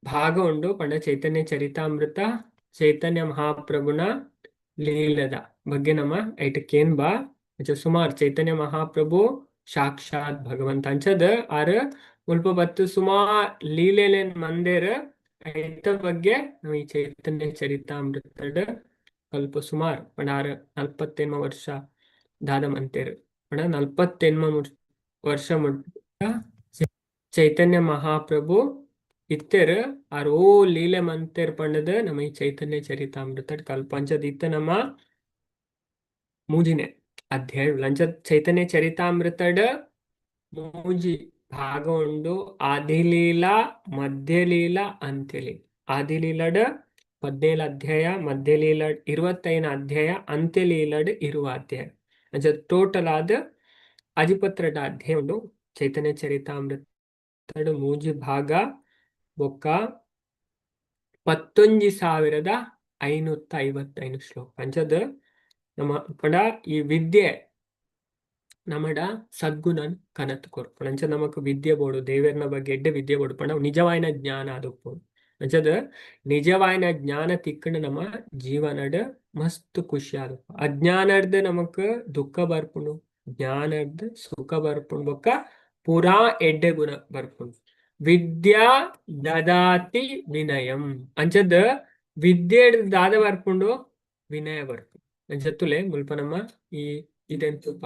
ಭಾಗ ಉಂಡು ಪಂಡ ಚೈತನ್ಯ ಚರಿತಾಮೃತ ಚೈತನ್ಯ ಮಹಾಪ್ರಭುನ ಲೀಲದ ಬಗ್ಗೆ ನಮ್ಮ ಐಟ್ ಕೇನ್ಬಾ. ಅಂಚ ಸುಮಾರ್ ಚೈತನ್ಯ ಮಹಾಪ್ರಭು ಸಾಕ್ಷಾತ್ ಭಗವಂತ ಅಂಚದ ಆರ್ ಮುಲ್ಪ ಬತ್ತು ಸುಮಾರ್ ಲೀಲೆಲೆನ್ ಮಂದೆರ್. ಐತ ಬಗ್ಗೆ ನಾವು ಈ ಚೈತನ್ಯ ಚರಿತಾಮೃತಡ್ ಕಲ್ಪ ಸುಮಾರ್ ಪಂಡ ಆರ್ 48 ವರ್ಷ ದಾದ ಮಂತೇರ್ ಪಂಡ 48 ವರ್ಷ ಮುಟ್ಟ ಚೈತನ್ಯ ಮಹಾಪ್ರಭು ಇತ್ತೆರ್. ಆರ್ ಓ ಲೀಲೆ ಮಂತೆರ್ ಪಂಡದ್ ನಮ್ಮ ಈ ಚೈತನ್ಯ ಚರಿತಾಮೃತಡ್ ಕಲ್ಪ. ಅಂಚದ ಇತ್ತ ನಮ್ಮ ಮೂಜಿನೆ ಅಧ್ಯಾಯ. ಅಂಚ ಚೈತನ್ಯ ಚರಿತಾಮೃತಡ್ ಮೂಜಿ ಭಾಗ ಉಂಡು: ಆದಿಲೀಲಾ, ಮಧ್ಯಲೀಲಾ, ಅಂತ್ಯಲೀಲ. ಆದಿಲೀಲಡ್ 17 ಅಧ್ಯಾಯ, ಮಧ್ಯಲೀಲಡ್ 25 ಅಧ್ಯಾಯ, ಅಂತ್ಯಲೀಲಡ್ 20 ಅಧ್ಯಾಯ. ಅಂಚ ಟೋಟಲ್ ಆದ್ ಅಜಿಪತ್ರೆಡ್ ಅಧ್ಯಾಯ ಉಂಡು ಚೈತನ್ಯ ಚರಿತಾಮೃತಡ್ ಮೂಜಿ ಭಾಗ. ಬೊಕ್ಕ 11555 ಶ್ಲೋಕ. ಅಂಚದ ನಮ್ಮ ಪಂಡ ಈ ವಿದ್ಯೆ ನಮಡ ಸದ್ಗುಣನ್ ಕನತ್ ಕೊರ್ಪುಂಡು. ಅಂಚ ನಮಕ್ ವಿದ್ಯೆ ಬೋಡು, ದೇವೆರ್ನ ಬಗ್ಗೆ ಎಡ್ಡೆ ವಿದ್ಯೆ ಬೋಡು ಪಂಡ ನಿಜವಾಯಿನ ಜ್ಞಾನ ಆದುಪ್ಪೊಡು. ಅಂಚದ ನಿಜವಾಯಿನ ಜ್ಞಾನ ತಿಕ್ಕಂಡ ನಮ್ಮ ಜೀವನಡ್ ಮಸ್ತ್ ಖುಷಿ ಆದುಪ್ಪು. ಅಜ್ಞಾನರ್ದ್ ನಮಕ್ ದುಃಖ ಬರ್ಪುಂಡು, ಜ್ಞಾನರ್ದ್ ಸುಖ ಬರ್ಪುಂಡು, ಬೊಕ್ಕ ಪೂರಾ ಎಡ್ಡೆ ಗುಣ ಬರ್ಪುಂಡು. ವಿದ್ಯಾ ದದಾತಿ ವಿನಯಂ. ಅಂಚದ ವಿದ್ಯೆ ದಾದ ಬರ್ಪುಂಡು, ವಿನಯ ಬರ್ಪುಂಡು. ಅಂಚ ತುಲೆ ಮುಲ್ಪ ನಮ್ಮ ಈ ಇದೆನ್ ತೂಪ.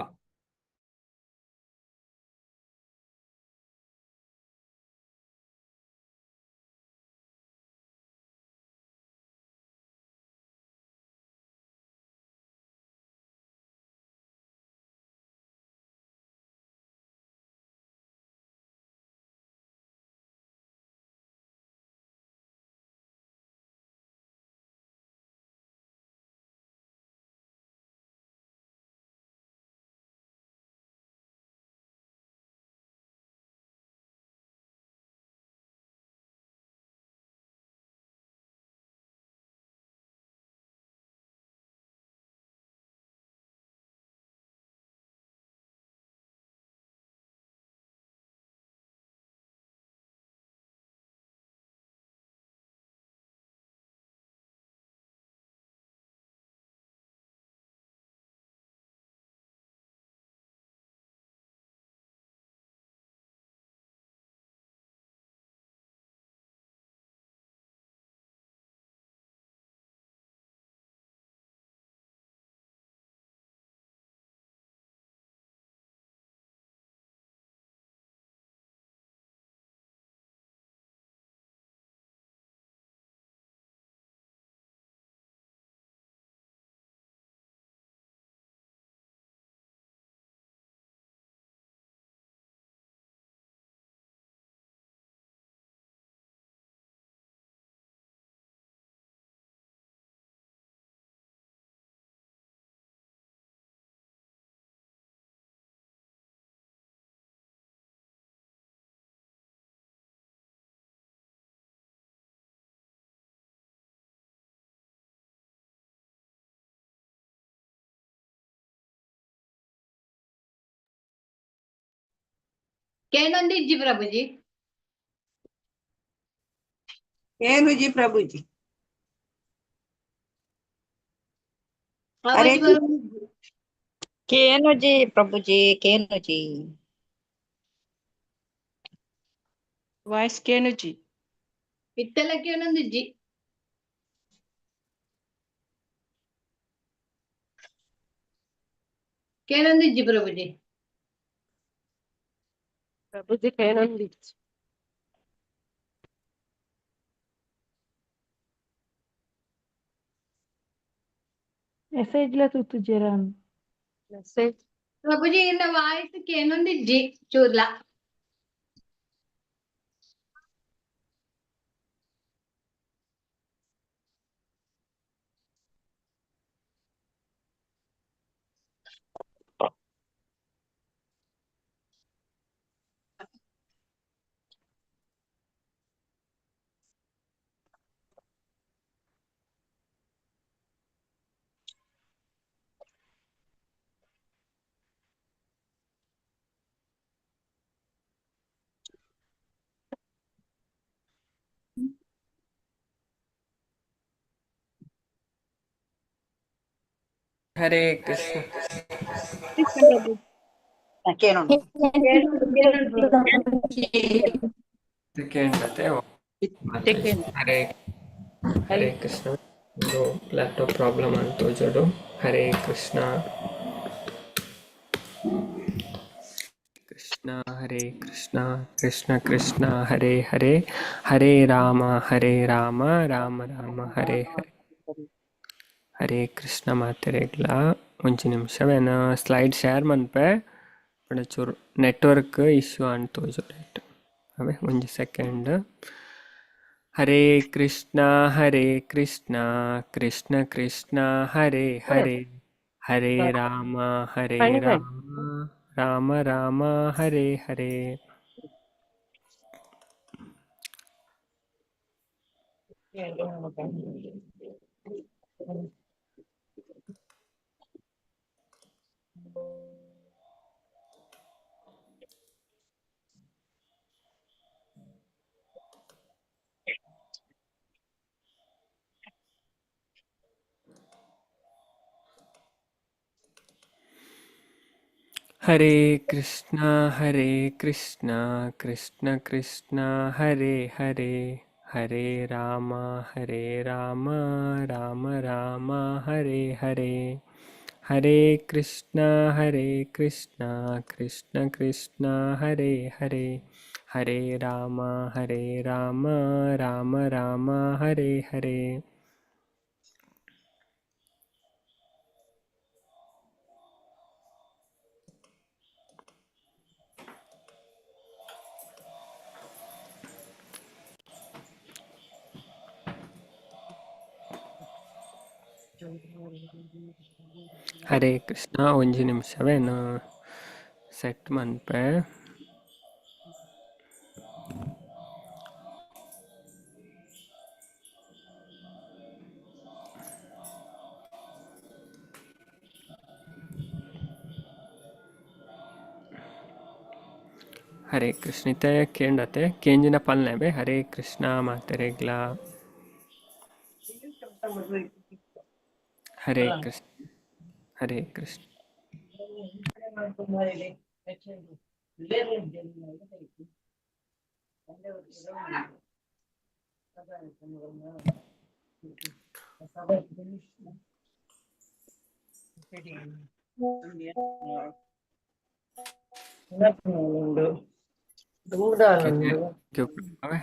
ಕೇನೊಂದಿಜ್ಜಿ ಪ್ರಭುಜಿ. ಕೇನುಜಿ ಪ್ರಭುಜಿ. ಹರೇ ಅವಾಜ್ ಬರೋದಿಜ್ಜಿ. ಕೇನುಜಿ ಪ್ರಭುಜಿ, ಕೇನುಜಿ. ವಾಯ್ಸ್ ಕೇನುಜಿ. ಇತ್ತೆಲ್ಲ ಕೇನೊಂದಿಜ್ಜಿ. ಕೇನೊಂದಿಜ್ಜಿ ಪ್ರಭುಜಿ. ಪ್ರಭುಜಿ ಕೇನೊಂದಿಜ್ಜಿ. ಮೆಸೇಜ್ ಲ ತೂತುಜೆರಾನ್. ಮೆಸೇಜ್. ಪ್ರಭುಜಿ ಇನ್ನ ವಾಯ್ಸ್ ಕೇನೊಂದಿಜ್ಜಿ ಚೂರ್ಲ. Hare Krishna. Krishna Prabhu. ಕೇನುಂಡು. ಕೇಂಡತೆ. ಹರೇ ಹರೇ ಕೃಷ್ಣ. ಒಂದು ಲ್ಯಾಪ್ಟಾಪ್ ಪ್ರಾಬ್ಲಮ್ ಅಂತ ತೋಜೋಡು. ಹರೇ ಕೃಷ್ಣ ಕೃಷ್ಣ ಹರೇ ಕೃಷ್ಣ ಕೃಷ್ಣ ಕೃಷ್ಣ ಹರೇ ಹರೇ, ಹರೇ ರಾಮ ಹರೇ ರಾಮ ರಾಮ ರಾಮ ಹರೇ ಹರೇ. ಹರೇ ಕೃಷ್ಣ ಮಾತೆರೆಗ್ಲ. ಒಂಜಿ ನಿಮಿಷ ಸ್ಲೈಡ್ ಶೇರ್ ಮನ್ಪೆ ಪಂಡ ಚೂರು ನೆಟ್ವರ್ಕ್ ಇಶ್ಯೂ ಆಂಡ್ ತೋಜೋಡು. ಅವೇ ಒಂಜಿ ಸೆಕೆಂಡ್. ಹರೇ ಕೃಷ್ಣ ಹರೇ ಕೃಷ್ಣ ಕೃಷ್ಣ ಕೃಷ್ಣ ಹರೇ ಹರೇ, ಹರೇ ರಾಮ ಹರೇ ರಾಮ ರಾಮ ರಾಮ ಹರೇ ಹರೇ. ಹರೇ ಕೃಷ್ಣ ಹರೇ ಕೃಷ್ಣ ಕೃಷ್ಣ ಕೃಷ್ಣ ಹರೇ ಹರೇ, ಹರೇ ರಾಮ ಹರೇ ರಾಮ ರಾಮ ರಾಮ ಹರೇ ಹರೇ. ಹರೇ ಕೃಷ್ಣ ಹರೇ ಕೃಷ್ಣ ಕೃಷ್ಣ ಕೃಷ್ಣ ಹರೇ ಹರೇ, ಹರೇ ರಾಮ ಹರೇ ರಾಮ ರಾಮ ರಾಮ ಹರೇ ಹರೇ. ಹರೇ ಕೃಷ್ಣ. ಒಂಜಿ ನಿಮಿಷವೇನು ಸೆಟ್ ಮನ್ಪೆ. ಹರೇ ಕೃಷ್ಣ. ಇತ್ತೆ ಕೇಂಡತೆ ಕೇಂಜಿನ ಪಲ್ನೆ ಹರೇ ಕೃಷ್ಣ ಮಾತೆರೆಗ್ಲ. ಹರೇ ಕೃಷ್ಣ ಹರೇ ಕೃಷ್ಣ.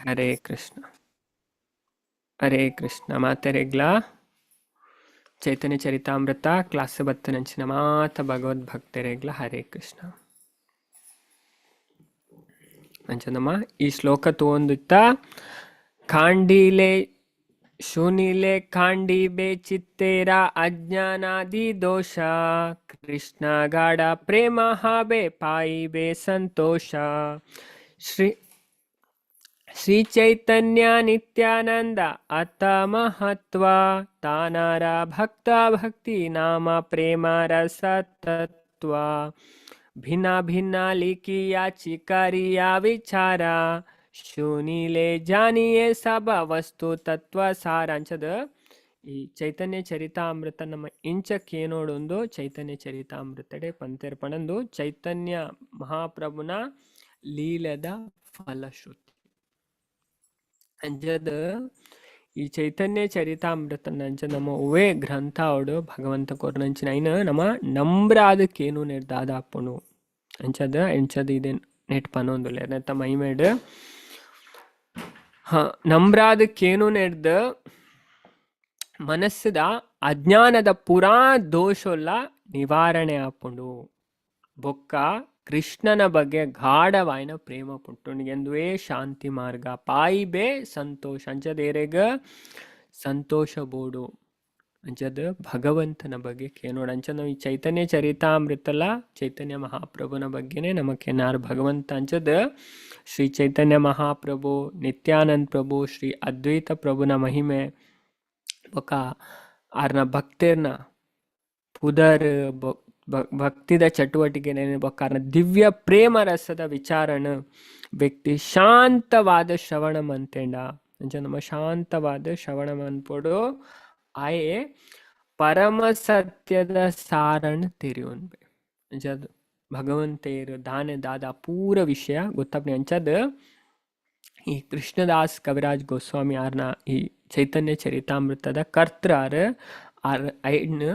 ಹರೇ ಕೃಷ್ಣ ಹರೇ ಕೃಷ್ಣ ಮಾತೆರೆಗ್ಲ. ಚೈತನ್ಯ ಚರಿತಾಮೃತ ಕ್ಲಾಸ್ ಬತ್ತನಂಚಿನ ಮಾತ ಭಗವದ್ಭಕ್ತರೆಗ್ಲ ಹರೇ ಕೃಷ್ಣ. ಅಂಚನಮ್ಮ ಈ ಶ್ಲೋಕ ತೋಂದಿತ್ತ ಖಾಂಡಿಲೆ ಶೂನಿಲೆ ಖಾಂಡಿ ಬೇಚಿತ್ತೇರ ಅಜ್ಞಾನಾದಿ ದೋಷ, ಕೃಷ್ಣ ಗಾಢ ಪ್ರೇಮ ಹಾಬೆ ಪಾಯಿಬೆ ಸಂತೋಷ. ಶ್ರೀ ಶ್ರೀ ಚೈತನ್ಯ ನಿತ್ಯಾನಂದ ಅತ ಮಹತ್ವ, ತಾನಾರ ಭಕ್ತ ಭಕ್ತಿ ನಾಮ ಪ್ರೇಮ ರಸ ತತ್ವ. ಭಿನ್ನ ಭಿನ್ನ ಲಿಖಿಯ ಚಿಕಾರಿಯ ವಿಚಾರ, ಶೂನಿಲೆ ಜಾನಿಯೇ ಸಬ ವಸ್ತು ತತ್ವ ಸಾರಾಂಶದ. ಈ ಚೈತನ್ಯ ಚರಿತಾಮೃತ ನಮ್ಮ ಇಂಚಕ್ಕೇನೋಡೊಂದು ಚೈತನ್ಯ ಚರಿತಾಮೃತಡೆ ಪಂತೆರ್ ಪಣಂದು ಚೈತನ್ಯ ಮಹಾಪ್ರಭುನ ಲೀಲದ ಫಲಶ್ರುತಿ. ಅಂಜದ ಈ ಚೈತನ್ಯ ಚರಿತಾಮೃತನ ಅಂಚ ನಮ್ಮ ಉವೇ ಗ್ರಂಥ ಅವಡು ಭಗವಂತ ಕೊರ್ನಂಚಿನ ಐನ ನಮ್ಮ ನಂಬ್ರಾದಕ್ಕೇನು ನೆಡ್ದಾದಾಪುಣು ಅಂಚದ ಎಂಚದ ಇದೆ ನೆಟ್ ಪನೊಂದುಲ್ಲ ನೆತ್ತ ಮೈಮೇಡ್. ಹಾ ನಂಬ್ರಾದಕ್ಕೇನು ನೆಡ್ದ ಮನಸ್ಸುದ ಅಜ್ಞಾನದ ಪೂರಾ ದೋಷೊಲ್ಲ ನಿವಾರಣೆ ಆಪುಂಡು. ಬೊಕ್ಕ ಕೃಷ್ಣನ ಬಗ್ಗೆ ಗಾಢವಾಯಿನ ಪ್ರೇಮ ಪುಟ್ಟುಂಡು ಶಾಂತಿ ಮಾರ್ಗ ಪಾಯಿಬೆ ಸಂತೋಷ ಅಂಚದೇರೆಗ ಸಂತೋಷ ಬೋಡು ಅಂಚದ ಭಗವಂತನ ಬಗ್ಗೆ ಕೇನೋಡು. ಅಂಚ ನಾವು ಈ ಚೈತನ್ಯ ಚರಿತಾಮೃತಲ ಚೈತನ್ಯ ಮಹಾಪ್ರಭುನ ಬಗ್ಗೆನೇ ನಮಕ್ಕೆ ನಾರು ಭಗವಂತ ಅಂಚದ ಶ್ರೀ ಚೈತನ್ಯ ಮಹಾಪ್ರಭು ನಿತ್ಯಾನಂದ ಪ್ರಭು ಶ್ರೀ ಅದ್ವೈತ ಪ್ರಭುನ ಮಹಿಮೆ ಬೊಕ ಆರ್ನ ಭಕ್ತರ್ನ ಪುದರ್ ಭಕ್ತಿದ ಚಟುವಟಿಕೆ ಬೊಕ್ಕಾರ್ನ ದಿವ್ಯ ಪ್ರೇಮ ರಸದ ವಿಚಾರಣ ವ್ಯಕ್ತಿ ಶಾಂತವಾದ ಶ್ರವಣ ಮಂತೇಂಡ. ಅಂಚ ನಮ್ಮ ಶಾಂತವಾದ ಶ್ರವಣ ಮನ್ಪೊಡು ಆಯೆ ಪರಮ ಸತ್ಯದ ಸಾರನ್ ತೆರಿಯೊನ್ಬೆ. ಅಂಚಾದ್ ಭಗವಂತೇರು ದಾನೆ ದಾದ ಪೂರ ವಿಷಯ ಗೊತ್ತಾಪುನಿ. ಅಂಚಾದ್ ಈ ಕೃಷ್ಣದಾಸ್ ಕವಿರಾಜ್ ಗೋಸ್ವಾಮಿ ಆರ್ನ ಈ ಚೈತನ್ಯ ಚರಿತಾಮೃತದ ಕರ್ತೃ ಆರ್ ಆರ್ ಐನ್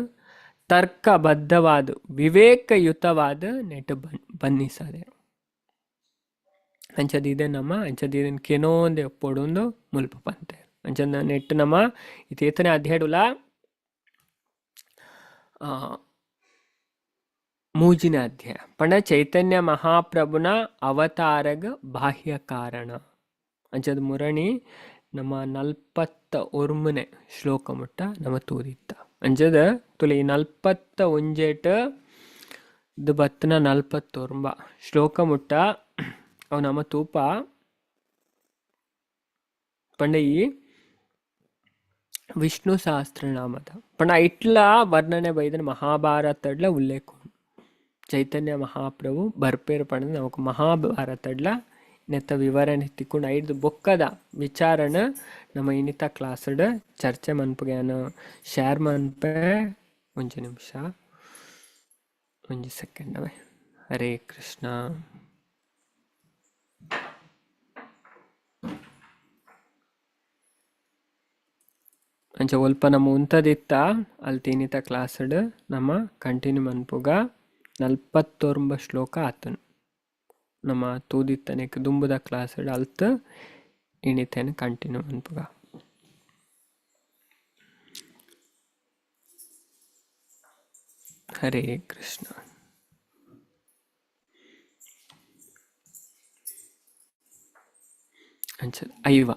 ತರ್ಕಬದ್ಧವಾದ ವಿವೇಕಯುತವಾದ ನೆಟ್ ಬನ್ನಿಸದೆ. ಅಂಚದ ಇದೆ ನಮ್ಮ ಅಂಚದ ಇದನ್ ಕೆನೋಂದೆ ಒಪ್ಪೊಡೊಂದು ಮುಲ್ಪ ಪಂತೆ. ಅಂಚದ ನೆಟ್ ನಮ್ಮ ಇತೇತನೆ ಅಧ್ಯಾಯಡುಲ ಮೂಜಿನ ಅಧ್ಯಾಯ ಪಂಡ ಚೈತನ್ಯ ಮಹಾಪ್ರಭುನ ಅವತಾರಗ ಬಾಹ್ಯ ಕಾರಣ. ಅಂಚದ ಮುರಣಿ ನಮ್ಮ 41 ಶ್ಲೋಕ ಮುಟ್ಟ ನಮ್ಮ ತೂದಿತ್ತ. ಅಂಚದ ತುಲಿ 41 ದು ಬತ್ತನ 49 ಶ್ಲೋಕ ಮುಟ್ಟ ಅವು ನಮ್ಮ ತೂಪ. ಪಂಡ ಈ ವಿಷ್ಣು ಸಹಸ್ರನಾಮದ ಪಂಡ ಇಟ್ಲ ವರ್ಣನೆ ಬೈದನ ಮಹಾಭಾರತಡ್ಲ ಉಲ್ಲೇಖ. ಚೈತನ್ಯ ಮಹಾಪ್ರಭು ಬರ್ಪೇರು ಪಂಡ ನಮಕ್ ಮಹಾಭಾರತಡ್ಲ ನೆತ್ತ ವಿವರಣೆ ತಿಕ್ಕೊಂಡು ಐದು ಬೊಕ್ಕದ ವಿಚಾರಣ ನಮ್ಮ ಇನ್ನಿತ ಕ್ಲಾಸ್ಡ್ ಚರ್ಚೆ ಮನ್ಪುಗೆ ಶೇರ್ ಮನ್ಪೆ. ಒಂಜಿ ನಿಮಿಷ, ಒಂಜಿ ಸೆಕೆಂಡ್ ಅವೇ. ಹರೇ ಕೃಷ್ಣ. ಅಂಚ ಒಲ್ಪ ನಮ್ಮ ಉಂತದಿತ್ತ ಅಲ್ಲಿ ತಿನಿತ ಕ್ಲಾಸ್ಡ್ ನಮ್ಮ ಕಂಟಿನ್ಯೂ ಮನ್ಪುಗ. 49 ಶ್ಲೋಕ ಆತನು ನಮ್ಮ ತೂದಿತ್ತನೆಕ್ ದುಂಬುದ ಕ್ಲಾಸ್ಡ್ ಅಲ್ತ್ ಇಣಿತೇನೆ ಕಂಟಿನ್ಯೂ ಮನ್ಪುಗ. ಹರೇ ಕೃಷ್ಣ. ಅಂಚದ ಐವ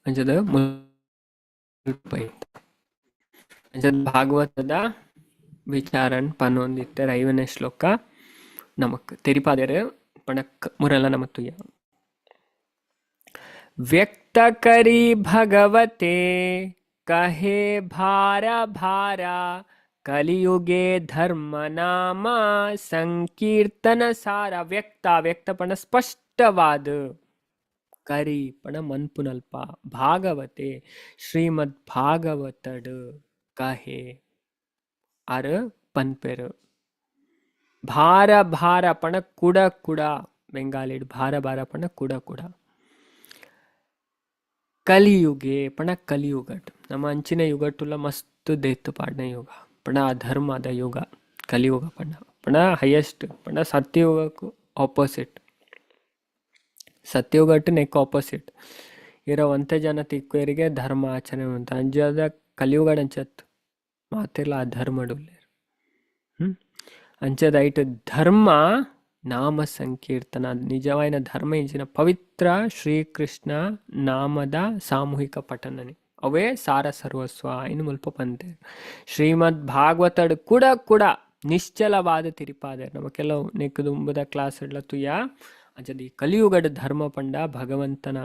ಅಂಚದ ಮುಲ್ಪ ಇತ್ತ. ಅಂಚದ ಭಾಗವತದ ವಿಚಾರನ್ ಪನ್ನೊಂದಿತ್ತರ 5ನೇ ಶ್ಲೋಕ ನಮಕ್ ತೆರಿಪಾದೇರು ಪಣಕ್ ಮುರಲ ನಮತ್ತುಯ್ಯ. ವ್ಯಕ್ತ ಕರಿ ಭಗವತೆ ಕಹೆ ಭಾರ ಭಾರ ಕಲಿಯುಗೆ ಧರ್ಮ ನಾಮ ಸಂಕೀರ್ತನ ಸಾರ. ವ್ಯಕ್ತ ವ್ಯಕ್ತ ಪಣ ಸ್ಪಷ್ಟವಾದ ಕರಿ ಪಣ ಮನ್ಪುನಲ್ಪ ಭಾಗವತೆ ಶ್ರೀಮದ್ ಭಾಗವತಡು ಕಹೆ ಆರ್ ಪನ್ಪೆರು. ಭಾರ ಭಾರ ಪಣ ಕುಡ ಕುಡ ಬೆಂಗಾಲಿಡ್ ಭಾರ ಭಾರ ಪಣ ಕುಡ ಕುಡ. ಕಲಿಯುಗೆ ಪಣ ಕಲಿಯುಗಟ್ ನಮ್ಮ ಅಂಚಿನ ಯುಗಟ್ಟುಲ ಮಸ್ತ್ ದೇತ್ತು ಪಾಡ್ನ ಯುಗ ಪಣ ಅಧರ್ಮದ ಯುಗ ಕಲಿಯುಗ ಪಣ ಪಣ ಹೈಯೆಸ್ಟ್ ಪಣ ಸತ್ಯಯುಗಕ್ಕೂ ಆಪೋಸಿಟ್. ಸತ್ಯಯುಗಟ್ಟು ನೆಕ್ ಆಪೋಸಿಟ್ ಇರೋ ಒಂತೆ ಜನ ತಿಕ್ಕುವರಿಗೆ ಧರ್ಮ ಆಚರಣೆ ಅಂತ ಅಂಜಾದ ಕಲಿಯುಗಡ್ ಅಂಚತ್ತು ಮಾತಿರ್ಲ ಅಧರ್ಮಡುಲ್ಲೇರು. ಅಂಚದ ಐಟ್ ಧರ್ಮ ನಾಮ ಸಂಕೀರ್ತನ ನಿಜವಾಯಿನ ಧರ್ಮ ಇಂಚಿನ ಪವಿತ್ರ ಶ್ರೀಕೃಷ್ಣ ನಾಮದ ಸಾಮೂಹಿಕ ಪಠನನೆ ಅವೇ ಸಾರ ಸರ್ವಸ್ವ ಇನ್ನು ಮುಲ್ಪ ಪಂತೆ. ಶ್ರೀಮದ್ ಭಾಗವತಡ್ ಕೂಡ ಕೂಡ ನಿಶ್ಚಲವಾದ ತಿರಿಪಾದೆ ನಮ್ಮ ಕೆಲವು ನೆಕ್ಕದುಂಬದ ಕ್ಲಾಸ್ ಇಡ್ಲ ತುಯ್ಯ. ಅಂಚದ ಈ ಕಲಿಯುಗಡ್ ಧರ್ಮ ಪಂಡ ಭಗವಂತನ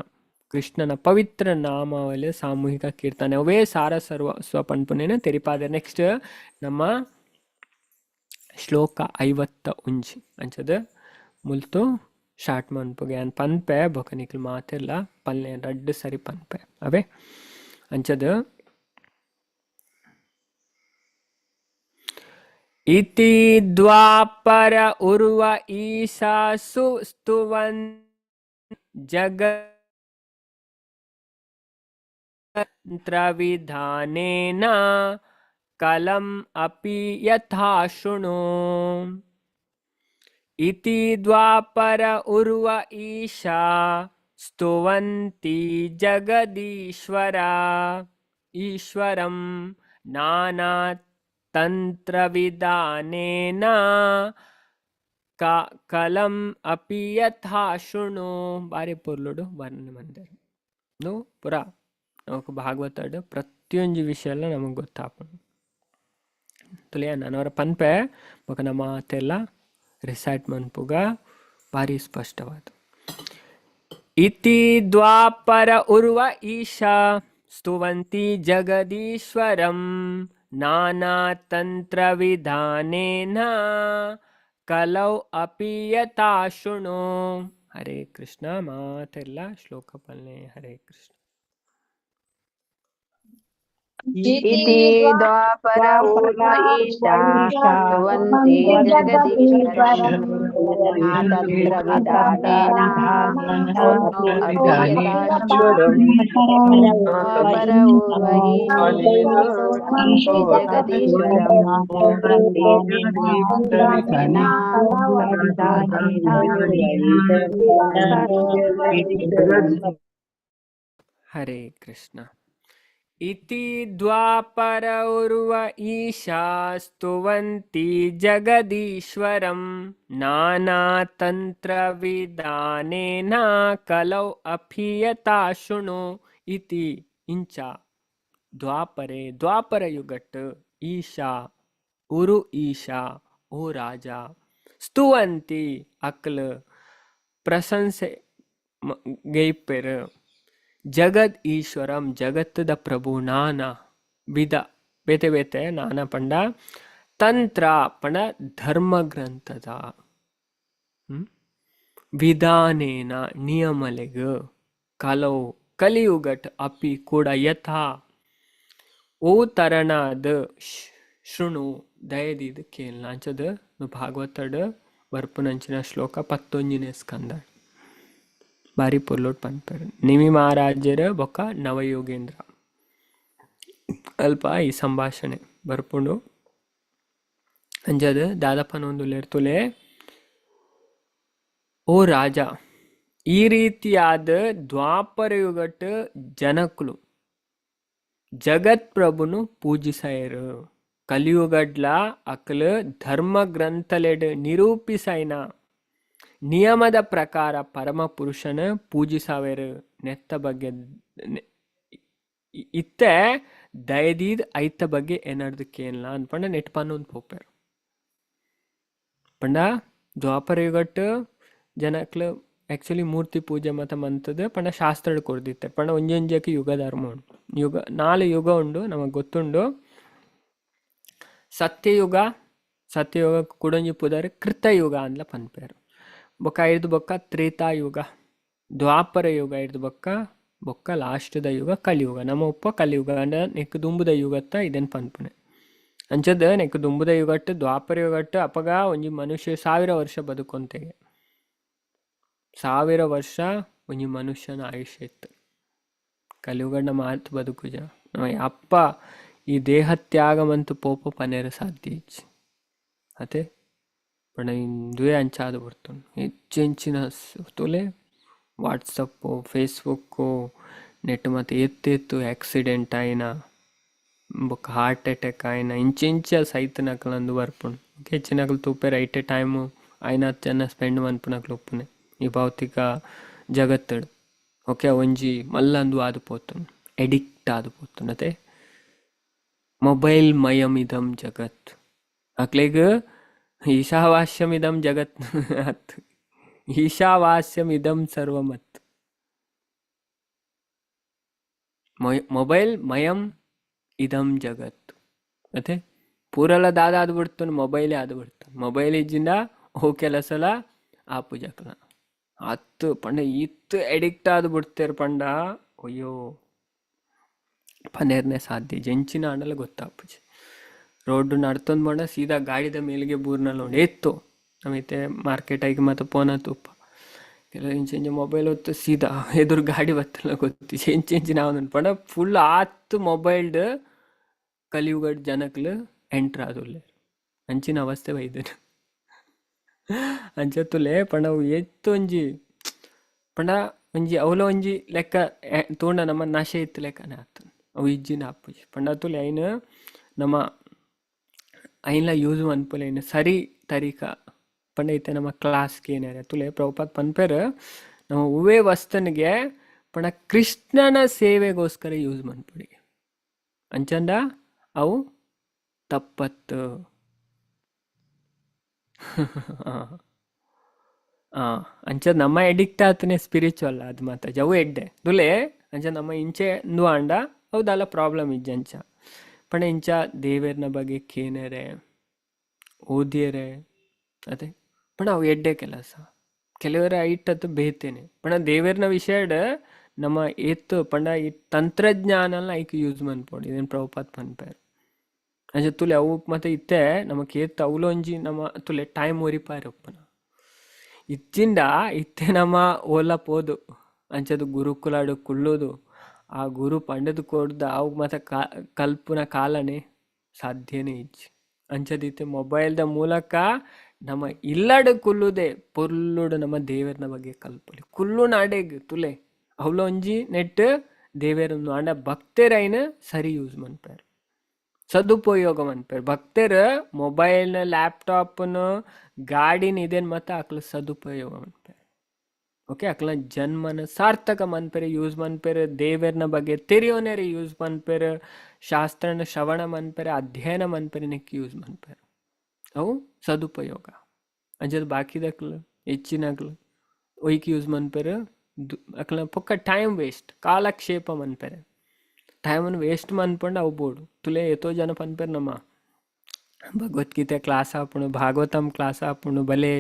ಕೃಷ್ಣನ ಪವಿತ್ರ ನಾಮಾವಳಿ ಸಾಮೂಹಿಕ ಕೀರ್ತನೆ ಅವೇ ಸಾರ ಸರ್ವಸ್ವ ಪನ್ಪುನೇನ ತೆರಿಪಾದೆ. ನೆಕ್ಸ್ಟ್ ನಮ್ಮ ಶ್ಲೋಕ 51 ಅಂಚದ ಮುಲ್ತು ಶಾರ್ಟ್ ಮನ್ಪುಗೆ ಅನ್ ಪನ್ಪೆ ಬೊಕ ನಿಕ್ಲ್ ಮಾತಿರ್ಲ ಪಲ್ಲೆ ರಡ್ಡ್ ಸರಿ ಪನ್ಪೆ ಅವೇ. ಅಂಚದ ಇತಿ ದ್ವಾಪರ ಉರ್ವ ಈಶಾಸು ಸ್ತುವನ್ ಜಗಂತ್ರವಿಧಾನೇನ ಕಲಂ ಅಪಿ ಯಥಾ ಶೃಣು. ಇತಿ ದ್ವಾಪರ ಉರ್ವ ಈಶಾ ಸ್ತುವಂತಿ ಜಗದೀಶ್ವರ ಈಶ್ವರಂ ನಾನಾ ತಂತ್ರವಿಧಾನೇನ ಕಲಂ ಅಪಿ ಯಥಾ ಶೃಣು. ಬಾರಿ ಪೊರ್ಲುಡು ವರ್ಣನೆ ಮಂದೆರ್ ನು ಪುರ ನಮಕ್ ಭಾಗವತಡ್ ಪ್ರತಿಯೊಂಜಿ ವಿಷಯ ಎಲ್ಲ ನಮಗೆ ಗೊತ್ತಾಪುಂಡು. ತುಲಿಯ ನಾನವರ ಪನ್ಪೆ ಬೊಕ ನಮ್ಮ ಮಾತೆಲ್ಲ ರಿಸೈಟ್ ಮನ್ಪುಗ ಭಾರಿ ಸ್ಪಷ್ಟವಾದ. ಇತಿ ದ್ವಾಪರ ಉರ್ವ ಈಶಾ ಸ್ತುವಂತಿ ಜಗದೀಶ್ವರಂ ನಾನಾ ತಂತ್ರವಿಧಾನೇನ ಕಲೌ ಅಪಿ ಯಥಾ ಶೃಣು. ಹರೇ ಕೃಷ್ಣ. ಮಾತೆಲ್ಲ ಶ್ಲೋಕ ಪಲ್ಲೆ. ಹರೇ ಕೃಷ್ಣ. ಇತಿ ದ್ವಾಪರ ಊರ್ವ ಈಶಾ ಸ್ತುವಂತಿ ಜಗದೀಶ್ವರಂ ನಾತಂತ್ರ ವಿಧಾನೇನ ದ್ವಾಪರ ಊರ್ವ ಈಶಾ ಜಗದೀಶ್ವರಂ ಹರೇ ಕೃಷ್ಣ. ಇತಿ ದ್ವಾಪರ ಉರ್ವ ಈಶಾ ಸ್ತುವಂತಿ ಜಗದೀಶ್ವರಂ ನಾನಾತಂತ್ರವಿಧಾನೇನ ಕಲೌ ಅಫಿಯತಾ ಶೃಣು. ಇತಿ ಇಂಚ ದ್ವಾಪರೆ ದ್ವಾಪರ ಯುಗಟ್ ಈಶಾ ಉರು ಈಶಾ ಓ ರಾಜ ಸ್ತುವಂತಿ ಅಕ್ಲ್ ಪ್ರಶಂಸೆ ಗೈಪೆರ್ ಜಗದ್ ಈಶ್ವರಂ ಜಗತ್ತದ ಪ್ರಭು ನಾನಾ ವಿಧ ಬೇತೆ ಬೇತೆ ನಾನಾ ಪಂಡ ತಂತ್ರ ಪಂಡ ಧರ್ಮ ಗ್ರಂಥದ ವಿಧಾನೇನ ನಿಯಮಲೆಗ್ ಕಲೌ ಕಲಿಯುಗಟ್ ಅಪಿ ಕೂಡ ಯಥಾ ಓ ತರಣಾದ ಶೃಣು ದಯದೀದ್ ಕೇಳ್ನ. ಅಂಚದ ಭಾಗವತಡ್ ಬರ್ಪುನಂಚಿನ ಶ್ಲೋಕ 11ನೇ ಸ್ಕಂದ ಬಾರಿ ಪೊರ್ಲುಡ್ ಪನ್ಪೆರ್ ನಿಮಿ ಮಹಾರಾಜರ ಬೊಕ್ಕ ನವಯೋಗೇಂದ್ರ ಅಲ್ಪ ಈ ಸಂಭಾಷಣೆ ಬರ್ಪುಂಡು. ಅಂಚದ ದಾದ ಪನೊಂದುಲ್ಲೆರ್ ತುಲೆ ಓ ರಾಜ ಈ ರೀತಿಯಾದ ದ್ವಾಪರ ಯುಗಟ್ ಜನಕುಲು ಜಗತ್ ಪ್ರಭುನು ಪೂಜಿಸಯರು ಕಲಿಯುಗಡ್ಲ ಅಕ್ಲು ಧರ್ಮ ಗ್ರಂಥಲೆಡ್ ನಿರೂಪಿಸೈನ ನಿಯಮದ ಪ್ರಕಾರ ಪರಮ ಪುರುಷನ ಪೂಜಿಸವೆರು ನೆತ್ತ ಬಗ್ಗೆ ಇತ್ತೆ ದಯದೀದ್ ಐತ ಬಗ್ಗೆ ಏನರ್ದು ಕೇನ್ಲ ಅನ್ಪಂಡ ನೆಟ್ ಪನ್ನೊಂದು ಪೋಪೆರ್. ಪಂಡ ದ್ವಾಪರ ಯುಗಟ್ ಜನಕ್ಲು ಆಕ್ಚುಲಿ ಮೂರ್ತಿ ಪೂಜೆ ಮತ ಮಂತದ ಪಂಡ ಶಾಸ್ತ್ರಡ್ ಕೊರ್ದಿತ್ತೆ. ಪಂಡ ಒಂಜೊಂಜಕ್ಕೆ ಯುಗ ಧರ್ಮ ಉಂಡು, ಯುಗ 4 ಯುಗ ಉಂಡು ನಮಗ್ ಗೊತ್ತುಂಡು. ಸತ್ಯಯುಗ, ಸತ್ಯಯುಗ ಕುಡೊಂಜಿ ಪುದರ್ ಕೃತಯುಗ ಅಂದ್ಲ ಪನ್ಪೆರ್. ಬೊಕ್ಕ ಐರ್ದ್ ಬೊಕ್ಕ ತ್ರೇತಾಯುಗ, ದ್ವಾಪರ ಯುಗ ಐರ್ದ್ ಬೊಕ್ಕ ಬೊಕ್ಕ ಲಾಸ್ಟ್ದ ಯುಗ ಕಲಿಯುಗ. ನಮ್ಮ ಉಪ್ಪ ಕಲಿಯುಗ ಅಂಡ ನೆಕ್ ದುಂಬುದ ಯುಗತ್ತ ಇದನ್ ಪನ್ಪುನೆ. ಅಂಚದ ನೆಕ್ ದುಂಬುದ ಯುಗಟ್ ದ್ವಾಪರ ಯುಗಟ್ ಅಪಗ ಒಂಜಿ ಮನುಷ್ಯ 1000 ವರ್ಷ ಬದುಕೊಂತೆಗೆ, 1000 ವರ್ಷ ಒಂಜಿ ಮನುಷ್ಯನ ಆಯುಷ್ಯ ಇತ್ತು. ಕಲಿಯುಗಣ್ಣ ಮಾತು ಬದುಕುಜ ನಮ್ಮ ಅಪ್ಪ ಈ ದೇಹ ತ್ಯಾಗ ಮಂತು ಪೋಪ ಪನೇರ ಸಾಧ್ಯ ಇಜ್ಜಿ ಅತೆ. ಪಂಡ ಇಂದುವೆ ಅಂಚಾದ್ ಬರ್ತುಂಡು ಹೆಚ್ಚೆಂಚಿನ ತುಲೆ ವಾಟ್ಸಪ್ಪು ಫೇಸ್ಬುಕ್ಕು ನೆಟ್ ಮತ್ತು ಎತ್ತೆತ್ತು ಆಕ್ಸಿಡೆಂಟ್ ಆಯಿನ ಬೊಕ್ಕ ಹಾರ್ಟ್ ಅಟ್ಯಾಕ್ ಆಯಿನ ಇಂಚಿಂಚ ಸೈತನಕ್ಲಂದು ಬರ್ಪುಂಡು. ಹೆಚ್ಚಿನಕ್ಲು ತೂಪೆರ್ ಐಟೆ ಟೈಮು ಆಯ್ನಾತ್ ಜನ ಸ್ಪೆಂಡ್ ಮನ್ಪುನಕ್ಲು ಉಪ್ಪುನೆ ಈ ಭೌತಿಕ ಜಗತ್ತುಡು. ಓಕೆ ಒಂಜಿ ಮಲ್ಲಂದು ಆದ್ ಪೋತುಂಡು, ಎಡಿಕ್ಟ್ ಆದ್ ಪೋತುಂಡು ಅತೆ. ಮೊಬೈಲ್ ಮಯಂ ಇದಂ ಜಗತ್ ಅಕ್ಲೆಗ್ ಈಶಾವಾಸ್ಯಂ ಇದಂ ಜಗತ್ ಅತ್, ಈಶಾವಾಸ್ಯಂ ಇದಂ ಸರ್ವಮತ್. ಮೊಬೈಲ್ ಮಯಂ ಇದಂ ಜಗತ್ ಅತೆ. ಪೂರೆಲ ದಾದ ಆದ್ ಬಿಡ್ತುಂಡು, ಮೊಬೈಲೇ ಆದ್ ಬಿಡ್ತುಂಡು. ಮೊಬೈಲ್ ಇಜ್ಜಿಂಡ ಓ ಕೆಲಸಲ ಆಪುಜಕ್ಲ ಅತ್. ಪಂಡ ಇತ್ ಎಡಿಕ್ಟ್ ಆದ್ ಬಿಡ್ತೇರ್ ಪಂಡ ಅಯ್ಯೋ ಪನೇರ್ನೆ ಸಾಧ್ಯ ಜೆಂಚಿನ ಆಂಡಲ ಗೊತ್ತಾಪುಜಿ. ರೋಡ್ ನಡ್ತೊಂದು ಪಂಡ ಸೀದಾ ಗಾಡಿದ ಮೇಲ್ಗೆ ಬೂರ್ನಲ್ಲ ಉಂಡು ಎತ್ತು ನಮೈತೆ ಮಾರ್ಕೆಟ್ ಆಗಿ ಮತ್ತೆ ಪೋನ ತೂಪ ಕೆಲವು ಇಂಚ ಮೊಬೈಲ್ ಹೊತ್ತು ಸೀದಾ ಎದುರು ಗಾಡಿ ಬತ್ತಲ್ಲ ಗೊತ್ತು ಎಂಚೆಂಚಿನ ಆವೊಂದುಂಡು. ಪಂಡ ಫುಲ್ ಆತ್ ಮೊಬೈಲ್ಡ್ ಕಲಿಯುಗಡ್ ಜನಕ್ಲು ಎಂಟ್ರ್ ಆದುಲ್ಲೆರ್ ಅಂಚಿನ ಅವಸ್ಥೆ ಬೈದೆರ್. ಅಂಚ ತುಲೆ ಪಂಡ ಅವು ಏತ್ ಒಂಜಿ ಪಂಡ ಒಂಜಿ ಅವ್ಲ ಒಂಜಿ ಲೆಕ್ಕ ತೂಂಡ ನಮ್ಮ ನಶೆ ಇತ್ತು ಲೆಕ್ಕನೆ ಆತುಂಡು. ಅವು ಇಜ್ಜಿಂಡ ಆಪುಜಿ. ಪಂಡ ತುಲೆ ಐನ್ ನಮ ಐನ್ಲ ಯೂಸ್ ಮನ್ಪುಲೆ ಐನ್ ಸರಿ ತರೀಕ. ಪಂಡ ಇತ್ತೆ ನಮ್ಮ ಕ್ಲಾಸ್ಗೆ ಏನಾರ ತುಲೆ ಪ್ರಭುಪಾದ್ ಪನ್ಪೆರ್ ನಮ್ಮ ಒವ್ವೇ ವಸ್ತುನಿಗೆ ಪಂಡ ಕೃಷ್ಣನ ಸೇವೆಗೋಸ್ಕರ ಯೂಸ್ ಮನ್ಪೊಡಿ ಅಂಚಂಡ ಅವು ತಪ್ಪತ್ತು. ಅಂಚ ನಮ್ಮ ಎಡಿಕ್ಟ್ ಆತನೆ ಸ್ಪಿರಿಚುವಲ್ ಅದು ಮಾತ ಅವು ಎಡ್ಡೆ ತುಲೆ ಅಂಚ ನಮ್ಮ ಇಂಚೆ ಇಂದು ಆಂಡ ಅವು ದಾಲ ಪ್ರಾಬ್ಲಮ್ ಇಜ್ಜಿ ಅಂಚ. ಪಂಡ ಇಂಚ ದೇವೆರ್ನ ಬಗ್ಗೆ ಕೇನೆರೆ ಓದಿಯರೆ ಅದೇ ಪಂಡ ಅವು ಎಡ್ಡೆ ಕೆಲಸ. ಕೆಲವರ ಐಟ್ ಅದು ಬೇತೇನೆ ಪಂಡ ದೇವೆರ್ನ ವಿಷಯಡ್ ನಮ್ಮ ಏತ್ ಪಂಡ ಈ ತಂತ್ರಜ್ಞಾನಲ ಐಕ್ ಯೂಸ್ ಮನ್ಪೊಡು ಇದನ್ ಪ್ರಭುಪಾದ್ ಪನ್ಪೆರ್. ಅಂಚ ತುಲೆ ಅವು ಮತ್ತೆ ಇತ್ತೆ ನಮಕ್ ಏತ್ ಅವ್ಲೊಂಜಿ ನಮ್ಮ ತುಲೆ ಟೈಮ್ ಒರಿಪಾಯೆರೆ ಉಪ್ಪುನ ಇಜ್ಜಿಂಡ ಇತ್ತೆ ನಮ್ಮ ಓಲ ಪೋದು ಅಂಚದ ಗುರುಕುಲಾಡು ಕುಲ್ಲುದು ಆ ಗುರು ಪಂಡದ್ ಕೊರ್ದು ಅವು ಮಾತ ಕಲ್ಪುನ ಕಾಲನೆ ಸಾಧ್ಯನೇ ಇಜ್ಜಿ. ಅಂಚದಿತ್ತೆ ಮೊಬೈಲ್ದ ಮೂಲಕ ನಮ್ಮ ಇಲ್ಲಡ್ ಕುಲ್ಲುದೆ ಪೊರ್ಲುಡು ನಮ್ಮ ದೇವೆರ್ನ ಬಗ್ಗೆ ಕಲ್ಪೊಲಿ ಕುಲ್ಲುನ ಅಡೆಗ್ ತುಲೆ ಅವ್ಲೊಂಜಿ ನೆಟ್ ದೇವೆರ್ ಆಂಡ ಭಕ್ತೆರ್ ಐನ್ ಸರಿ ಯೂಸ್ ಮನ್ಪೆರ್, ಸದುಪಯೋಗ ಮನ್ಪೆರ್. ಭಕ್ತೆರ್ ಮೊಬೈಲ್ನ ಲ್ಯಾಪ್ಟಾಪ್ನ ಗಾಡಿನ ಇದೇನ್ ಮಾತ ಅಕ್ಲು ಸದುಪಯೋಗ ಮನ್ಪೆರ್. ಓಕೆ, ಅಕ್ಲ ಜನ್ಮನ ಸಾರ್ಥಕ ಮನ್ಪೆರ್, ಯೂಸ್ ಮನ್ಪೆರ್, ದೇವೆರ್ನ ಬಗ್ಗೆ ತೆರಿಯೋನೆರ್ ಯೂಸ್ ಮನ್ಪೆರ್, ಶಾಸ್ತ್ರನ ಶ್ರವಣ ಮನ್ಪೆರ್, ಅಧ್ಯಯನ ಮನ್ಪೆರ್, ನೆಕ್ ಯೂಸ್ ಮನ್ಪೆರ್. ಅವು ಸದುಪಯೋಗ. ಅಂಚದ ಬಾಕಿದಕ್ಲು ಹೆಚ್ಚಿನಕ್ಲು ಒಯ್ಕ್ ಯೂಸ್ ಮನ್ಪೆರ್, ಅಕ್ಲ ಪೊಕ್ಕ ಟೈಮ್ ವೇಸ್ಟ್, ಕಾಲಕ್ಷೇಪ ಮನ್ಪೆರ್, ಟೈಮನ್ನು ವೇಸ್ಟ್ ಮನ್ಪಂಡ ಅವು ಬೋಡು. ತುಲೆ ಏತೋ ಜನ ಪನ್ಪೆರ್ ನಮ್ಮ ಭಗವದ್ಗೀತೆ ಕ್ಲಾಸ್ ಆಪುಂಡು, ಭಾಗವತಂ ಕ್ಲಾಸ್ ಆಪುಂಡು, ಬಲೆ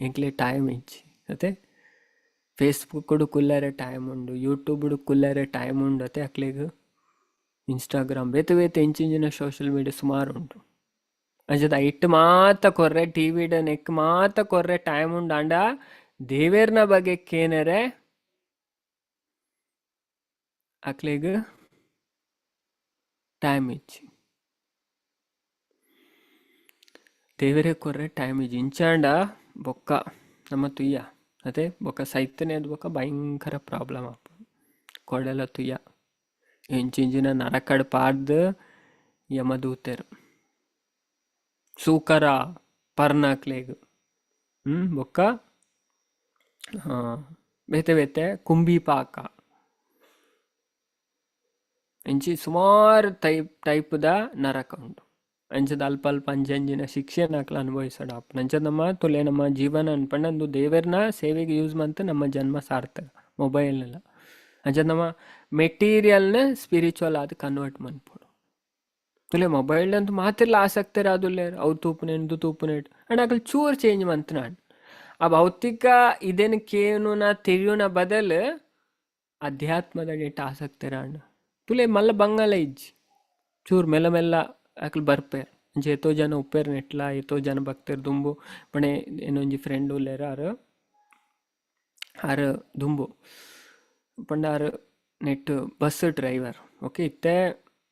ಎಂಕ್ಲೆ ಟೈಮ್ ಇಜ್ಜಿ. ಅತೆ ಫೇಸ್ಬುಕ್ ಕುಲ್ಲರೆ ಟೈಮ್ ಉಂಡು, ಯೂಟ್ಯೂಬ್ ಕುಲ್ಲರೆ ಟೈಮ್ ಉಂಡು, ಅತೆ ಅಕ್ಲೆಗ್ ಇನ್ಸ್ಟಾಗ್ರಾಮ್ ಬೇತೆ ಬೇತೆ ಇಂಚಿಂಚಿನ ಸೋಷಿಯಲ್ ಮೀಡಿಯಾ ಸುಮಾರು ಉಂಟು. ಅಂಚದ ಐಟ್ ಮಾತ ಕೊರ್ರೆ ಟಿವಿಡ್ ನೆಕ್ ಮಾತ ಕೊರ್ರೆ ಟೈಮ್ ಉಂಡು, ಆಂಡ ದೇವೆರ್ನ ಬಗ್ಗೆ ಕೇನರೆ ಅಕ್ಲೆಗ್ ಟೈಮ್ ಇಜ್ಜಿ, ದೇವರೇ ಕೊರ್ರೆ ಟೈಮ್ ಇಜ್ಜಿ. ಇಂಚಾಂಡ ಬೊಕ್ಕ ನಮ್ಮ ತುಯ್ಯ ಅದೇ ಬೊಕ್ಕ ಸೈತನೇ ಬೊಕ್ಕ ಭಯಂಕರ ಪ್ರಾಬ್ಲಮ್ ಆಪುಂಡು. ಕೊಡಲ ತುಯ್ಯ ಇಂಚಿಂಚಿನ ನರಕಡ್ ಪಾಡ್ದ್ ಯಮದೂತೆರ್ ಸೂಕರ ಪರ್ನಾಕ್ಲೆಗ್ ಬೊಕ್ಕ ಬೇತೆ ಬೇತೆ ಕುಂಬಿ ಪಾಕ ಇಂಚಿ ಸುಮಾರು ಟೈಪ್ದ ನರಕ ಉಂಟು. ಅಂಚದ ಅಲ್ಪ ಅಲ್ಪ ಅಂಚಂಚಿನ ಶಿಕ್ಷೆನ ಅಕ್ಲ ಅನುಭವಿಸೋಣ ಆಪುಂಡು. ಅಂಚ ನಮ್ಮ ತುಲೆ ನಮ್ಮ ಜೀವನ ಅನ್ಪಂಡ ಅಂದು ದೇವೆರ್ನ ಸೇವೆಗೆ ಯೂಸ್ ಮಂತ್ ನಮ್ಮ ಜನ್ಮ ಸಾರ್ಥಕ. ಮೊಬೈಲ್ನೆಲ್ಲ ಅಂಚ ನಮ್ಮ ಮೆಟೀರಿಯಲ್ನ ಸ್ಪಿರಿಚುವಲ್ ಆದ್ ಕನ್ವರ್ಟ್ ಮನ್ಪೊಡು. ತುಲೆ ಮೊಬೈಲ್ ಅಂತೂ ಮಾತೆರ್ಲ ಆಸಕ್ತರು ಆದುಲ್ಲೆರ್, ಅವು ತೂಪುನೆ ಇಂದು ತೂಪುನೆ, ಅಂಡ್ ಅಕಲ್ ಚೂರು ಚೇಂಜ್ ಮಂತ್ನಾಂಡ್. ಆ ಭೌತಿಕ ಇದನ್ ಕೇನುನ ತೆರಿಯುನ ಬದಲ್ ಅಧ್ಯಾತ್ಮದ ನೆಟ್ ಆಸಕ್ತರಾಂಡ್. ತುಲೆ ಮಲ್ಲ ಬಂಗಲ ಇಜ್ಜಿ, ಚೂರು ಮೆಲ್ಲ ಮೆಲ್ಲ ಅಕಲ್ ಬರ್ಪೇರ್. ಅಂಚ ಏತೋ ಜನ ಉಪ್ಪೇರ್ ನೆಟ್ಲ, ಏತೋ ಜನ ಭಕ್ತರು ದುಂಬು ಪಣೆ ಏನೊಂಜಿ ಫ್ರೆಂಡ್ ಉಲ್ಲೇರ್ ಆರ್ ಆರ್ ದುಂಬು ಪಂಡ ಆರ್ ನೆಟ್ ಬಸ್ ಡ್ರೈವರ್. ಓಕೆ, ಇತ್ತೆ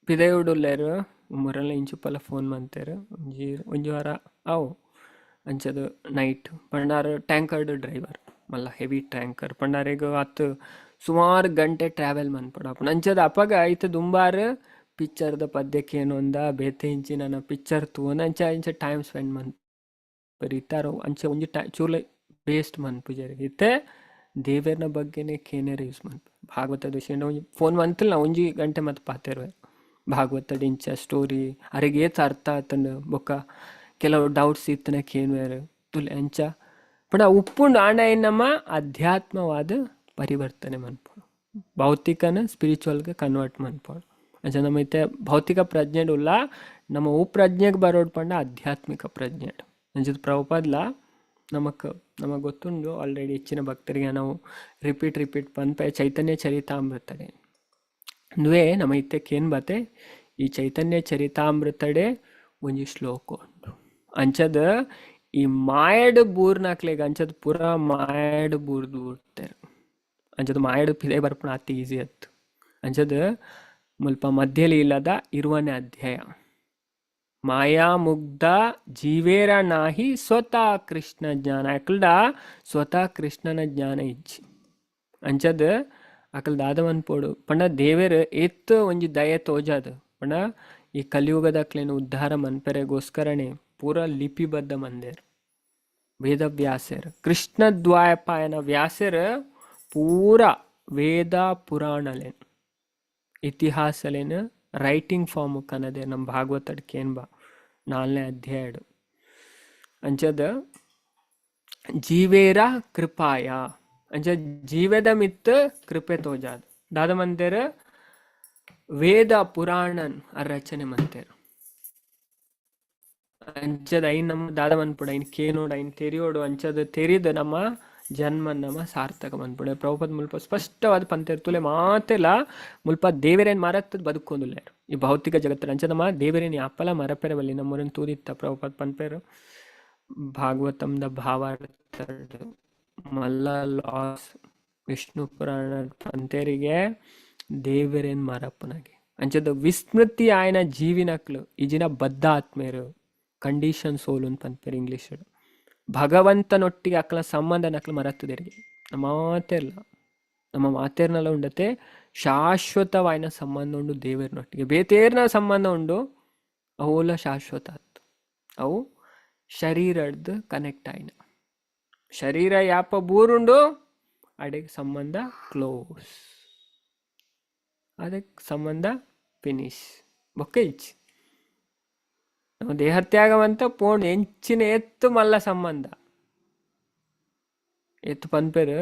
ಪಿದಯೋಡು ಉಲ್ಲೇರ್, ಮುರಲ್ಲ ಇಂಚುಪಲ ಫೋನ್ ಮಂತೇರ್ ಒಂಜಿ ಒಂಜಿ ವಾರ ಅವು ಅಂಚದ ನೈಟ್ ಪಂಡ ಆರ್ ಟ್ಯಾಂಕರ್ಡ್ ಡ್ರೈವರ್, ಮಲ್ಲ ಹೆವಿ ಟ್ಯಾಂಕರ್. ಪಂಡ ಆರೆಗ್ ಆತ್ ಸುಮಾರು ಗಂಟೆ ಟ್ರಾವೆಲ್ ಮನ್ಪೊಡು ಆಪುಂಡು. ಅಂಚದ ಅಪಗ ಇತ್ತೆ ದುಂಬಾರ್ ಪಿಕ್ಚರ್ದ ಪದ್ಯಕ್ಕೆ ಏನೊಂದ ಬೇತೆ ಇಂಚಿನ ಪಿಕ್ಚರ್ ತೂವೊಂದು ಅಂಚ ಇಂಚ ಟೈಮ್ ಸ್ಪೆಂಡ್ ಮನ್ಪೆರ್. ಇತ್ತಾರ ಅಂಚ ಒಂಜಿ ಟೈ ಚೂರ್ಲೆ ವೇಸ್ಟ್ ಮನ್ಪುಜೆರ್. ಇತ್ತೆ ದೇವೆರ್ನ ಬಗ್ಗೆನೆ ಕೇನೆರೆ ಯೂಸ್ ಮನ್ಪೆರ್. ಭಾಗವತದ ವಿಷಯ ಒಂಜಿ ಫೋನ್ ಮಂತಿಲ್ಲ ಒಂಜಿ ಗಂಟೆ ಮತ್ತೆ ಪಾತೆರುವೆ ಭಾಗವತದ ಇಂಚ ಸ್ಟೋರಿ ಅರೆಗ್ ಏತ್ ಅರ್ಥ ಆತಂಡ್ ಬೊಕ್ಕ ಕೆಲವು ಡೌಟ್ಸ್ ಇತ್ತನ ಕೇನುವೆರ್ ತುಲೆ ಅಂಚ ಪಂಡ ಉಪ್ಪುಂಡು. ಆಂಡ ಐನ್ ನಮ್ಮ ಅಧ್ಯಾತ್ಮವಾದ ಪರಿವರ್ತನೆ ಮನ್ಪೊಡು, ಭೌತಿಕನ ಸ್ಪಿರಿಚುವಲ್ಗೆ ಕನ್ವರ್ಟ್ ಮನ್ಪೊಡು. ಅಂಚ ನಮ್ಮ ಇತ್ತೆ ಭೌತಿಕ ಪ್ರಜ್ಞೆಡ್ ಉಲ್ಲ, ನಮ್ಮ ಉ ಪ್ರಜ್ಞೆಗೆ ಬರೋಡು ಪಂಡ ಆಧ್ಯಾತ್ಮಿಕ ಪ್ರಜ್ಞೆಡ್. ಅಂಚದ ಪ್ರಭುಪಾದ್ಲ ನಮಕ್ ನಮಗೆ ಗೊತ್ತುಂಡು ಆಲ್ರೆಡಿ, ಹೆಚ್ಚಿನ ಭಕ್ತರಿಗೆ ನಾವು ರಿಪೀಟ್ ರಿಪೀಟ್ ಪನ್ಪೆ ಚೈತನ್ಯ ಚರಿತಾಮೃತಡೆ ನುವೆ ನಮ್ಮ ಇತ್ತೆಕ್ಕೇನು ಬತ್ತೆ ಈ ಚೈತನ್ಯ ಚರಿತಾಮೃತಡೆ ಒಂಜಿ ಶ್ಲೋಕ ಉಂಡು. ಅಂಚದ ಈ ಮಾಯಡ್ ಬೂರ್ನಾಕ್ಲೆಗ್ ಅಂಚದ ಪೂರ ಮಾಯಡ್ ಬೂರ್ದು ಬೂರ್ತೆರ್. ಅಂಚದ ಮಾಯಡ್ ಪಿದೆ ಬರ್ಪುಣ ಅತಿ ಈಸಿ ಅತ್ತು. ಅಂಚದ ಮುಲ್ಪ ಮಧ್ಯಲೀಲದ 20ನೇ ಅಧ್ಯಾಯ, ಮಾಯಾ ಮುಗ್ಧ ಜೀವೇರ ನಾಹಿ ಸ್ವತಃ ಕೃಷ್ಣ ಜ್ಞಾನ. ಅಕಲ್ಡ ಸ್ವತಃ ಕೃಷ್ಣನ ಜ್ಞಾನ ಇಜ್ಜಿ. ಅಂಚದ ಅಕಲ್ ದಾದ ಮನ್ಪೊಡು ಪಂಡ ದೇವೆರ್ ಏತ್ ಒಂಜಿ ದಯೆ ತೋಜಾದ್ ಪಂಡ ಈ ಕಲಿಯುಗದಕ್ಲೆನ ಉದ್ಧಾರ ಮನ್ಪೆರೆಗೋಸ್ಕರನೇ ಪೂರ ಲಿಪಿಬದ್ಧ ಮಂದೆರ್ ವೇದ ವ್ಯಾಸೆರ್. ಕೃಷ್ಣ ದ್ವೈಪಾಯನ ವ್ಯಾಸೆರ್ ಪೂರ ವೇದ ಪುರಾಣಲೆನ್ ಇತಿಹಾಸಲೆನ್ ರೈಟಿಂಗ್ ಫಾರ್ಮ್ ಕನದೆ ನಮ್ಮ ಭಾಗವತಡ್ ಕೇನ್ಬ 4ನೇ ಅಧ್ಯಾಯಡು. ಅಂಚದ ಜೀವೇರ ಕೃಪಾಯ ಅಂಚ ಜೀವದ ಮಿತ್ ಕೃಪೆ ತೋಜಾದ್ ದಾದ ಮಂತೆರ್ ವೇದ ಪುರಾಣನ್ ರಚನೆ ಮಂತೆರ್. ಅಂಚದ ಐನ್ ನಮ್ಮ ದಾದ ಮನ್ಪೊಡು ಐನ್ ಕೇನೋಡು ಐನ್ ತೆರಿಯೋಡು. ಅಂಚದ ತೆರಿದ ನಮ್ಮ ಜನ್ಮ ನಮ ಸಾರ್ಥಕ ಮನ್ಪುಂಡು. ಪ್ರಭುಪಾದ ಮುಲ್ಪ ಸ್ಪಷ್ಟವಾದ ಪಂತೆರ್ ತುಲೆ ಮಾತೆಲ ಮುಲ್ಪ ದೇವೆರೇನ್ ಮರತ್ತದ್ ಬದುಕೊಂದುಲ್ಲೆರ್ ಈ ಭೌತಿಕ ಜಗತ್ತಿನ. ಅಂಚ ನಮ್ಮ ದೇವೆರೇನ್ ಯಾಪಲ ಮರಪೆರೆ ಬಲ್ಲಿ. ನಮ್ಮೊರನ್ ತೂದಿತ್ತ ಪ್ರಭುಪಾದ ಪನ್ಪೆರ್ ಭಾಗವತಂದ ಭಾವಾರ್ಥ ಮಲ್ಲ ಲಾಸ್ ವಿಷ್ಣು ಪುರಾಣ ಪಂತೇರಿಗೆ ದೇವೆರೇನ್ ಮರಪ್ಪುನಗೆ. ಅಂಚದ ವಿಸ್ಮೃತಿ ಆಯನ ಜೀವಿನಕ್ಲು ಈಜಿನ ಬದ್ಧ ಆತ್ಮೇರು ಕಂಡೀಷನ್ ಸೋಲ್ ಅಂತ ಪನ್ಪೆರ್ ಇಂಗ್ಲೀಷ್. ಭಗವಂತನೊಟ್ಟಿಗೆ ಅಕ್ಲ ಸಂಬಂಧ ನಕ್ಲು ಮರತ್ತುದೆರಿಗೆ. ನಮ್ಮ ಮಾತೆರ್ಲ ನಮ್ಮ ಮಾತೇರ್ನಲ್ಲ ಉಂಡತೆ ಶಾಶ್ವತವಾಯಿನ ಸಂಬಂಧ ಉಂಡು ದೇವರನೊಟ್ಟಿಗೆ. ಬೇತೇರ್ನ ಸಂಬಂಧ ಉಂಡು ಅವುಲ ಶಾಶ್ವತ ಆತು. ಅವು ಶರೀರಡ್ದು ಕನೆಕ್ಟ್ ಆಯ್ನ. ಶರೀರ ಯಾಪ ಬೂರುಂಡು ಅಡೆಗೆ ಸಂಬಂಧ ಕ್ಲೋಸ್, ಅದಕ್ಕೆ ಸಂಬಂಧ ಫಿನಿಶ್ ಬೊಕ್ಕ ಇಜ್ಜಿ. ನಮ್ಮ ದೇಹತ್ಯಾಗವಂತ ಪೋಣ್ ಎಂಚಿನ ಎತ್ತು ಮಲ್ಲ ಸಂಬಂಧ ಎತ್ತು ಪನ್ಪೆರ್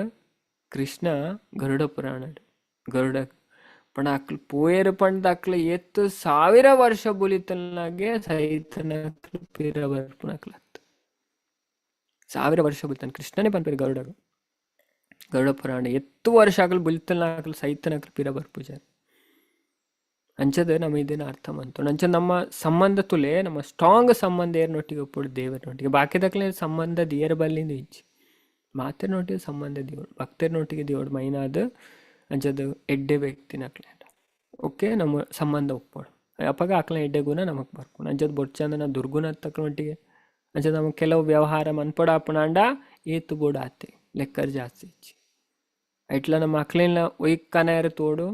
ಕೃಷ್ಣ ಗರುಡ ಪುರಾಣ ಗರುಡ ಪಣ ಅಕ್ಲು ಪೋಯೆರ್ ಪಂಡ ಅಕ್ಲು ಎತ್ತು 1000 ವರ್ಷ ಬುಲಿತನಾಗೆ ಸೈತನಕ್ಲು ಪಿರ ಬರ್ಪುನಕ್ಲತ್ತು. 1000 ವರ್ಷ ಬುಲಿತನ ಕೃಷ್ಣನೇ ಪನ್ಪೆರ್ ಗರುಡ ಗರುಡ ಪುರಾಣ ಎತ್ತು ವರ್ಷ ಅಕ್ಲು ಬುಲಿತನಾಕ್ಲು ಸೈತನಕ್ಲು ಪಿರ ಬರ್ಪುಜಾರ್. ಅಂಚದ ನಮ್ಮ ಇದೇನ ಅರ್ಥ ಮಂತು. ಅಂಚ ನಮ್ಮ ಸಂಬಂಧ ತುಲೆ ನಮ್ಮ ಸ್ಟ್ರಾಂಗ್ ಸಂಬಂಧ ಏರ್ನೊಟ್ಟಿಗೆ ಒಪ್ಪುಡು ದೇವರನೊಟ್ಟಿಗೆ. ಬಾಕಿದಕ್ಲೆ ಸಂಬಂಧ ದೇಯರ ಬಲ್ಲಿಂದ ಇಜ್ಜಿ. ಮಾತೆರ್ನೊಟ್ಟಿಗೆ ಸಂಬಂಧ ದೇವಡು ಭಕ್ತರ್ನೊಟ್ಟಿಗೆ ದೇವಡು ಮೈನಾದ ಅಂಚದ ಎಡ್ಡೆ ವ್ಯಕ್ತಿನಕ್ಲೆ ಓಕೆ ನಮ್ಮ ಸಂಬಂಧ ಒಪ್ಪೋಡು. ಅಪ್ಪಗ ಆಕ್ಲ ಎಡ್ಡೆ ಗುಣ ನಮಕ್ ಬರ್ಪುಂಡು. ಅಂಚದ ಬೊಡ್ಚಂದನ ದುರ್ಗುಣ ತಕ್ನೊಟ್ಟಿಗೆ ಅಂಚ ನಮಗ್ ಕೆಲವು ವ್ಯವಹಾರ ಮನ್ಪೊಡ ಆಪುನಾಂಡ ಏತು ಬೋಡು ಆತೆ ಲೆಕ್ಕರ್ ಜಾಸ್ತಿ ಇಜ್ಜಿ. ಐಟ್ಲ ನಮ್ಮ ಅಕ್ಲೆನ ಒಯ್ಕ್ ಕನಯರ ತೋಡು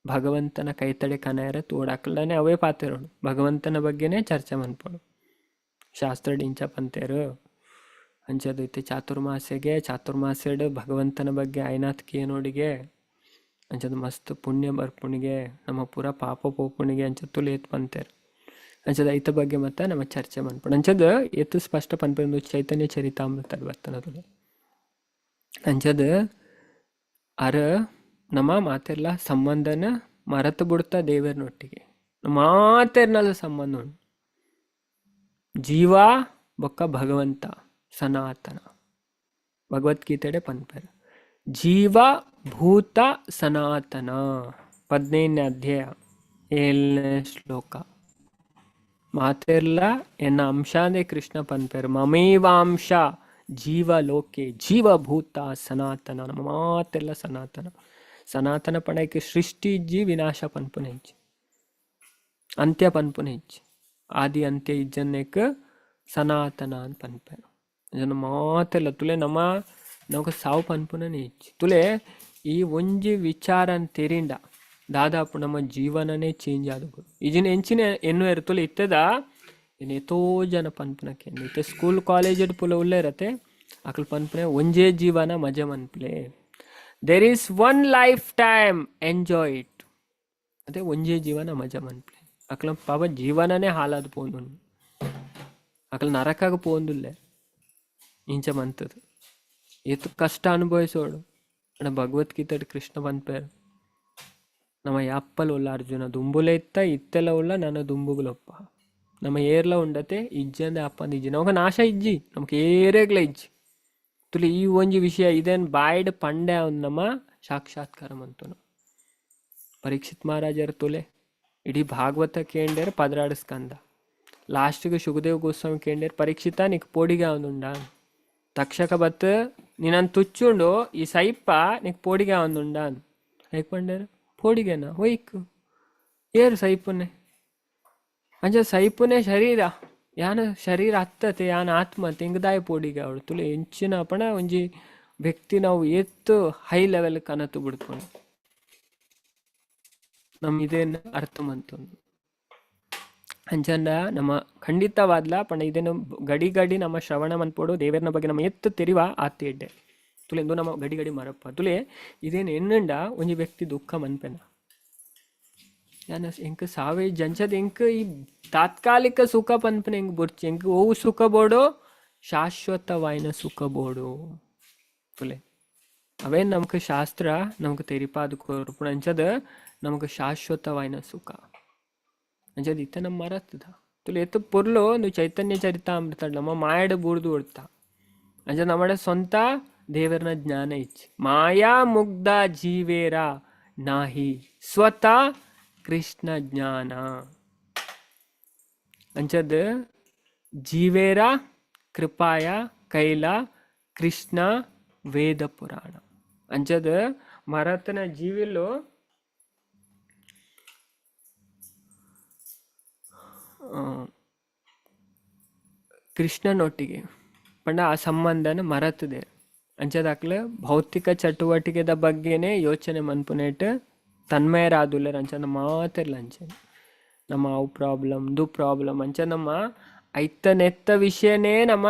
ಭಗವಂತನ ಕೈತಡೆ ಕನಯರ ತೋಡು ಅಕ್ಲನೆ ಅವೇ ಪಾತೆರೋಡು ಭಗವಂತನ ಬಗ್ಗೆನೇ ಚರ್ಚೆ ಮನ್ಪೊಡು. ಶಾಸ್ತ್ರ ಡಿಂಚ ಪಂತೇರು ಅಂಚದೈತೆ ಚಾತುರ್ಮಾಸ್ಯಗೆ ಚಾತುರ್ಮಾಸ್ಯಡ್ ಭಗವಂತನ ಬಗ್ಗೆ ಐನಾತ್ ಕೇನೋಡಿಗೆ ಅಂಚದ ಮಸ್ತ್ ಪುಣ್ಯ ಬರ್ಪುಣಿಗೆ ನಮ್ಮ ಪೂರ ಪಾಪ ಪೋಪುಣಿಗೆ ಅಂಚ ತುಲೆ ಏತ್ ಪಂತೇರು. ಅಂಚದ ಐತ ಬಗ್ಗೆ ಮತ್ತೆ ನಮ್ಮ ಚರ್ಚೆ ಮನ್ಪೊಡು. ಅಂಚದ ಏತ್ ಸ್ಪಷ್ಟ ಪನ್ಪೆಂದು ಚೈತನ್ಯ ಚರಿತಾಮೃತ ಬರ್ತನ ತುಲೆ. ಅಂಚದ ಅರ ನಮ್ಮ ಮಾತೆರ್ಲ ಸಂಬಂಧನ ಮರತು ಬಿಡ್ತಾ ದೇವರನೊಟ್ಟಿಗೆ ಮಾತೆರ್ನಲ್ಲ ಸಂಬಂಧ ಉಂಟು. ಜೀವ ಬೊಕ್ಕ ಭಗವಂತ ಸನಾತನ ಭಗವದ್ಗೀತೆಡೆ ಪನ್ಪೆರ್ ಜೀವ ಭೂತ ಸನಾತನ 15ನೇ ಅಧ್ಯಾಯ 7ನೇ ಶ್ಲೋಕ. ಮಾತೆರ್ಲ ಎನ್ನ ಅಂಶಾಂದೇ ಕೃಷ್ಣ ಪನ್ಪೆರ್ ಮಮೇವಾಂಶ ಜೀವಲೋಕೆ ಜೀವಭೂತ ಸನಾತನ. ನಮ್ಮ ಮಾತೆಲ್ಲ ಸನಾತನ. ಸನಾತನ ಪಣಕ್ಕೆ ಸೃಷ್ಟಿ ಇಜ್ಜಿ ವಿನಾಶ ಪನ್ಪುನ ಇಜ್ಜಿ ಅಂತ್ಯ ಪನ್ಪುನ ಇಜ್ಜಿ ಆದಿ ಅಂತ್ಯ ಇಜ್ಜನ್ನೇಕ್ ಸನಾತನ ಅಂತ ಪನ್ಪೆರ್. ಜನ ಮಾತೆಲ್ಲ ತುಲೆ ನಮ್ಮ ನಮಕ್ ಸಾವು ಪನ್ಪುನನೇ ಇಜ್ಜಿ. ತುಲೆ ಈ ಒಂಜಿ ವಿಚಾರ ತೆರಿಂಡ ದಾದಾಪು ನಮ್ಮ ಜೀವನನೇ ಚೇಂಜ್ ಆದ. ಈಜಿನ ಎಂಚಿನ ಎನ್ನುವೆರ್ ತುಲೆ ಇತ್ತದ ಏನ್ ಏತೋ ಜನ ಪನ್ಪುನಕ್ಕೆ ಇತ್ತೆ ಸ್ಕೂಲ್ ಕಾಲೇಜ್ ಪುಲ ಉಲ್ಲೇರತೆ ಅಕ್ಲು ಪನ್ಪುನೆ ಒಂಜೇ ಜೀವನ ಮಜೆ ಮನ್ಪ್ಲೆ. There is one life time enjoy it. ಅದೇ ಒಂಜೇ ಜೀವನ ಮಜಾ ಮನ್ಪ್ಲೆ. ಅಕ್ಲ ಪಾಪ ಜೀವನನೇ ಹಾಳಾದ್ ಪೋಂದುಂಡು ಅಕ್ಲ ನರಕಾಗ ಪೋಂದುಲ್ಲೆ ಇಂಚ ಮಂತದು ಏತ್ ಕಷ್ಟ ಅನುಭವಿಸೋಡು. ಅಣ್ಣ ಭಗವದ್ಗೀತೆ ಕೃಷ್ಣ ಪನ್ಪೆರ್ ನಮ್ಮ ಯಾಪ್ಪಲ್ ಉಲ್ಲ ಅರ್ಜುನ ದುಂಬುಲೆ ಇತ್ತ ಇತ್ತೆಲ್ಲ ಉಲ್ಲ ನನ್ನ ದುಂಬುಗುಲೊಪ್ಪ ನಮ್ಮ ಏರ್ಲ ಉಂಡತೆ ಇಜ್ಜಂದೆ ಅಪ್ಪಂದ ಇಜ್ಜಿ ನಮಗ ನಾಶ ಇಜ್ಜಿ ನಮಕ್ ಏರೇಗ್ಲ ಇಜ್ಜಿ. ತುಲಿ ಈ ಒಂಜಿ ವಿಷಯ ಇದೇನ್ ಬಾಯ್ಡ್ ಪಂಡೆ ಅವ್ನ್ ನಮ್ಮ ಸಾಕ್ಷಾತ್ಕಾರ ಮಂತುನು. ಪರೀಕ್ಷಿತ್ ಮಹಾರಾಜರ ತುಲೆ ಇಡೀ ಭಾಗವತ ಕೇಂಡೇರ್ 12 ಸ್ಕಂದ ಲಾಸ್ಟ್ಗೆ ಸುಖದೇವ್ ಗೋಸ್ವಾಮಿ ಕೇಂಡೇರ್ ಪರೀಕ್ಷಿತ ನಿಕ್ ಪೋಡಿಗೆ ಅವನುಂಡ ತಕ್ಷಕ ಬತ್ ನೀನನ್ ತುಚ್ಚುಂಡು ಈ ಸೈಪ ನಿಕ್ ಪೋಡಿಗೆ ಅವನುಂಡ ಐಕ್ ಪಂಡೇರ್ ಪೋಡಿಗೆನ ಒಯ್ಕ್ ಏರು ಸೈಪುನೆ ಅಂಚ ಸೈಪುನೆ ಶರೀರ ಯಾನ ಶರೀರ ಅತ್ತತೆ ಯಾನ ಆತ್ಮ ತೆಂಗದಾಯ ಪೋಡಿಗೆ ಅವಳು ತುಲೆ ಎಂಚಿನ ಪಣ ಒಂಜಿ ವ್ಯಕ್ತಿ ನಾವು ಏತ್ ಹೈ ಲೆವೆಲ್ ಕನತು ಬಿಡ್ಕೊಂಡು ನಮ್ ಇದೇನ ಅರ್ಥ ಮಂತೊಂದು. ಅಂಚಂಡ ನಮ್ಮ ಖಂಡಿತವಾದ್ಲ ಪಂಡ ಇದೇನು ಗಡಿ ಗಡಿ ನಮ್ಮ ಶ್ರವಣ ಮನ್ಪೋಡು ದೇವರನ ಬಗ್ಗೆ ನಮ್ಮ ಎತ್ತು ತೆರಿವ ಆತಿ ಎಡ್ಡೆ ತುಲೆ ಎಂದು ನಮ್ಮ ಗಡಿ ಗಡಿ ಮರಪ್ಪ ತುಲೆ ಇದೇನು ಎನ್ನುಂಡ ಒಂಜಿ ವ್ಯಕ್ತಿ ದುಃಖ ಮನ್ಪೆನ ಯಾನ ಎಂಕ್ ಸಾವೇ ಜಂಚದ ಎಂಕ್ ಈ ತಾತ್ಕಾಲಿಕ ಸುಖ ಪನ್ಪನೆ ಎಂಕ್ ಬೊರ್ಚಿ ಎಂಕ್ ಓವು ಸುಖ ಬೋಡು ಶಾಶ್ವತವಾಯಿನ ಸುಖ ಬೋಡು ತುಲೆ ಅವೇ ನಮಕ್ ಶಾಸ್ತ್ರ ನಮಕ್ ತೆರಿಪಾದ ಕೊರ್ಪುಣ ಅಂಚದ ನಮಕ್ ಶಾಶ್ವತವಾಯಿನ ಸುಖ ಅಂಚದ ಇತ್ತ ನಮ್ಮ ಮರತ್ತದ ತುಲೆ ಎತ್ತು ಪೊರ್ಲು ಒಂದು ಚೈತನ್ಯ ಚರಿತಾಮೃತ ನಮ್ಮ ಮಾಯಡ್ ಬೂರ್ದು ಉಡ್ತ ಅಂಚ ನಮ್ಮಡೆ ಸ್ವಂತ ದೇವರನ ಜ್ಞಾನ ಇಚ್ಚಿ. ಮಾಯಾ ಮುಗ್ಧ ಜೀವೇರ ನಾಹಿ ಸ್ವತಃ ಕೃಷ್ಣ ಜ್ಞಾನ. ಅಂಚದ ಜೀವೇರ ಕೃಪಾಯ ಕೈಲ ಕೃಷ್ಣ ವೇದ ಪುರಾಣ. ಅಂಚದ ಮರತನ ಜೀವಿಲು ಕೃಷ್ಣನೊಟ್ಟಿಗೆ ಪಂಡ ಆ ಸಂಬಂಧನ ಮರತದೆ. ಅಂಚದಾಕ್ಲೆ ಭೌತಿಕ ಚಟುವಟಿಕೆದ ಬಗ್ಗೆನೇ ಯೋಚನೆ ಮನ್ಪುನೇಟ್ ತನ್ಮಯರಾದುಲ್ಲೆರ್. ಅಂಚ ಮಾತೆರ್ಲ ಅಂಚನೆ ನಮ್ಮ ಅವು ಪ್ರಾಬ್ಲಮ್ ದು ಪ್ರಾಬ್ಲಮ್ ಅಂಚ ನಮ್ಮ ಐತ ನೆತ್ತ ವಿಷಯನೇ ನಮ್ಮ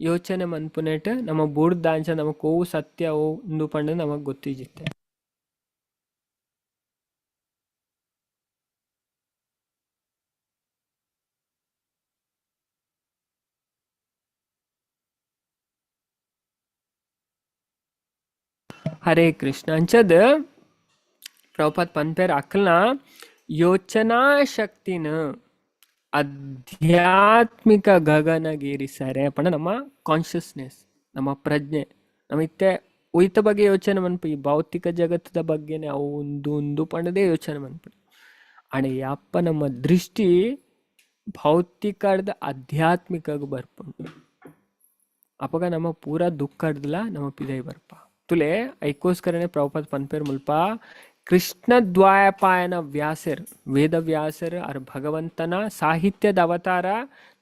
ಯೋಚನೆ ಮನ್ಪುನೇಟ್ ನಮ್ಮ ಬುಡ್ದ ಅಂಚ ನಮಕ್ ಓವು ಸತ್ಯ ಓ ಉಂದು ಪಂಡ ನಮಕ್ ಗೊತ್ತಿಜಿತ್ತೆ. ಹರೇ ಕೃಷ್ಣ. ಅಂಚದ ಪ್ರಭುಪಾದ್ ಪನ್ಪೇರ್ ಅಕ್ಲ್ನ ಯೋಚನಾ ಶಕ್ತಿನ ಆಧ್ಯಾತ್ಮಿಕ ಗಗನಗೇರಿಸರೆ ಪಂಡ ನಮ್ಮ ಕಾನ್ಷಿಯಸ್ನೆಸ್, ನಮ್ಮ ಪ್ರಜ್ಞೆ, ನಮ್ಮ ಇತ್ತೆ ಉಯ್ತ ಬಗ್ಗೆ ಯೋಚನೆ ಮನ್ಪು, ಈ ಭೌತಿಕ ಜಗತ್ತದ ಬಗ್ಗೆನೆ ಅವು ಒಂದು ಒಂದು ಪಂಡದೇ ಯೋಚನೆ ಮನ್ಪು. ಅಣೆ ಯಪ್ಪ ನಮ್ಮ ದೃಷ್ಟಿ ಭೌತಿಕದ ಆಧ್ಯಾತ್ಮಿಕ ಬರ್ಪುಂಡು. ಅಪಗ ನಮ್ಮ ಪೂರ ದುಃಖಡ್ದಲ ನಮ್ಮ ಪಿದೈ ಬರ್ಪ. ತುಲೆ ಐಕೋಸ್ಕರನೇ ಪ್ರಭುಪಾದ್ ಪನ್ಪೇರ್ ಮುಲ್ಪ ಕೃಷ್ಣ ದ್ವೈಪಾಯನ ವ್ಯಾಸರ್, ವೇದ ವ್ಯಾಸರ್ ಅರ್ ಭಗವಂತನ ಸಾಹಿತ್ಯದ ಅವತಾರ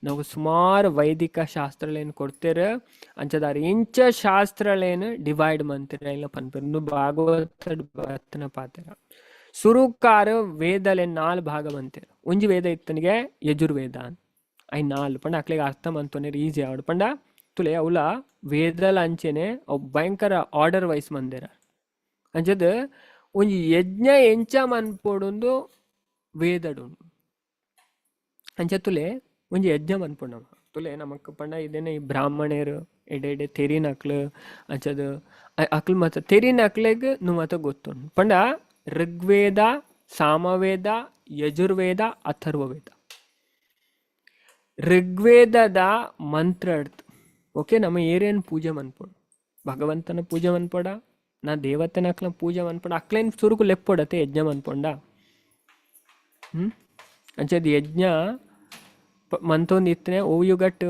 ನಾವು ಸುಮಾರು ವೈದಿಕ ಶಾಸ್ತ್ರಗಳೇನು ಕೊಡ್ತೇರ. ಅಂಚದಾರ ಇಂಚ ಶಾಸ್ತ್ರಗಳೇನು ಡಿವೈಡ್ ಮಂತಿರ ಇಲ್ಲ ಪನ್ಪೇರ್. ಭಾಗವತ ಬತ್ತನ ಪಾತೆರ ಸುರುಕಾರ ವೇದಲೇನ್ ನಾಲ್ ಭಾಗ ಮಂತೇರ್. ಒಂಜಿ ವೇದ ಇತ್ತನಿಗೆ ಯಜುರ್ವೇದ ಅಂತ I ನಾಲ್ ಪಂಡ ಅಕ್ಲೆಗ್ ಅರ್ಥ ಮಂತೊನೇರ್ ಈಸಿ ಆವಡ್ ಪಂಡ ತುಲೆ ಅವಲ ವೇದಲ ಅಂಚೆನೆ ಅವು ಭಯಂಕರ ಆರ್ಡರ್ ವೈಸ್ ಮಂದಿರ. ಅಂಚದ ಒಂಜಿ ಯಜ್ಞ ಎಂಚ ಮನ್ಪೊಡುಂದು ವೇದಡುಂಡು. ಅಂಚ ತುಲೆ ಒಂಜಿ ಯಜ್ಞ ಮನ್ಪೊಡು ನಮ ತುಲೆ ನಮಕ್ ಪಂಡ ಇದೇನೆ ಈ ಬ್ರಾಹ್ಮಣರು ಎಡೆ ಎಡೆ ತೆರಿನಕ್ಲು ಅಂಚದ ಅಕ್ಲು ಮಾತ ತೆರಿನಕ್ಲೆಗ್ ನು ಮಾತ ಗೊತ್ತುಂಡು ಪಂಡ ಋಗ್ವೇದ, ಸಾಮವೇದ, ಯಜುರ್ವೇದ, ಅಥರ್ವವೇದ. ಋಗ್ವೇದದ ಮಂತ್ರ ಓಕೆ ನಮ್ಮ ಏರಿಯನ್ ಪೂಜೆ ಮನ್ಪೊಡು, ಭಗವಂತನ ಪೂಜೆ ಮನ್ಪೊಡ ನಾ ದೇವತೆನ ಅಕ್ಲ ಪೂಜೆ ಮನ್ಪೊಡ ಅಕ್ಲೇನ್ ಸುರುಕು ಲೆಪ್ಪೊಡತೆ ಯಜ್ಞ ಮನ್ಪೊಂಡ. ಅಂಚದ ಯಜ್ಞ ಮಂತೊಂದು ಇತ್ತನೆ ಓ ಯುಗಟ್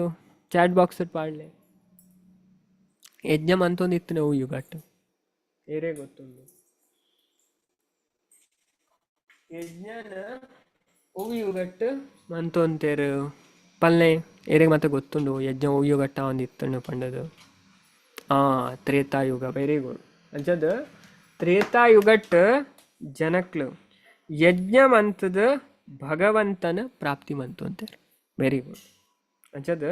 ಚಾಟ್ ಬಾಕ್ಸ್ ಪಾಡ್ಲೆ ಯಜ್ಞ ಮಂತೊಂದು ಇತ್ತನೆ ಓ ಯುಗಟ್ ಏರೇ ಗೊತ್ತುಂಡು ಯಜ್ಞನ ಓ ಯುಗಟ್ ಮಂತೊಂತೇರು ಪಲ್ನೆ ಏರೆಗ್ ಮಾತ ಗೊತ್ತುಂಡು ಯಜ್ಞ ಓ ಯುಗಟ್ಟ ಒಂದು ಇತ್ತುಂಡು ಪಂಡದು. ತ್ರೇತಾಯುಗ ವೆರಿ ಗುಡ್. ಅಂಚದ ತ್ರೇತಾಯುಗಟ್ ಜನಕ್ಲು ಯಜ್ಞ ಮಂತದ ಭಗವಂತನ ಪ್ರಾಪ್ತಿ ಮಂತು ಅಂತಾರೆ. Very good. ಅಂಚದ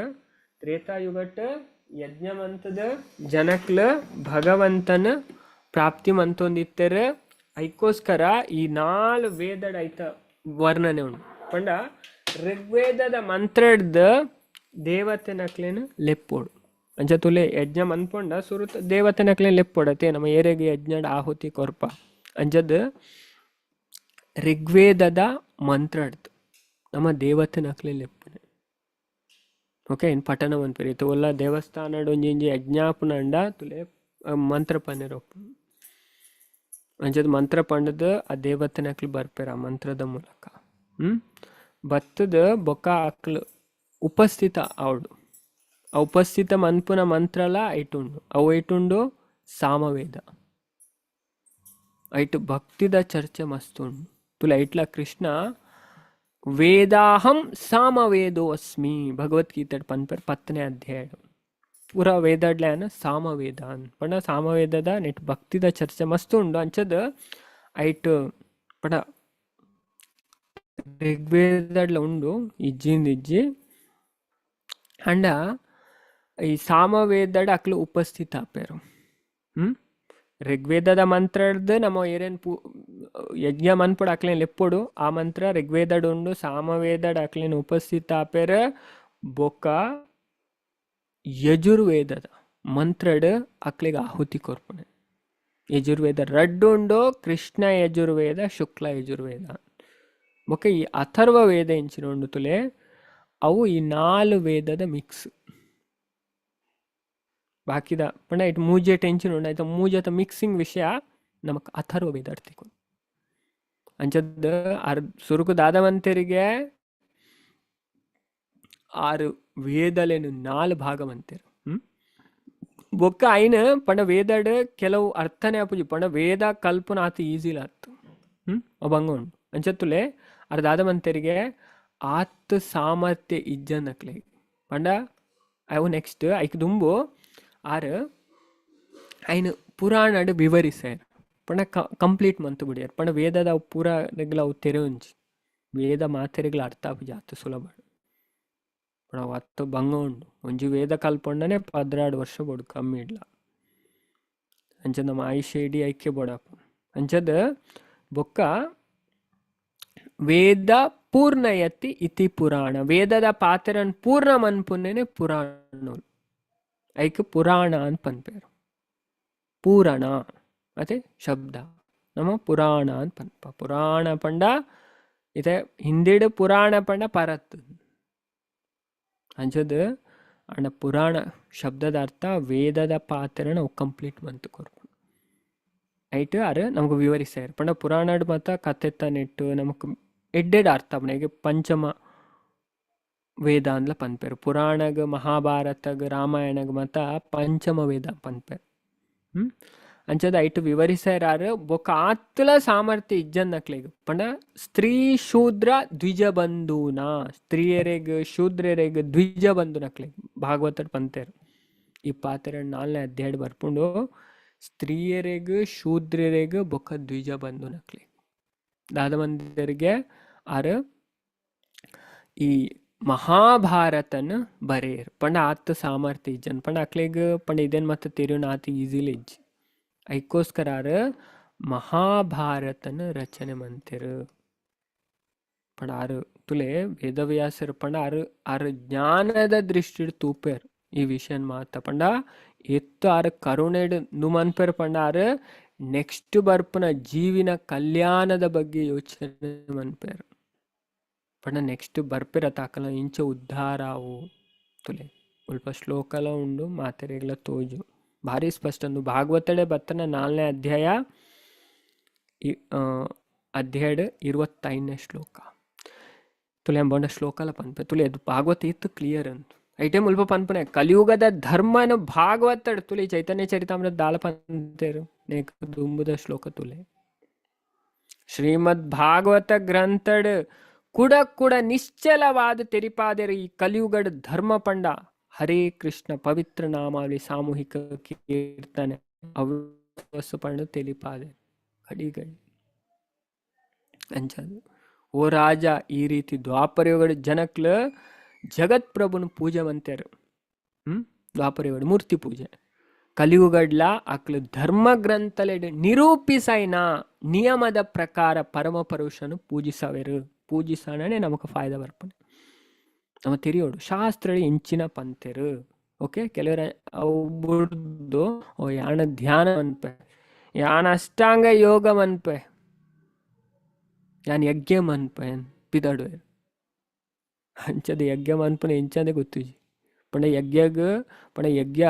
ತ್ರೇತಾಯುಗಟ್ ಯಜ್ಞ ಮಂತದ ಜನಕ್ಲು ಭಗವಂತನ ಪ್ರಾಪ್ತಿ ಮಂತೊಂದಿತ್ತಾರೆ. ಐಕೋಸ್ಕರ ಈ ನಾಲ್ ವೇದಡ್ ಐತ ವರ್ಣನೆ ಉಂಡು ಪಂಡ ಋಗ್ವೇದದ ಮಂತ್ರಡ್ದ ದೇವತೆನಕ್ಲೇನು ಲೆಪ್ಪೋಡು. ಅಂಚ ತುಲೆ ಯಜ್ಞ ಮನ್ಪೊಂಡ ಸುರುತ ದೇವತೆನಕ್ಲೇನು ಲೆಪ್ಪೋಡತೆ ನಮ್ಮ ಏರೆಗೆ ಯಜ್ಞಡ್ ಆಹುತಿ ಕೊರ್ಪ. ಅಂಚದ ಋಗ್ವೇದದ ಮಂತ್ರಡ್ದು ನಮ್ಮ ದೇವತೆನಕ್ಲೆ ಲೆಪ್ಪುನೆ. ಓಕೆ ಇನ್ ಪಠಣ ಮನ್ಪೆರ್ ಇತ್ತೆ ಒಲ್ಲ ದೇವಸ್ಥಾನಡ್ ಒಂಜಿ ಒಂಜಿ ಯಜ್ಞಾಪುನಂಡ ತುಲೆ ಮಂತ್ರ ಪನ್ನೆರ್ ಒಪ್ಪು. ಅಂಚದ ಮಂತ್ರ ಪಂಡದ್ ಆ ದೇವತೆನಕ್ಲು ಬರ್ಪೆರ್ ಆ ಮಂತ್ರದ ಮೂಲಕ. ಬತ್ತದ ಬೊಕ್ಕ ಅಕ್ಲು ಉಪಸ್ಥಿತ ಆವಡು. ಆ ಉಪಸ್ಥಿತ ಮನ್ಪುನ ಮಂತ್ರಲ ಐಟುಂಡು. ಅವು ಐಟುಂಡು ಸಾಮವೇದ. ಐಟು ಭಕ್ತಿದ ಚರ್ಚೆ ಮಸ್ತ್ ಉಂಡು. ತುಲೆ ಐಟ್ಲ ಕೃಷ್ಣ ವೇದಾಹಂ ಸಾಮವೇದೋ ಅಸ್ಮಿ ಭಗವದ್ಗೀತೆ ಪನ್ಪೆರ್ 10ನೇ ಅಧ್ಯಾಯ ಪೂರ ವೇದಡ್ಲ್ಯಾನ ಸಾಮವೇದ ಪಂಡ ಸಾಮವೇದದ ನೆಟ್ ಭಕ್ತಿದ ಚರ್ಚೆ ಮಸ್ತ್ ಉಂಡು. ಅಂಚದ ಐಟ್ ಪಂಡ ಋಗ್ವೇದಡ್ಲ ಉಂಡು ಇಜ್ಜಿಂದ್ ಇಜ್ಜಿ ಅಂಡ ಈ ಸಾಮವೇದಡ್ ಅಕ್ಲು ಉಪಸ್ಥಿತ ಆಪೆರ್. ಋಗ್ವೇದದ ಮಂತ್ರಡ್ದು ನಮ್ಮ ಏರೇನ್ ಯಜ್ಞ ಮನ್ಪೊಡು ಅಕ್ಲೇನ್ ಲೆಪ್ಪೊಡು ಆ ಮಂತ್ರ ಋಗ್ವೇದಡ್ ಉಂಡು. ಸಾಮವೇದಡ್ ಅಕ್ಲೇನ್ ಉಪಸ್ಥಿತ ಆಪೆರ್. ಬೊಕ್ಕ ಯಜುರ್ವೇದದ ಮಂತ್ರಡ್ ಅಕ್ಲೆಗ್ ಆಹುತಿ ಕೊರ್ಪುನೆ. ಯಜುರ್ವೇದ ರಡ್ಡು ಉಂಡು, ಕೃಷ್ಣ ಯಜುರ್ವೇದ, ಶುಕ್ಲ ಯಜುರ್ವೇದ. ಬೊಕ್ಕ ಈ ಅಥರ್ವ ವೇದ ಎಂಚಿನ ಉಂಡು ತುಲೆ ಅವು ಈ ನಾಲ್ ವೇದದ ಮಿಕ್ಸ್. ಬಾಕಿದ ಪಂಡ ಐಟ್ ಮೂಜೆ ಟೆನ್ಷನ್ ಉಂಡು. ಐತ ಮೂಜೆತ ಮಿಕ್ಸಿಂಗ್ ವಿಷಯ ನಮಕ್ ಅಥರ್ವ ವೇದ ತಿಕ್ಕು. ಅಂಚದ ಆರ್ ಸುರುಕು ದಾದವಂತೆರಿಗೆ ಆರು ವೇದಲೆನು ನಾಲ್ ಭಾಗ ಮಂತೆರ್. ಬೊಕ್ಕ ಐನ್ ಪಂಡ ವೇದಡ್ ಕೆಲವು ಅರ್ಥನೆ ಆಪುಜಿ. ಪಂಡ ವೇದ ಕಲ್ಪುನ ಆತ್ ಈಸಿಲ ಅತ್ತು. ಅವು ಉಂಡು. ಅಂಚತ್ತುಲೆ ಆರ್ ದಾದವಂತೆರಿಗೆ ಆತ್ ಸಾಮರ್ಥ್ಯ ಇಜ್ಜನಕ್ಲೆ ಪಂಡ ಅವು ನೆಕ್ಸ್ಟ್ ಐಕ್ ದುಂಬು ಆರ್ ಐನ್ ಪುರಾಣಡ್ ವಿವರಿಸಾಯೆರ್. ಪಂಡ ಕಂಪ್ಲೀಟ್ ಮಂತ್ ಬುಡಿಯೆರ್. ಪಂಡ ವೇದದ ಅವು ಪೂರ ಅವು ತೆರೆಯುಂಜಿ. ವೇದ ಮಾತೆರೆಗ್ಲ ಅರ್ಥ ಆಪುಜಿ ಆತ್ ಸುಲಭ. ಪಂಡ ಅವು ಅತ್ ಬಂಗ ಉಂಡು. ಒಂಜಿ ವೇದ ಕಲ್ಪೊಂಡನೆ 12 ವರ್ಷ ಬೋಡು ಕಮ್ಮಿ ಇಡ್ಲ. ಅಂಚ ನಮ್ಮ ಆಯುಷ್ಯ ಇಡೀ ಐಕ್ಯ ಬೋಡಾಪುಂಡು. ಅಂಚದ ಬೊಕ್ಕ ವೇದ ಪೂರ್ಣಯತಿ ಇತಿ ಪುರಾಣ. ವೇದದ ಪಾತೆರನ್ ಪೂರ್ಣ ಮನ್ಪುನೇನೆ ಪುರಾಣೋಲು. ಐಕ್ ಪುರಾಣ ಅಂತ ಪನ್ಪೆರ್. ಪೂರಣ ಅತೆ ಶಬ್ದ ನಮ ಪುರಾಣ ಅಂತ ಪನ್ಪ. ಪುರಾಣ ಪಂಡ ಇತ್ತೆ ಹಿಂದಿಡ್ ಪುರಾಣ ಪಂಡ ಪರತ್. ಅಂಚದ ಅಂಡ ಪುರಾಣ ಶಬ್ದದ ಅರ್ಥ ವೇದದ ಪಾತೆರನ್ ಅವು ಕಂಪ್ಲೀಟ್ ಮಂತ್ ಕೊರ್ಪುಂಡು. ಐಟ್ ಆರ್ ನಮಕ್ ವಿವರಿಸಾಯೆರ್. ಪಂಡ ಪುರಾಣಡ್ ಮಾತ ಕತೆತ್ತ ನೆಟ್ಟು ನಮಕ್ ಎಡ್ಡೆಡ್ ಅರ್ಥ ಆಪುಂಡು. ಐಕ್ ಪಂಚಮ ವೇದ ಅಂದ್ಲ ಪನ್ಪೆರ್. ಪುರಾಣಗ್ ಮಹಾಭಾರತಗ್ ರಾಮಾಯಣಗ್ ಮಾತ ಪಂಚಮ ವೇದ ಪನ್ಪೆರ್. ಅಂಚದ ಐಟ್ ವಿವರಿಸಾಯೆರ್ ಆರ್. ಬೊಕ್ಕ ಆತ್ಲ ಸಾಮರ್ಥ್ಯ ಇಜ್ಜಂದಕ್ಲೆಗ್ ಪಂಡ ಸ್ತ್ರೀ ಶೂದ್ರ ದ್ವಿಜ ಬಂಧುನ, ಸ್ತ್ರೀಯರೆಗ್ ಶೂದ್ರರೆಗ್ ದ್ವಿಜ ಬಂಧುನಕ್ಲೆಗ್ ಭಾಗವತಡ್ ಪಂತೆರ್. ಈ ಪಾತೆರ 4ನೇ ಅಧ್ಯಾಯಡ್ ಬರ್ಪುಂಡು. ಸ್ತ್ರೀಯರೆಗ್ ಶೂದ್ರರೆಗ್ ಬೊಕ್ಕ ದ್ವಿಜ ಬಂಧುನಕ್ಲೆಗ್ ದಾದಮಂದಿರಿಗೆ ಆರ್ ಈ ಮಹಾಭಾರತನ್ ಬರೆಯರ್. ಪಂಡ ಆತ್ ಸಾಮರ್ಥ್ಯ ಇಜ್ಜನ್. ಪಂಡ ಅಕ್ಲೆಗ್ ಪಂಡ ಇದೇನ್ ಮತ್ತ ತೆರಿಯುನ ಆತ್ ಈಸಿಲಿ ಇಜ್ಜಿ. ಐಕೋಸ್ಕರ ಆರ್ ಮಹಾಭಾರತನ್ ರಚನೆ ಮಂತೆರ್. ಪಂಡ ಆರ್ ತುಲೆ ವೇದವ್ಯಾಸರು ಪಂಡ ಆರ್ ಆರ್ ಜ್ಞಾನದ ದೃಷ್ಟಿಡ್ ತೂಪೆರ್ ಈ ವಿಷಯನ್ ಮಾತ. ಪಂಡ ಎತ್ತು ಆರ್ ಕರುಣೆಡ್ ನು ಮನ್ಪೆರ್. ಪಂಡ ಆರ್ ನೆಕ್ಸ್ಟ್ ಬರ್ಪುನ ಜೀವಿನ ಕಲ್ಯಾಣದ ಬಗ್ಗೆ ಯೋಚನೆ ಮನ್ಪೆರ್. ಪಂಡ ನೆಕ್ಸ್ಟ್ ಬರ್ಪೆರ ತಾಕಲ ಇಂಚ ಉದ್ಧಾರ ಅವು ತುಲೆ ಮುಲ್ಪ ಶ್ಲೋಕಲ ಉಂಡು ಮಾತೆರೆಗ್ಲ ತೋಜು ಭಾರಿ ಸ್ಪಷ್ಟ. ಅಂದು ಭಾಗವತಡೆ ಬತ್ತನ 4ನೇ ಅಧ್ಯಾಯ ಅಧ್ಯಾಯಡ್ 25ನೇ ಶ್ಲೋಕ. ತುಲೆ ಬಂಡ ಶ್ಲೋಕಲ ಪನ್ಪೆ ತುಲೆ ಅದು ಭಾಗವತ ಇತ್ತು ಕ್ಲಿಯರ್ ಅಂತ. ಐಟೆ ಮುಲ್ಪ ಪನ್ಪನೆ ಕಲಿಯುಗದ ಧರ್ಮನ ಭಾಗವತಡ್ ತುಲೆ ಚೈತನ್ಯ ಚರಿತಾಮೃತ ದಾಲ ಪಂತೇರು ನೇಕ್ ದುಂಬುದ ಶ್ಲೋಕ ತುಲೆ. ಶ್ರೀಮದ್ ಭಾಗವತ ಗ್ರಂಥಡ್ ಕುಡ ಕುಡ ನಿಶ್ಚಲವಾದ ತೆರಿಪಾದೆರು ಈ ಕಲಿಯುಗಡ್ ಧರ್ಮ ಪಂಡ ಹರೇ ಕೃಷ್ಣ ಪವಿತ್ರ ನಾಮಾವಳಿ ಸಾಮೂಹಿಕ ಕೀರ್ತನೆ ಅವಸು ಪಂಡ ತೆಲಿಪಾದೆ ಗಡಿ ಗಡಿ ಅಂಚದು. ಓ ರಾಜ, ಈ ರೀತಿ ದ್ವಾಪರಯುಗಡ್ ಜನಕ್ಲ ಜಗತ್ ಪ್ರಭುನ ಪೂಜೆ ಮಂತೇರು. ದ್ವಾಪರಯುಗಡ್ ಮೂರ್ತಿ ಪೂಜೆ. ಕಲಿಯುಗಡ್ಲ ಅಕ್ಲು ಧರ್ಮ ಗ್ರಂಥಲೆಡ್ ನಿರೂಪಿಸೈನ ನಿಯಮದ ಪ್ರಕಾರ ಪರಮ ಪರುಷನು ಪೂಜಿಸವೆರು. ಪೂಜಿಸಣನೆ ನಮಕ್ ಫಾಯ್ದ ಬರ್ಪುನೆ. ನಮ ತೆರಿಯೋಡು ಶಾಸ್ತ್ರ ಇಂಚಿನ ಪಂತೆರು. ಓಕೆ, ಕೆಲವರ ಅವು ಬುಡ್ದು ಓ ಯಾನ ಧ್ಯಾನ ಮನ್ಪೆ, ಯಾನ ಅಷ್ಟಾಂಗ ಯೋಗ ಮನ್ಪೆ, ಯಾನ್ ಯಜ್ಞ ಮನ್ಪೆ ಪಿದಡುವೆರ್. ಅಂಚದ ಯಜ್ಞ ಮನ್ಪುನ ಎಂಚಂದೆ ಗೊತ್ತುಜಿ. ಪಂಡ ಯಜ್ಞಗ್ ಪಂಡ ಯಜ್ಞ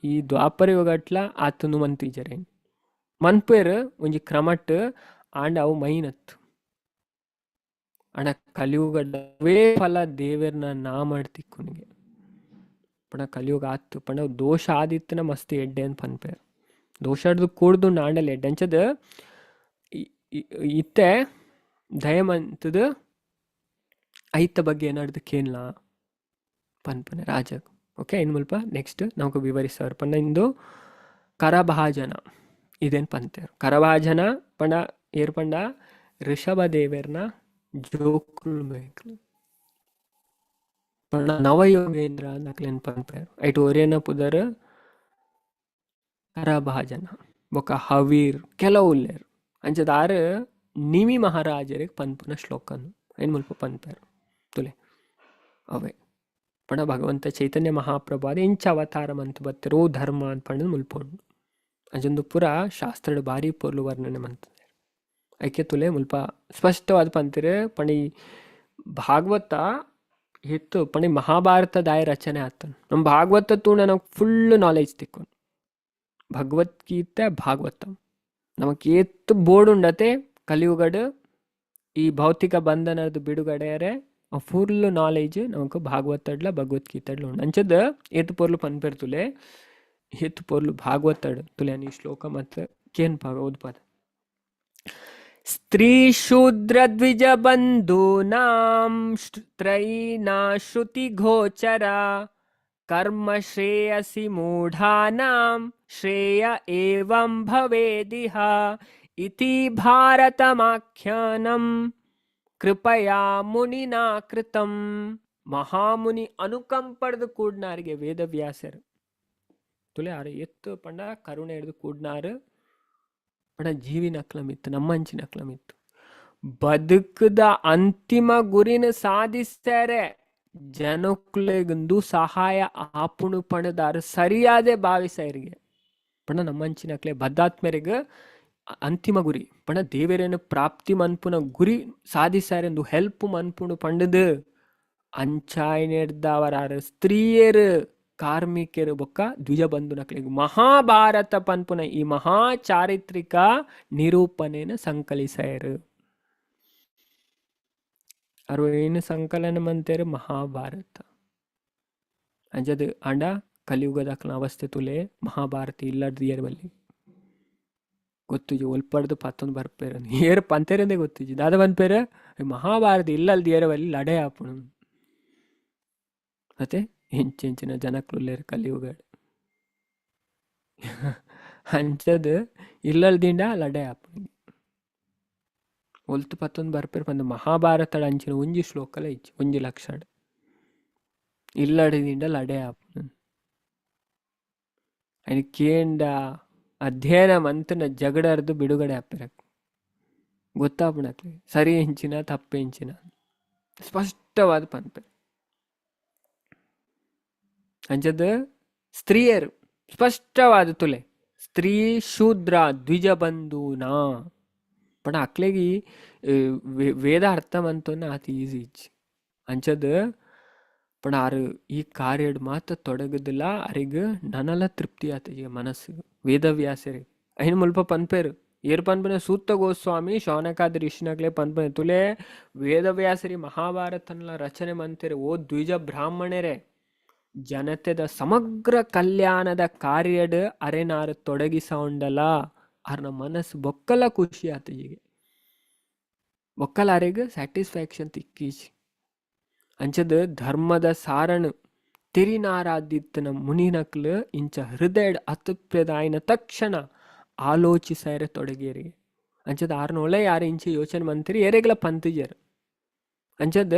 ಈ ದ್ವಾಪರ ಯುಗಟ್ಲ ಆತನು ಮಂತಿಜರೆ ಮನ್ಪೇರ್ ಒಂಜಿ ಕ್ರಮಟ್ ಆಂಡ ಅವು ಮೈನತ್ತು. ಅಣ ಕಲಿಯುಗವೇ ಫಲ ದೇವೆರ್ನ ನಾಮಡ್ ತಿಕ್ಕುನಿಗೆ. ಪಂಡ ಕಲಿಯುಗ ಆತು ಪಂಡ ದೋಷ ಆದಿತ್ತನ ಮಸ್ತ್ ಎಡ್ಡೆ ಅಂತ ಪನ್ಪೇರ್. ದೋಷಡ್ದು ಕೂಡ್ದು ನಾಂಡಲ್ ಎಡ್ಡೆ ಅಂಚದ ಇತ್ತೆ ದಯಮಂತದ ಐತ ಬಗ್ಗೆ ಏನಾಡ್ದು ಕೇನ್ಲ ಪನ್ಪನೆ ರಾಜಗ್. ಓಕೆ, ಇನ್ ಮುಲ್ಪ ನೆಕ್ಸ್ಟ್ ನಮಕ್ ವಿವರಿಸವರು. ಪಂಡ ಇಂದು ಕರಭಾಜನ ಇದೇನ್ ಪಂತೇರು. ಕರಭಾಜನ ಪಂಡ ಏರ್ ಪಂಡ ಋಷಭ ದೇವೆರ್ನ ಜೋಕುಲು ಮೇಕ್ಲು. ಪಂಡ ನವಯೋಗೇಂದ್ರ ನಕ್ಲೆನ್ ಪನ್ಪೇರು. ಐಟ್ ಒರಿಯನ ಪುದರ್ ಕರಭಾಜನ ಬೊಕ ಹವೀರ್ ಕೆಲವು ಉಲ್ಲೇರು. ಅಂಚದ ಆರ್ ನಿಮಿ ಮಹಾರಾಜರಿಗೆ ಪನ್ಪುನ ಶ್ಲೋಕನು ಐನ್ ಮುಲ್ಪ ಪನ್ಪೇರು ತುಲೆ ಅವೇ. ಪಂಡ ಭಗವಂತ ಚೈತನ್ಯ ಮಹಾಪ್ರಭು ಅದ ಇಂಚ ಅವತಾರ ಮಂತ್ ಬತ್ತೆರ್ ಓ ಧರ್ಮ ಅಂತ ಪಂಡ ಮುಲ್ಪ ಉಂಡು. ಅಂಚೊಂದು ಪೂರ ಶಾಸ್ತ್ರಡ್ ಭಾರಿ ಪೊರ್ಲು ವರ್ಣನೆ ಮಂತುದೆರ್. ಐಕೆ ತುಲೆ ಮುಲ್ಪ ಸ್ಪಷ್ಟವಾದ ಪಂತೆರ್. ಪಂಡ ಈ ಭಾಗವತ ಏತ್ ಪಂಡ ಮಹಾಭಾರತದಾಯ ರಚನೆ ಆತನ್. ನಮ್ಮ ಭಾಗವತ ತೂಂಡ ನಮಕ್ ಫುಲ್ ನಾಲೆಜ್ ತಿಕ್ಕುಂಡು. ಭಗವದ್ಗೀತೆ ಭಾಗವತಂ ನಮಕ್ ಏತ್ ಬೋಡುಂಡತೆ ಕಲಿಯುಗಡ್ ಈ ಭೌತಿಕ ಬಂಧನದ ಬಿಡುಗಡೆಯರೆ ಫುಲ್ ನಾಲೆಜ್ ನಮಕ್ ಭಾಗವತಡ್ಲ ಭಗವದ್ಗೀತೆಡ್ಲ ಉಂಡು. ಅಂಚದ ಏತ್ ಪೊರ್ಲು ಪನ್ಪೆರ್ ತುಲೆ, ಏತ್ ಪೊರ್ಲು ಭಾಗವತಡ್ ತುಲೆ ಈ ಶ್ಲೋಕ ಮತ್ ಕೇನ್ ಭಾಗ ಓದ್ಪಾದ. ಸ್ತ್ರೀ ಶೂದ್ರ ದ್ವಿಜ ಬಂಧೂನಾಂ ತ್ರಯೀನಾ ಶ್ರುತಿ ಗೋಚರ ಕರ್ಮ ಶ್ರೇಯಸಿ ಮೂಢಾನಾಂ ಶ್ರೇಯ ಏವಂ ಭವೇದಿಹ ಇತಿ ಭಾರತಮಾಖ್ಯಾನಂ ಕೃಪಯಾ ಮುನಿನಾ ಕೃತಂ. ಮಹಾಮುನಿ ಅನುಕಂಪಡ್ದು ಕೂಡ್ನಾರಿಗೆ ವೇದವ್ಯಾಸರು ತುಲೆ ಆರು ಎತ್ತು ಪಂಡ ಕರುಣೆ ಹಿಡ್ದು ಕೂಡ್ನಾರು ಪಂಡ ಜೀವಿನಕ್ಲಮಿತ್ತು ನಮ್ಮಂಚಿನಕ್ಲಮಿತ್ತು ಬದುಕದ ಅಂತಿಮ ಗುರಿನ ಸಾಧಿಸ್ತಾರೆ ಜನಕ್ಲೆಗಂದು ಸಹಾಯ ಆಪುಣು ಪಣದಾರು ಸರಿಯಾದೆ ಭಾವಿಸರಿಗೆ ಪಂಡ ನಮ್ಮಂಚಿನಕ್ಲೆ ಬದ್ಧಾತ್ಮರಿಗೆ ಅಂತಿಮ ಗುರಿ ಪಂಡ ದೇವರೇನು ಪ್ರಾಪ್ತಿ ಮನ್ಪುನ ಗುರಿ ಸಾಧಿಸಾರೆಂದು ಹೆಲ್ಪ್ ಮನ್ಪುಣು ಪಂಡದು ಅಂಚಾಯ್ನೆಡ್ದವರಾರು ಸ್ತ್ರೀಯರು ಕಾರ್ಮಿಕರು ಬೊಕ್ಕ ದ್ವಿಜ ಬಂಧುನಕ್ಲೆಗ್ ಮಹಾಭಾರತ ಪನ್ಪುನ ಈ ಮಹಾ ಚಾರಿತ್ರಿಕ ನಿರೂಪಣೆನ ಸಂಕಲಿಸಯರು. ಅರು ಏನು ಸಂಕಲನ ಮಂತೇರು ಮಹಾಭಾರತ. ಅಂಚದ ಆಂಡ ಕಲಿಯುಗದ ಅವಸ್ಥೆ ತುಲೆ ಮಹಾಭಾರತ ಇಲ್ಲಡ್ದು ಏರ್ ಬಲ್ಲಿ ಗೊತ್ತುಜಿ ಒಲ್ಪಡ್ದು ಪತ್ತೊಂದು ಬರ್ಪೇರು ಏರ್ ಪಂತೇರಂದೇ ಗೊತ್ತುಜಿ ದಾದ ಪನ್ಪೇರು ಮಹಾಭಾರತ ಇಲ್ಲಲ್ದು ಏರ್ ಬಲ್ಲಿ ಲಡೆ ಆಪುಣು ಮತ್ತೆ ಎಂಚೆಂಚಿನ ಜನಕ್ಲುಲ್ಲೇರು ಕಲಿಯುಗ ಅಂಚದ ಇಲ್ಲಲ್ದಿಂಡ ಲಡೆ ಆಪುಣು ಒಲ್ತು ಪತ್ತೊಂದು ಬರ್ಪೇರು ಪಂದು ಮಹಾಭಾರತದ ಅಂಚಿನ ಒಂಜಿ ಶ್ಲೋಕಲ ಇಜ್ಜಿ ಒಂಜಿ ಲಕ್ಷಣ ಇಲ್ಲಡಿದಿಂಡ ಲಡೆ ಆಪುಣು ಐನ್ ಕೇಂಡ ಅಧ್ಯಯನ ಮಂತನ ಜಗಡರ್ದು ಬಿಡುಗಡೆ ಆಪೇರ ಗೊತ್ತಾಪುಣಕ್ಲೆ ಸರಿ ಎಂಚಿನ ತಪ್ಪೆಂಚಿನ ಸ್ಪಷ್ಟವಾದ ಪನ್ಪೆ. ಅಂಚದ ಸ್ತ್ರೀಯರು ಸ್ಪಷ್ಟವಾದ ತುಲೆ ಸ್ತ್ರೀ ಶೂದ್ರ ದ್ವಿಜ ಬಂಧುನಾ ಪಂಡ ಅಕ್ಲೆಗಿ ವೇದ ಅರ್ಥ ಮಂತೊನ್ನ ಆತ ಈಸಿ ಇಜ್ಜಿ. ಅಂಚದ ಪಂಡ ಆರು ಈ ಕಾರ್ಯಡ್ ಮಾತ ತೊಡಗುದಿಲ್ಲ ಅರಿಗ್ ನನಲ ತೃಪ್ತಿ ಆತಜಿ ಮನಸ್ಸು ವೇದವ್ಯಾಸರು ಐನ್ ಮುಲ್ಪ ಪನ್ಪೇರು ಏರ್ ಪನ್ಪನೆ ಸೂತ ಗೋಸ್ವಾಮಿ ಶೌನಕಾದಿ ಋಷಿನಕ್ಲೆ ಪನ್ಪನೆ ತುಲೆ ವೇದವ್ಯಾಸರಿ ಮಹಾಭಾರತನ್ಲ ರಚನೆ ಮಂತೆರೆ ಓ ದ್ವಿಜ ಬ್ರಾಹ್ಮಣರೇ ಜನತೆದ ಸಮಗ್ರ ಕಲ್ಯಾಣದ ಕಾರ್ಯಡ್ ಅರೆನಾರು ತೊಡಗಿಸೌಂಡಲ ಅರ್ನ ಮನಸ್ಸು ಬೊಕ್ಕಲ ಖುಷಿ ಆತಜಿಗೆ ಬೊಕ್ಕಲ ಅರೆಗ್ ಸ್ಯಾಟಿಸ್ಫ್ಯಾಕ್ಷನ್ ತಿಕ್ಕೀಜಿ. ಅಂಚದ ಧರ್ಮದ ಸಾರಣು ತೆರಿನಾರಾದಿತ್ತನ ಮುನಿನಕ್ಲು ಇಂಚ ಹೃದಯಡ್ ಅತೃಪ್ತಿದಾಯಿನ ತಕ್ಷಣ ಆಲೋಚಿಸರೆ ತೊಡಗಿಯರಿಗೆ. ಅಂಚದ ಆರ್ನೊಳೆ ಯಾರು ಇಂಚ ಯೋಚನೆ ಮಂತಿರಿ ಏರೆಗ್ಲ ಪಂತಿಜರು. ಅಂಚದ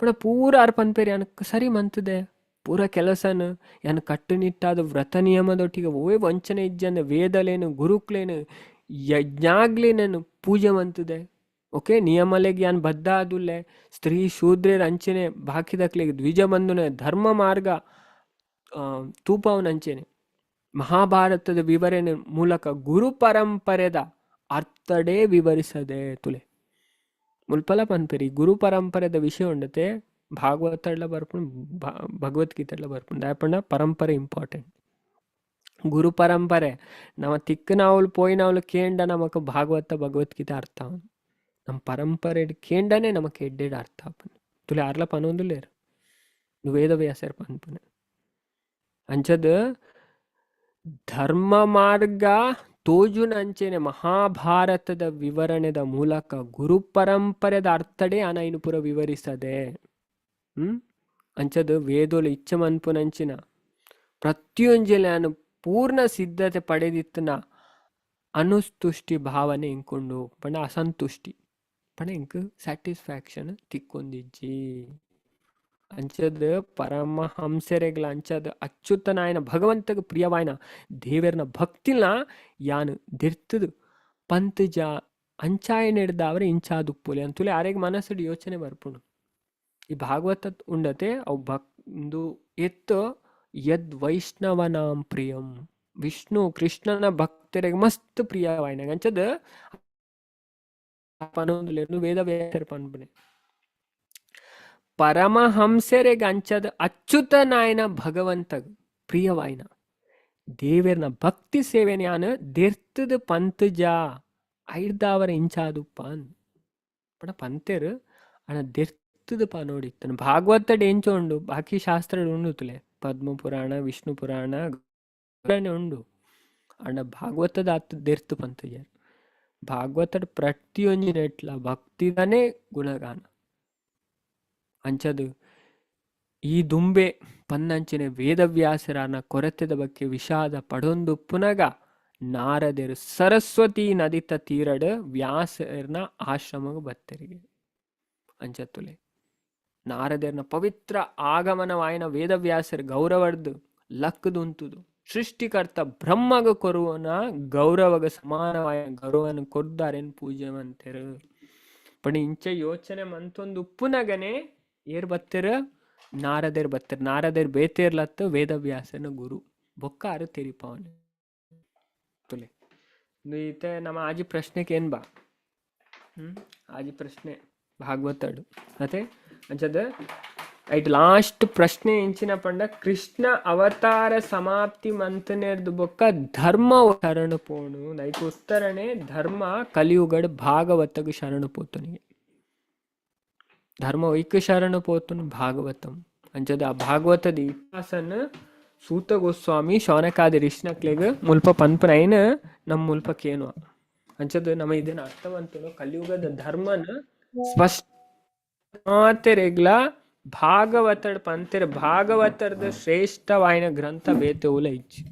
ಪುಣ ಪೂರ ಆರ್ ಪನ್ಪೇರಿ ಅನಕ್ ಸರಿ ಮಂತದೆ ಪೂರ ಕೆಲಸನ ಯಾನ್ ಕಟ್ಟುನಿಟ್ಟಾದ ವ್ರತ ನಿಯಮದೊಟ್ಟಿಗೆ ಓವೇ ವಂಚನೆ ಇಜ್ಜಂದ ವೇದಲೇನು ಗುರುಕ್ಲೇನು ಯಜ್ಞಾಗ್ಲೇನನು ಪೂಜೆ ಮಂತದೆ ಓಕೆ ನಿಯಮಲೆಗ್ ಯಾನ್ ಬದ್ಧ ಆದುಲ್ಲೆ ಸ್ತ್ರೀ ಶೂದ್ರೆರ್ ಅಂಚನೆ ಬಾಕಿದಕ್ಲೆಗ್ ದ್ವಿಜ ಬಂಧುನೆ ಧರ್ಮ ಮಾರ್ಗ ತೂಪವನ ಅಂಚನೆ ಮಹಾಭಾರತದ ವಿವರಣೆ ಮೂಲಕ ಗುರು ಪರಂಪರೆದ ಅರ್ಥಡೇ ವಿವರಿಸದೆ ತುಲೆ ಮುಲ್ಪಲ ಪನ್ಪೆರಿ ಗುರು ಪರಂಪರೆದ ವಿಷಯ ಉಂಡತೆ ಭಾಗವತಡ್ಲ ಬರ್ಪುಂಡು ಭಗವದ್ಗೀತೆಡ್ಲ ಬರ್ಪುಂಡು ದಾಯೆ ಪರಂಪರೆ ಇಂಪಾರ್ಟೆಂಟ್ ಗುರು ಪರಂಪರೆ ನಮ ತಿಕ್ಕನಾವ್ಲು ಪೋಯಿನವ್ಲು ಕೇಂಡ ನಮಕ್ ಭಾಗವತ ಭಗವದ್ಗೀತೆ ಅರ್ಥ ನಮ್ಮ ಪರಂಪರೆ ಕೇಂಡನೆ ನಮಕ್ ಎಡ್ಡೆಡ್ ಅರ್ಥ ಆಪುಂಡು ತುಲೆ ಆರ್ಲ ಪನೊಂದುಲ್ಲೆರ್ ವೇದವ್ಯಾಸೆರ್ ಪನ್ಪುನೆ ಅಂಚದ ಧರ್ಮ ಮಾರ್ಗ ತೋಜುನಂಚೆನೆ ಮಹಾಭಾರತದ ವಿವರಣೆದ ಮೂಲಕ ಗುರು ಪರಂಪರೆದ ಅರ್ಥಡೇ ಆನ ಪೂರ ವಿವರಿಸದೆ ಅಂಚದ ವೇದೋಲು ಇಚ್ಛ ಮನ್ಪುನಂಚಿನ ಪ್ರತಿಯೊಂಜಿಲ ಯಾನ್ ಪೂರ್ಣ ಸಿದ್ಧತೆ ಪಡೆದಿತ್ತನ ಅನುಸ್ತುಷ್ಟಿ ಭಾವನೆ ಇಂಕೊಂಡು ಪಂಡ ಅಸಂತುಷ್ಟಿ ಪಂಡ ಇಂಕ್ ಸ್ಯಾಟಿಸ್ಫ್ಯಾಕ್ಷನ್ ತಿಕ್ಕೊಂದಿಜ್ಜಿ. ಅಂಚದ ಪರಮಹಂಸರೆಗ್ಲ ಅಂಚದ ಅಚ್ಯುತನಾಯನ ಭಗವಂತಗ ಪ್ರಿಯವಾಯನ ದೇವೆರ್ನ ಭಕ್ತಿನ ಯಾನ್ ದಿರ್ತದು ಪಂತಜ ಅಂಚಾಯನೆಡ್ದಾವರೆ ಇಂಚಾದುಪ್ಪುಲೆ ಅಂತುಲೆ ಆರೆಗ್ ಮನಸ್ಸುಡು ಯೋಚನೆ ಬರ್ಪುಂಡು. ಈ ಭಾಗವತ ಉಂಡತೆ ಅವು ಭಕ್ ಎತ್ತು ಯದ್ ವೈಷ್ಣವನಾಂ ಪ್ರಿಯಂ ವಿಷ್ಣು ಕೃಷ್ಣನ ಭಕ್ತರಿಗೆ ಮಸ್ತ್ ಪ್ರಿಯವಾಯಿನ ಅಂಚದ ಪನೊಂದುಲ್ಲೆರ್ ವೇದ ವ್ಯಾಸೆರ್ ಪನ್ಪುನೆ. ಪರಮಹಂಸೆರೆಗ್ ಅಂಚದ ಅಚ್ಯುತನಾಯನ ಭಗವಂತಗ್ ಪ್ರಿಯವಾಯಿನ ದೇವೆರ್ನ ಭಕ್ತಿ ಸೇವೆನ್ ಯಾನ್ ದೆರ್ತದ್ ಪಂತುಜ ಐಡ್ದಾವರ ಇಂಚಾದುಪ್ಪ ಅಂದ್ ಪಂಡ ಪಂತೆರ್ ಆಂಡ ದೆರ್ತದ್ ಪನೊಡಿತ್ತುಂಡು. ಭಾಗವತಡ್ ಎಂಚ ಉಂಡು ಬಾಕಿ ಶಾಸ್ತ್ರಡ್ ಉಂಡು ತೂಲೆ ಪದ್ಮ ಪುರಾಣ ವಿಷ್ಣು ಪುರಾಣ ಉಂಡು ಆಂಡ ಭಾಗವತದ ಅತ್ ದೆರ್ತ್ ಪಂತುಜೆರ್. ಭಾಗವತಡ್ ಪ್ರತಿಯೊಂಜಿ ನೆಟ್ಲ ಭಕ್ತಿದನೇ ಗುಣಗಾನ. ಅಂಚದ್ ಈ ದುಂಬೆ ಪನ್ನಂಚಿನ ವೇದವ್ಯಾಸರನ ಕೊರತೆದ ಬಗ್ಗೆ ವಿಷಾದ ಪಡೊಂದುಪ್ಪುನಗ ನಾರದೆರ್ ಸರಸ್ವತಿ ನದಿತ ತೀರಡ್ ವ್ಯಾಸರ್ನ ಆಶ್ರಮಗ್ ಬತ್ತೆರಿಗೆ. ಅಂಚತ್ತುಲೆ ನಾರದೆರ್ನ ಪವಿತ್ರ ಆಗಮನವಾಯಿನ ವೇದವ್ಯಾಸರ್ ಗೌರವರ್ದ್ ಲಕ್ಕದುಂತುದು ಸೃಷ್ಟಿಕರ್ತ ಬ್ರಹ್ಮಗ ಕೊರುವನ ಗೌರವಗ ಸಮಾನವಾಯಿನ ಗೌರವನ ಕೊರ್ದಾರೆನ್ ಪೂಜೆ ಮಂತೆರ್. ಪಂಡ ಇಂಚ ಯೋಚನೆ ಮಂತೊಂದು ಉಪ್ಪುನಗನೆ ಏರ್ ಬತ್ತೆರ್? ನಾರದೆರ್ ಬತ್ತೆರ್. ನಾರದೆರ್ ಬೇತೇರ್ಲತ್ ವೇದವ್ಯಾಸನ ಗುರು ಬೊಕ್ಕ ಆರು ತೆರಿಪಾವನೆ ತುಲೆ. ಈತೆ ನಮ್ಮ ಆಜಿ ಪ್ರಶ್ನೆಗೆ ಏನ್ ಬಾ ಆಜಿ ಪ್ರಶ್ನೆ ಭಾಗವತಡು ಅತೆ ಅಂಚದ ಐಟ್ ಲಾಸ್ಟ್ ಪ್ರಶ್ನೆ ಎಂಚಿನ ಪಂಡ ಕೃಷ್ಣ ಅವತಾರ ಸಮಾಪ್ತಿ ಮಂತನೆರ್ದು ಬೊಕ್ಕ ಧರ್ಮ ಶರಣು ಪೋಣು. ಐಕ್ ಉತ್ತರಣೆ ಧರ್ಮ ಕಲಿಯುಗಡ್ ಭಾಗವತಗ್ ಶರಣು ಪೋತುನಿಗೆ. ಧರ್ಮ ಐಕ್ ಶರಣು ಪೋತುನು ಭಾಗವತಂ. ಅಂಚದ ಆ ಭಾಗವತದ ಇತಿಹಾಸನ್ ಸೂತ ಗೋಸ್ವಾಮಿ ಶೌನಕಾದಿ ಋಷಿನಕ್ಲೆಗ್ ಮುಲ್ಪ ಪನ್ಪುನೈನ್ ನಮ್ ಮುಲ್ಪ ಕೇನುವ. ಅಂಚದ ನಮ್ಮ ಇದನ್ನ ಅರ್ಥವಂತನು ಕಲಿಯುಗದ ಧರ್ಮನ ಸ್ಪಷ್ಟ ಮಾತೆರೆಗ್ಲ ಭಾಗವತಡ್ ಪಂತೆರ್. ಭಾಗವತರದ ಶ್ರೇಷ್ಠವಾಯಿನ ಗ್ರಂಥ ಬೇತೆ ಉಲ ಇಜ್ಜಿ.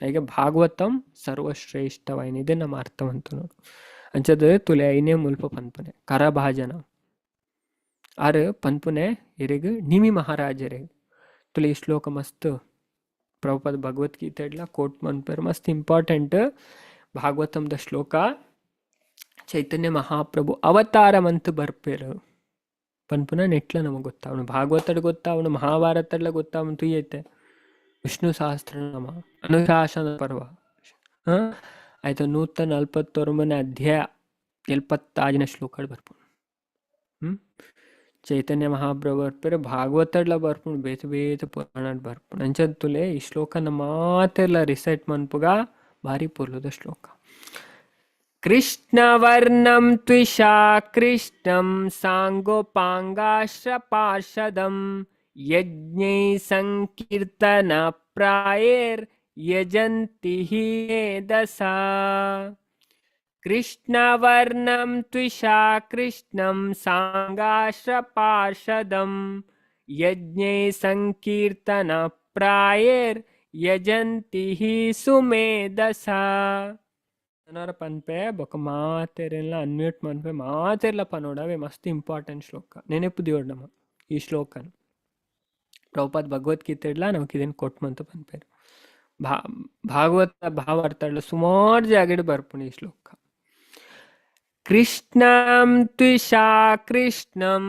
ಐಗೆ ಭಾಗವತಂ ಸರ್ವಶ್ರೇಷ್ಠವಾಯಿನ ಇದೇ ನಮ್ಮ ಅರ್ಥವಂತ ನೋಡು. ಅಂಚದ ತುಲೆ ಐನೇ ಮುಲ್ಪ ಪನ್ಪುನೆ ಕರಭಾಜನ ಆರ್ ಪನ್ಪುನೆ ಎರೆಗ್ ನಿಮಿ ಮಹಾರಾಜರೆಗ್. ತುಲೆ ಈ ಶ್ಲೋಕ ಮಸ್ತ್ ಪ್ರಭುಪಾದ ಭಗವದ್ಗೀತೆಡ್ಲ ಕೋಟ್ ಮನ್ಪೆರ್, ಮಸ್ತ್ ಇಂಪಾರ್ಟೆಂಟ್ ಭಾಗವತಂದ ಶ್ಲೋಕ. ಚೈತನ್ಯ ಮಹಾಪ್ರಭು ಅವತಾರ ಮಂತ್ ಬರ್ಪೆರ್ ಪನ್ಪುನ ನೆಟ್ಲ ನಮಗೆ ಗೊತ್ತಾವನು, ಭಾಗವತಡ್ ಗೊತ್ತಾವನು, ಮಹಾಭಾರತಡ್ಲ ಗೊತ್ತಾವನು. ತುಯ್ಯೈತೆ ವಿಷ್ಣು ಸಹಸ್ರನಾಮ ಅನುಶಾಸನ ಪರ್ವ ಆಯ್ತು 149ನೇ ಅಧ್ಯಾಯ 76ನೇ ಶ್ಲೋಕಡ್ ಬರ್ಪುನು. ಚೈತನ್ಯ ಮಹಾಪ್ರಭು ಬರ್ಪೆರ್, ಭಾಗವತಡ್ಲ ಬರ್ಪುಂಡು, ಬೇತೆ ಬೇತೆ ಪುರಾಣಡ್ ಬರ್ಪುಂಡು. ಅಂಚದ ತುಲೆ ಈ ಶ್ಲೋಕನ ಮಾತೆರ್ಲ ರಿಸೈಟ್ ಮನ್ಪುಗ ಭಾರಿ ಪೊರ್ಲುದ ಶ್ಲೋಕ. ಕೃಷ್ಣವರ್ಣಂ ತ್ವಿಷಾ ಕೃಷ್ಣಂ ಸಾಂಗೋಪಾಂಗಾಶ್ರಪಾರ್ಷದಂ ಯಜ್ಞೈ ಸಂಕೀರ್ತನ ಪ್ರಾಯೇರ್ ಯಜಂತಿ ಹಿ ಮೇಧಸಾ. ಕೃಷ್ಣವರ್ಣಂ ತ್ವಿಷಾ ಕೃಷ್ಣಂ ಸಾಂಗಾಶ್ರಪಾರ್ಷದಂ ಯಜ್ಞೈ ಸಂಕೀರ್ತನ ಪ್ರಾಯೇರ್ ಯಜಂತಿ ಹಿ ಸುಮೇಧಸಾ. ಜನರ ಪನ್ಪೆ ಬೊಕ ಮಾತೆರೆಲ್ಲ ಅನ್ಮ್ಯೂಟ್ ಮನ್ಪೆ ಮಾತೆರ್ಲ ಪನೋಡ ಅವೇ ಮಸ್ತ್ ಇಂಪಾರ್ಟೆಂಟ್ ಶ್ಲೋಕ ನೆನಪು ದಿಯೋಡ್ ನಮ್ಮ ಈ ಶ್ಲೋಕನ್. ಪ್ರಭುಪಾದ ಭಗವದ್ಗೀತೆಡ್ಲ ನಮಕ್ ಇದನ್ ಕೊಟ್ಮಂತ ಪನ್ಪೆರ್. ಭಾಗವತ ಭಾವಾರ್ಥಡ್ಲ ಸುಮಾರು ಜಾಗಡ್ ಬರ್ಪುಂಡು ಈ ಶ್ಲೋಕ. ಕೃಷ್ಣಂ ತ್ವಿಷಾ ಕೃಷ್ಣಂ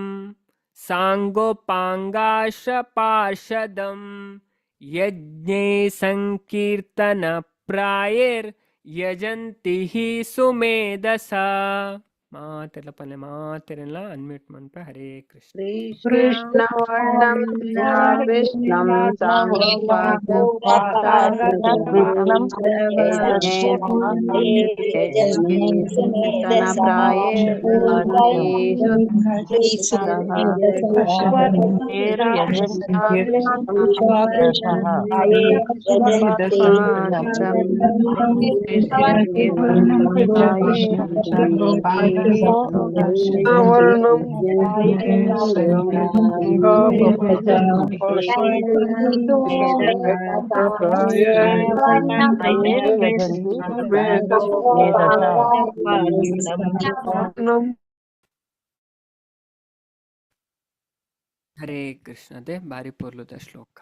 ಸಾಂಗೋಪಾಂಗಾಶ್ರಪಾರ್ಷದಂ ಯಜ್ಞೈ ಸಂಕೀರ್ತನ ಪ್ರಾಯೇರ್ ಯಜಂತಿ ಹಿ ಸುಮೇಧಸಾ. ಮಾತೆರ್ಲ ಪನ್ಲೆ ಮಾತೆರೆಲ್ಲ ಅನ್ಮ್ಯೂಟ್ ಮನ್ಪೆ. ಹರೇ ಕೃಷ್ಣ. ಕೃಷ್ಣವರ್ಣಂ ಕೃಷ್ಣಂ ಹರೇ ಕೃಷ್ಣ. ಅದೇ ಬಾರಿ ಪೊರ್ಲುದ ಶ್ಲೋಕ.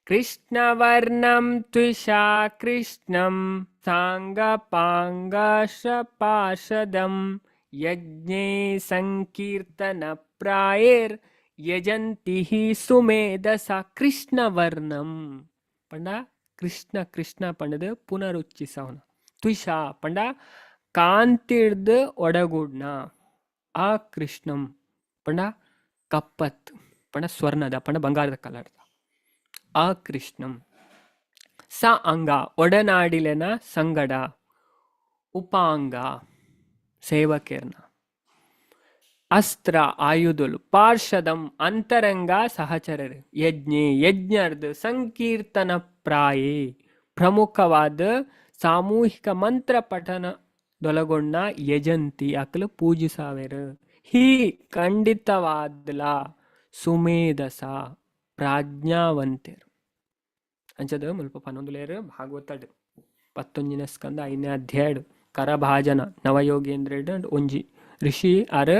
ಕೃಷ್ಣವರ್ಣಂ ತ್ವಿಷಾ ಕೃಷ್ಣಂ ಸಾಂಗಪಾಂಗಾಶ್ರಪಾರ್ಷದಂ ಯಜ್ಞೈ ಸಂಕೀರ್ತನ ಪ್ರಾಯೇರ್ ಯಜಂತಿ ಹಿ ಸುಮೇಧಸ. ಕೃಷ್ಣವರ್ಣಂ ಪಂಡ ಕೃಷ್ಣ ಕೃಷ್ಣ ಪಂಡದು ಪುನರುಚ್ಚಿಸವನ. ತ್ವಿಷಾ ಪಂಡ ಕಾಂತಿಡ್ದು ಒಡಗೂಡ್ನ. ಆ ಕೃಷ್ಣಂ ಪಂಡ ಕಪ್ಪತ್ ಪಂಡ ಸ್ವರ್ಣದ ಪಂಡ ಬಂಗಾರದ ಕಲರ್ದ. ಅಕೃಷ್ಣಂ ಸ ಅಂಗ ಒಡನಾಡಿಲೆನ ಸಂಗಡ, ಉಪಾಂಗ ಸೇವಕೆರ್ನ, ಅಸ್ತ್ರ ಆಯುಧುಲು, ಪಾರ್ಷದಂ ಅಂತರಂಗ ಸಹಚರರು, ಯಜ್ಞೆ ಯಜ್ಞರ್ದು ಸಂಕೀರ್ತನ ಪ್ರಾಯೇ ಪ್ರಮುಖವಾದ ಸಾಮೂಹಿಕ ಮಂತ್ರ ಪಠನ ದೊಲಗೊಂಡ ಯಜಂತಿ ಅಕಲು ಪೂಜಿಸಾವೆರು. ಹಿ ಖಂಡಿತವಾದ್ಲ ಸುಮೇಧಸ ಪ್ರಾಜ್ಞಾವಂತೆರು. ಅಂಚದ ಮುಲ್ಪ ಪನೊಂದುಲೇರು ಭಾಗವತಡ್ ಪತ್ತೊಂಜಿನ ಸ್ಕಂದ ಐದನೇ ಅಧ್ಯಾಯಡ್ ಕರಭಾಜನ ನವಯೋಗೇಂದ್ರೆಡ್ ಒಂಜಿ ಋಷಿ ಆರ್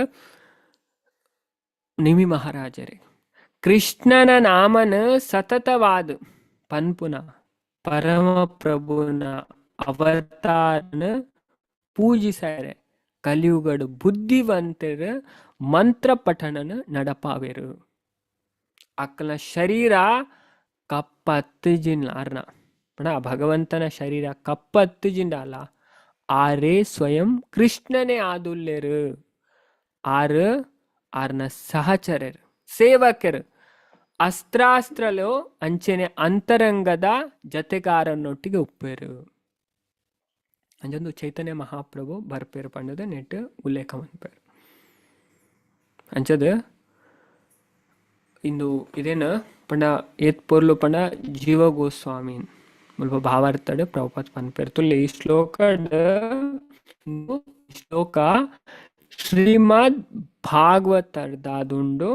ನಿಮಿ ಮಹಾರಾಜರೇ ಕೃಷ್ಣನ ನಾಮನ ಸತತವಾದ ಪನ್ಪುನ ಪರಮಪ್ರಭುನ ಅವತಾರನ ಪೂಜಿಸಾರೆ ಕಲಿಯುಗಡು ಬುದ್ಧಿವಂತರ ಮಂತ್ರ ಪಠಣನ ನಡಪಾವೆರು. ಅಕ್ಕನ ಶರೀರ ಕಪ್ಪತ್ತು ಅರ್ನ ಪಣ ಭಗವಂತನ ಶರೀರ ಕಪ್ಪತ್ತು ಜಿಂಡಾಲ ಆರೇ ಸ್ವಯಂ ಕೃಷ್ಣನೇ ಆದುಲ್ಲೇರು. ಆರು ಆರ್ನ ಸಹಚರರು ಸೇವಕರು ಅಸ್ತ್ರಾಸ್ತ್ರಲು ಅಂಚೆನೆ ಅಂತರಂಗದ ಜತೆಗಾರನೊಟ್ಟಿಗೆ ಉಪ್ಪೇರು. ಅಂಜೊಂದು ಚೈತನ್ಯ ಮಹಾಪ್ರಭು ಬರ್ಪೇರು ಪಂಡದ ನೆಟ್ ಉಲ್ಲೇಖ ಮನ್ಪೇರು. ಅಂಚದ ಇಂದು ಇದೇನು ಪಂಡ ಏತ್ ಪೊರ್ಲು ಪಂಡ ಜೀವ ಗೋಸ್ವಾಮಿ ಮುಲ್ಪ ಭಾವಾರ್ಥಡ್ ಪ್ರಭುಪಾದ ಪನ್ಪೇರು. ತುಲ್ಲೆ ಈ ಶ್ಲೋಕಡ್ ಶ್ಲೋಕ ಶ್ರೀಮದ್ ಭಾಗವತರ್ದಾದುಂಡು.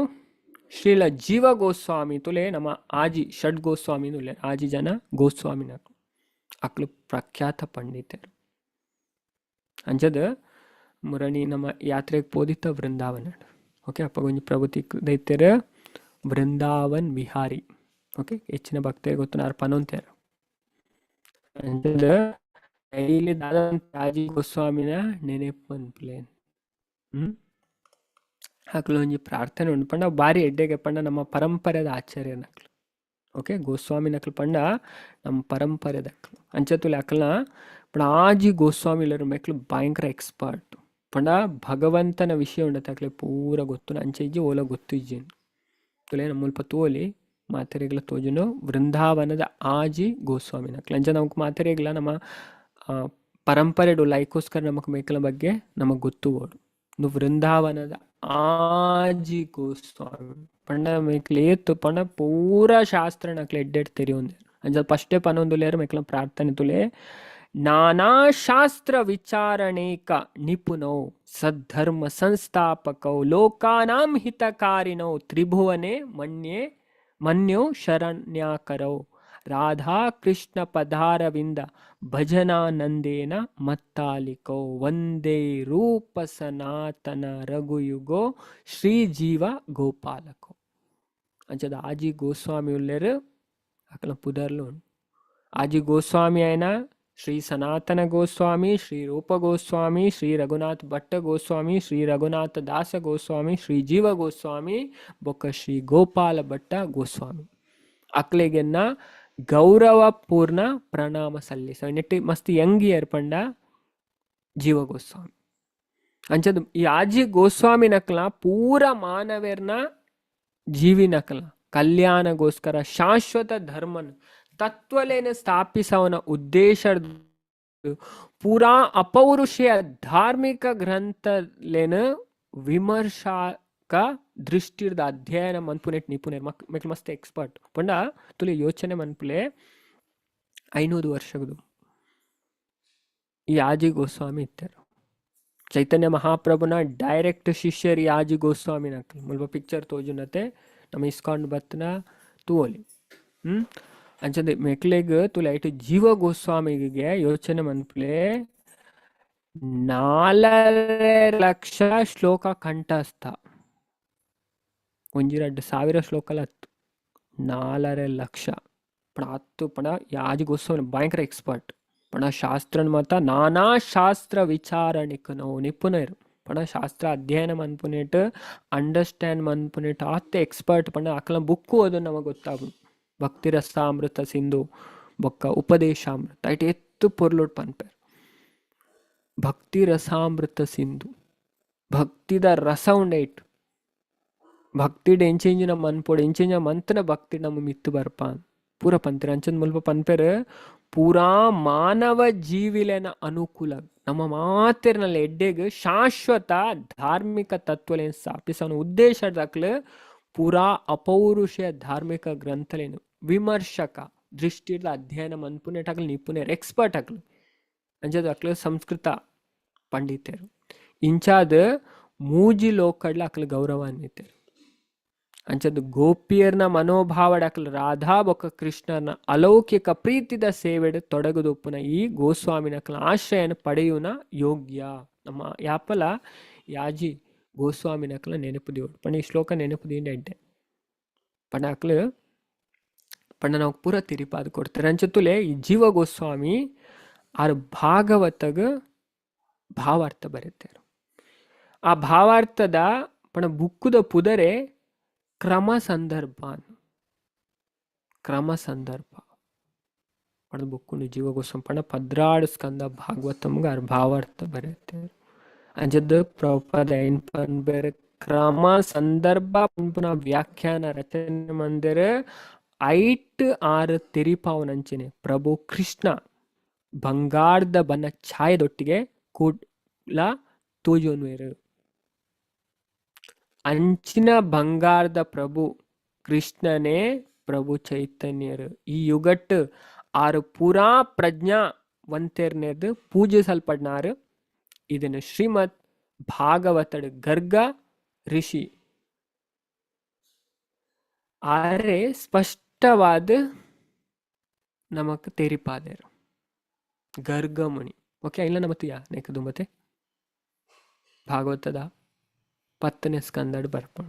ಶ್ರೀಲ ಜೀವ ಗೋಸ್ವಾಮಿ ತುಲೆ ನಮ್ಮ ಆಜಿ ಷಡ್ ಗೋಸ್ವಾಮಿ ತುಲೆ ಆಜಿ ಜನ ಗೋಸ್ವಾಮಿನ ಅಕ್ಲು ಪ್ರಖ್ಯಾತ ಪಂಡಿತರು. ಅಂಚದ ಮುರಣಿ ನಮ್ಮ ಯಾತ್ರೆಗೆ ಪೋದಿತ್ತ ವೃಂದಾವನ. ಓಕೆ, ಅಪ್ಪ ಒಂಜಿ ಪ್ರಭುತಿ ದೈತ್ಯರ ವೃಂದಾವನ್ ವಿಹಾರಿ. ಓಕೆ, ಹೆಚ್ಚಿನ ಭಕ್ತರಿಗೆ ಗೊತ್ತು ನಾರು ಪನೊಂತೇರು. ಅಂಚದ ಡೈಲಿ ದಾದಂತ ಆಜಿ ಗೋಸ್ವಾಮಿನ ನೆನೆಪು ಮನ್ಪುಲೆ. ಅಕ್ಲು ಒಂಜಿ ಪ್ರಾರ್ಥನೆ ಉಂಡು ಪಂಡ ಬಾರಿ ಎಡ್ಡೆಗೆ ಪಂಡ ನಮ್ಮ ಪರಂಪರೆದ ಆಚಾರ್ಯನಕ್ಲು. ಓಕೆ, ಗೋಸ್ವಾಮಿನಕ್ಲು ಪಂಡ ನಮ್ಮ ಪರಂಪರೆದಕ್ಲು. ಅಂಚತುಲೆ ಅಕ್ಲ್ನ ಪಂಡ ಆಜಿ ಗೋಸ್ವಾಮಿಲರು ಮೆಕ್ಲು ಭಯಂಕರ ಎಕ್ಸ್ಪರ್ಟ್ ಪಂಡ ಭಗವಂತನ ವಿಷಯ ಉಂಡತೆ ಅಕ್ಲೆ ಪೂರ ಗೊತ್ತು. ಅಂಚೆ ಇಜ್ಜಿ ಓಲ ಗೊತ್ತು ಇಜ್ಜಿ ತುಲೆ ನಮ್ಮ ಮುಲ್ಪ ತೋಲಿ ಮಾತೆರೆಗ್ಲ ತೋಜುನು ವೃಂದಾವನದ ಆಜಿ ಗೋಸ್ವಾಮಿನಕ್ಲು. ಅಂಚ ನಮಕ್ ಮಾತೆರೆಗ್ಲ ನಮ್ಮ ಪರಂಪರೆಡು ಲೈಕೋಸ್ಕರ ನಮಕ್ ಮೇಕಲ ಬಗ್ಗೆ ನಮಗ್ ಗೊತ್ತು ಬೋಡು. ಇಂದು ವೃಂದಾವನದ ಆಜಿ ಗೋಸ್ವಾಮಿ ಪಂಡ ಮೇಕ್ಲ ಏತ್ ಪಂಡ ಪೂರ ಶಾಸ್ತ್ರ ನಕ್ಲೆ ಎಡ್ಡೆಡ್ ತೆರಿಯೊಂದೆ. ಅಂಚ ಫಸ್ಟೇ ಪನೊಂದುಲ್ಲೇರು ಮೇಕ್ಲ ಪ್ರಾರ್ಥನೆ ತುಲೆ ನಾನಾ ಶಾಸ್ತ್ರ ವಿಚಾರಣೇಕ ನಿಪುಣೌ ಸದ್ಧರ್ಮ ಸಂಸ್ಥಾಪಕೌ ಲೋಕಾನಾಂ ಹಿತಕಾರಿಣೌ ತ್ರಿಭುವನೆ ಮನ್ಯೆ ಮನ್ಯೋ ಶರಣ್ಯಾಕರೌ ರಾಧಾ ಕೃಷ್ಣ ಪದಾರವಿಂದ ಭಜನಾನಂದೇನ ಮತ್ತಾಲಿಕೌ ವಂದೇ ರೂಪ ಸನಾತನ ರಘುಯುಗೋ ಶ್ರೀ ಜೀವ ಗೋಪಾಲಕೋ. ಅಂಚದ ಆಜಿ ಗೋಸ್ವಾಮಿ ಉಲ್ಲೇರು ಅಕಲ ಪುದರ್ಲು ಉಂಡು. ಆಜಿ ಗೋಸ್ವಾಮಿ ಆಯ್ನ ಶ್ರೀ ಸನಾತನ ಗೋಸ್ವಾಮಿ, ಶ್ರೀ ರೂಪ ಗೋಸ್ವಾಮಿ, ಶ್ರೀ ರಘುನಾಥ್ ಭಟ್ಟ ಗೋಸ್ವಾಮಿ, ಶ್ರೀ ರಘುನಾಥ ದಾಸ ಗೋಸ್ವಾಮಿ, ಶ್ರೀ ಜೀವ ಗೋಸ್ವಾಮಿ ಬೊಕ್ಕ ಶ್ರೀ ಗೋಪಾಲ ಭಟ್ಟ ಗೋಸ್ವಾಮಿ. ಅಕ್ಲೆಗೆನ್ನ ಗೌರವಪೂರ್ಣ ಪ್ರಣಾಮ ಸಲ್ಲಿಸ ನೆಟ್ಟಿ ಮಸ್ತ್ ಯಂಗ್ ಇಯರ್ ಪಂಡ ಜೀವ ಗೋಸ್ವಾಮಿ. ಅಂಚದ ಈ ಆಜಿ ಗೋಸ್ವಾಮಿ ನಕ್ಲ ಪೂರ ಮಾನವೆರ್ನ ಜೀವಿನಕ್ಲ ಕಲ್ಯಾಣಗೋಸ್ಕರ ಶಾಶ್ವತ ಧರ್ಮನ್ ತತ್ವಲೇನ ಸ್ಥಾಪಿಸವನ ಉದ್ದೇಶ ಪೂರಾ ಅಪೌರುಷೇಯ ಧಾರ್ಮಿಕ ಗ್ರಂಥಲೇನ ವಿಮರ್ಶಾಕ ದೃಷ್ಟಿರ್ದ ಅಧ್ಯಯನ ಮನ್ಪುನೆಟ್ ನಿಪುಣೆರ್ ಮೆಕ್ಲು ಮಸ್ತ್ ಎಕ್ಸ್ಪರ್ಟ್ ಪಂಡ ತುಲೆ ಯೋಚನೆ ಮನ್ಪುಲೆ 500 ವರ್ಷಗದು ಈ ಆಜಿ ಗೋಸ್ವಾಮಿ ಇತ್ತಾರೆ. ಚೈತನ್ಯ ಮಹಾಪ್ರಭುನ ಡೈರೆಕ್ಟ್ ಶಿಷ್ಯರು ಈ ಆಜಿ ಗೋಸ್ವಾಮಿ ನಕ್ಲು. ಮುಲ್ಪ ಪಿಕ್ಚರ್ ತೋಜುನತೆ ನಮ್ಮ ಇಸ್ಕಾನ್ ಬತ್ನ ತೂವೊಲಿ. ಅಂಚಂದೆ ಮೆಕ್ಲೆಗ್ ತುಲೆ ಐಟ್ ಜೀವ ಗೋಸ್ವಾಮಿಗೆ ಯೋಚನೆ ಮನ್ಪುಲೆ 4.5 ಲಕ್ಷ ಶ್ಲೋಕ ಕಂಠಸ್ಥ. ಒಂಜಿ ರಡ್ಡ್ ಸಾವಿರ ಶ್ಲೋಕಲ ಅತ್ತು 4.5 ಲಕ್ಷ ಪಣ ಹತ್ತು ಪಣ ಯಾಜಿ ಗೋಸ್ವಾಮಿ ಭಯಂಕರ ಎಕ್ಸ್ಪರ್ಟ್ ಪಣ ಶಾಸ್ತ್ರನ್ ಮಾತ ನಾನಾ ಶಾಸ್ತ್ರ ವಿಚಾರಣಿಕನೋ ನಿಪುಣರು ಪಣ ಶಾಸ್ತ್ರ ಅಧ್ಯಯನ ಮನ್ಪುನೇಟ್ ಅಂಡರ್ಸ್ಟ್ಯಾಂಡ್ ಮನ್ಪುನೇಟ್ ಆತ್ ಎಕ್ಸ್ಪರ್ಟ್ ಪಣ ಅಕಲ ಬುಕ್ಕು ಅದು ನಮಗೆ ಗೊತ್ತಾಗುದು. ಭಕ್ತಿ ರಸಾಮೃತ ಸಿಂಧು ಬೊಕ್ಕ ಉಪದೇಶಾಮೃತ ಐಟ್ ಎತ್ತು ಪೊರ್ಲುಡ್ ಪನ್ಪೆರ್. ಭಕ್ತಿ ರಸಾಮೃತ ಸಿಂಧು ಭಕ್ತಿದ ರಸ ಉಂಡೈಟ್ ಭಕ್ತಿಡ್ ಎಂಚೆಂಜಿನ ಮನ್ಪೊಡು, ಎಂಚೆಂಜ ಮಂತನ ಭಕ್ತಿ ನಮ್ಮ ಮಿತ್ತು ಬರ್ಪ ಪೂರ ಪಂತೆರ್. ಅಂಚಂದ್ ಮುಲ್ಪ ಪನ್ಪೆರ್ ಪೂರಾ ಮಾನವ ಜೀವಿಲೆನ ಅನುಕೂಲ ನಮ್ಮ ಮಾತೆರ್ನಲ್ಲ ಎಡ್ಡೆಗ್ ಶಾಶ್ವತ ಧಾರ್ಮಿಕ ತತ್ವಲೇನ್ ಸ್ಥಾಪಿಸವನ ಉದ್ದೇಶದಕ್ಲು ಪೂರಾ ಅಪೌರುಷ ಧಾರ್ಮಿಕ ಗ್ರಂಥಲೇನು ವಿಮರ್ಶಕ ದೃಷ್ಟಿಡ್ಲ ಅಧ್ಯಯನ ಮನ್ಪುನೆಟ್ ಅಕ್ಲು ನಿಪುಣೆರ್, ಎಕ್ಸ್ಪರ್ಟ್ ಅಕ್ಲು. ಅಂಚದ ಅಕ್ಲು ಸಂಸ್ಕೃತ ಪಂಡಿತೆರು. ಇಂಚಾದ್ ಮೂಜಿ ಲೋಕಡ್ಲ ಅಕ್ಲು ಗೌರವಾನ್ವಿತೆರು. ಅಂಚದ ಗೋಪಿಯರ್ನ ಮನೋಭಾವಡ್ ಅಕ್ಲು ರಾಧಾ ಬೊಕ್ಕ ಕೃಷ್ಣನ ಅಲೌಕಿಕ ಪ್ರೀತಿದ ಸೇವೆಡ್ ತೊಡಗುದುಪ್ಪುನ ಈ ಗೋಸ್ವಾಮಿನಕ್ಲ ಆಶ್ರಯನ ಪಡೆಯುನ ಯೋಗ್ಯ. ನಮ್ಮ ಯಾಪಲ ಯಾಜಿ ಗೋಸ್ವಾಮಿನಕ್ಲ ನೆನಪು ದಿಯೋಡು ಪಂಡ ಈ ಶ್ಲೋಕ ನೆನಪು ದೀಂಡ ಎಡ್ಡೆ ಪಂಡ ಅಕ್ಲು ಪಂಡ ನಾವು ಪೂರ ತಿರಿಪಾದ್ ಕೊಡ್ತಾರೆ. ಅಂಚತುಲೆ ಈ ಜೀವ ಗೋಸ್ವಾಮಿ ಆರ್ ಭಾಗವತಗ ಭಾವಾರ್ಥ ಬರೆತಾರೆ. ಆ ಭಾವಾರ್ಥದ ಪಂಡ ಬುಕ್ಕುದ ಪುದರೆ ಕ್ರಮ ಸಂದರ್ಭ, ಕ್ರಮ ಸಂದರ್ಭ ಪಂಡ ಬುಕ್ಕುಂಡು ಜೀವ ಗೋಸ್ವಾಮಿ ಪಂಡ 12 ಸ್ಕಂದ ಭಾಗವತಮ್ಗ ಆರ್ ಭಾವಾರ್ಥ ಬರೆತಾರೆ. ಅಂಚದ್ ಪ್ರಭುಪಾದ ಏನ್ ಪನ್ಪೆರ್ ಕ್ರಮ ಸಂದರ್ಭ ಪನ್ಪುನ ವ್ಯಾಖ್ಯಾನ ರಚನೆ ಮಂದಿರ ಐಟ್ ಆರು ತೆರಿಪಾವನಂಚನೆ ಪ್ರಭು ಕೃಷ್ಣ ಬಂಗಾರದ ಬಣ್ಣ ಛಾಯದೊಟ್ಟಿಗೆ ಕೂಡ್ಲ ತೋಜೊನ್ವೇರು. ಅಂಚಿನ ಬಂಗಾರದ ಪ್ರಭು ಕೃಷ್ಣನೇ ಪ್ರಭು ಚೈತನ್ಯರು. ಈ ಯುಗಟ್ ಆರು ಪೂರಾ ಪ್ರಜ್ಞಾವಂತೆರ್ನೆರ್ದು ಪೂಜಿಸಲ್ಪಡ್ನಾರು. ಇದನ್ನು ಶ್ರೀಮದ್ ಭಾಗವತಡ್ ಗರ್ಗ ಋಷಿ ಆರೆ ಸ್ಪಷ್ಟವಾದ ನಮಕ್ ತೆರಿಪಾದೇರು ಗರ್ಗಮುನಿ. ಓಕೆ, ಇಲ್ಲ ನಮತ್ತು ಯಾ ನೆಕ್ ಮತ್ತೆ ಭಾಗವತದ 10ನೇ ಸ್ಕಂದಡ್ ಬರ್ಪಣ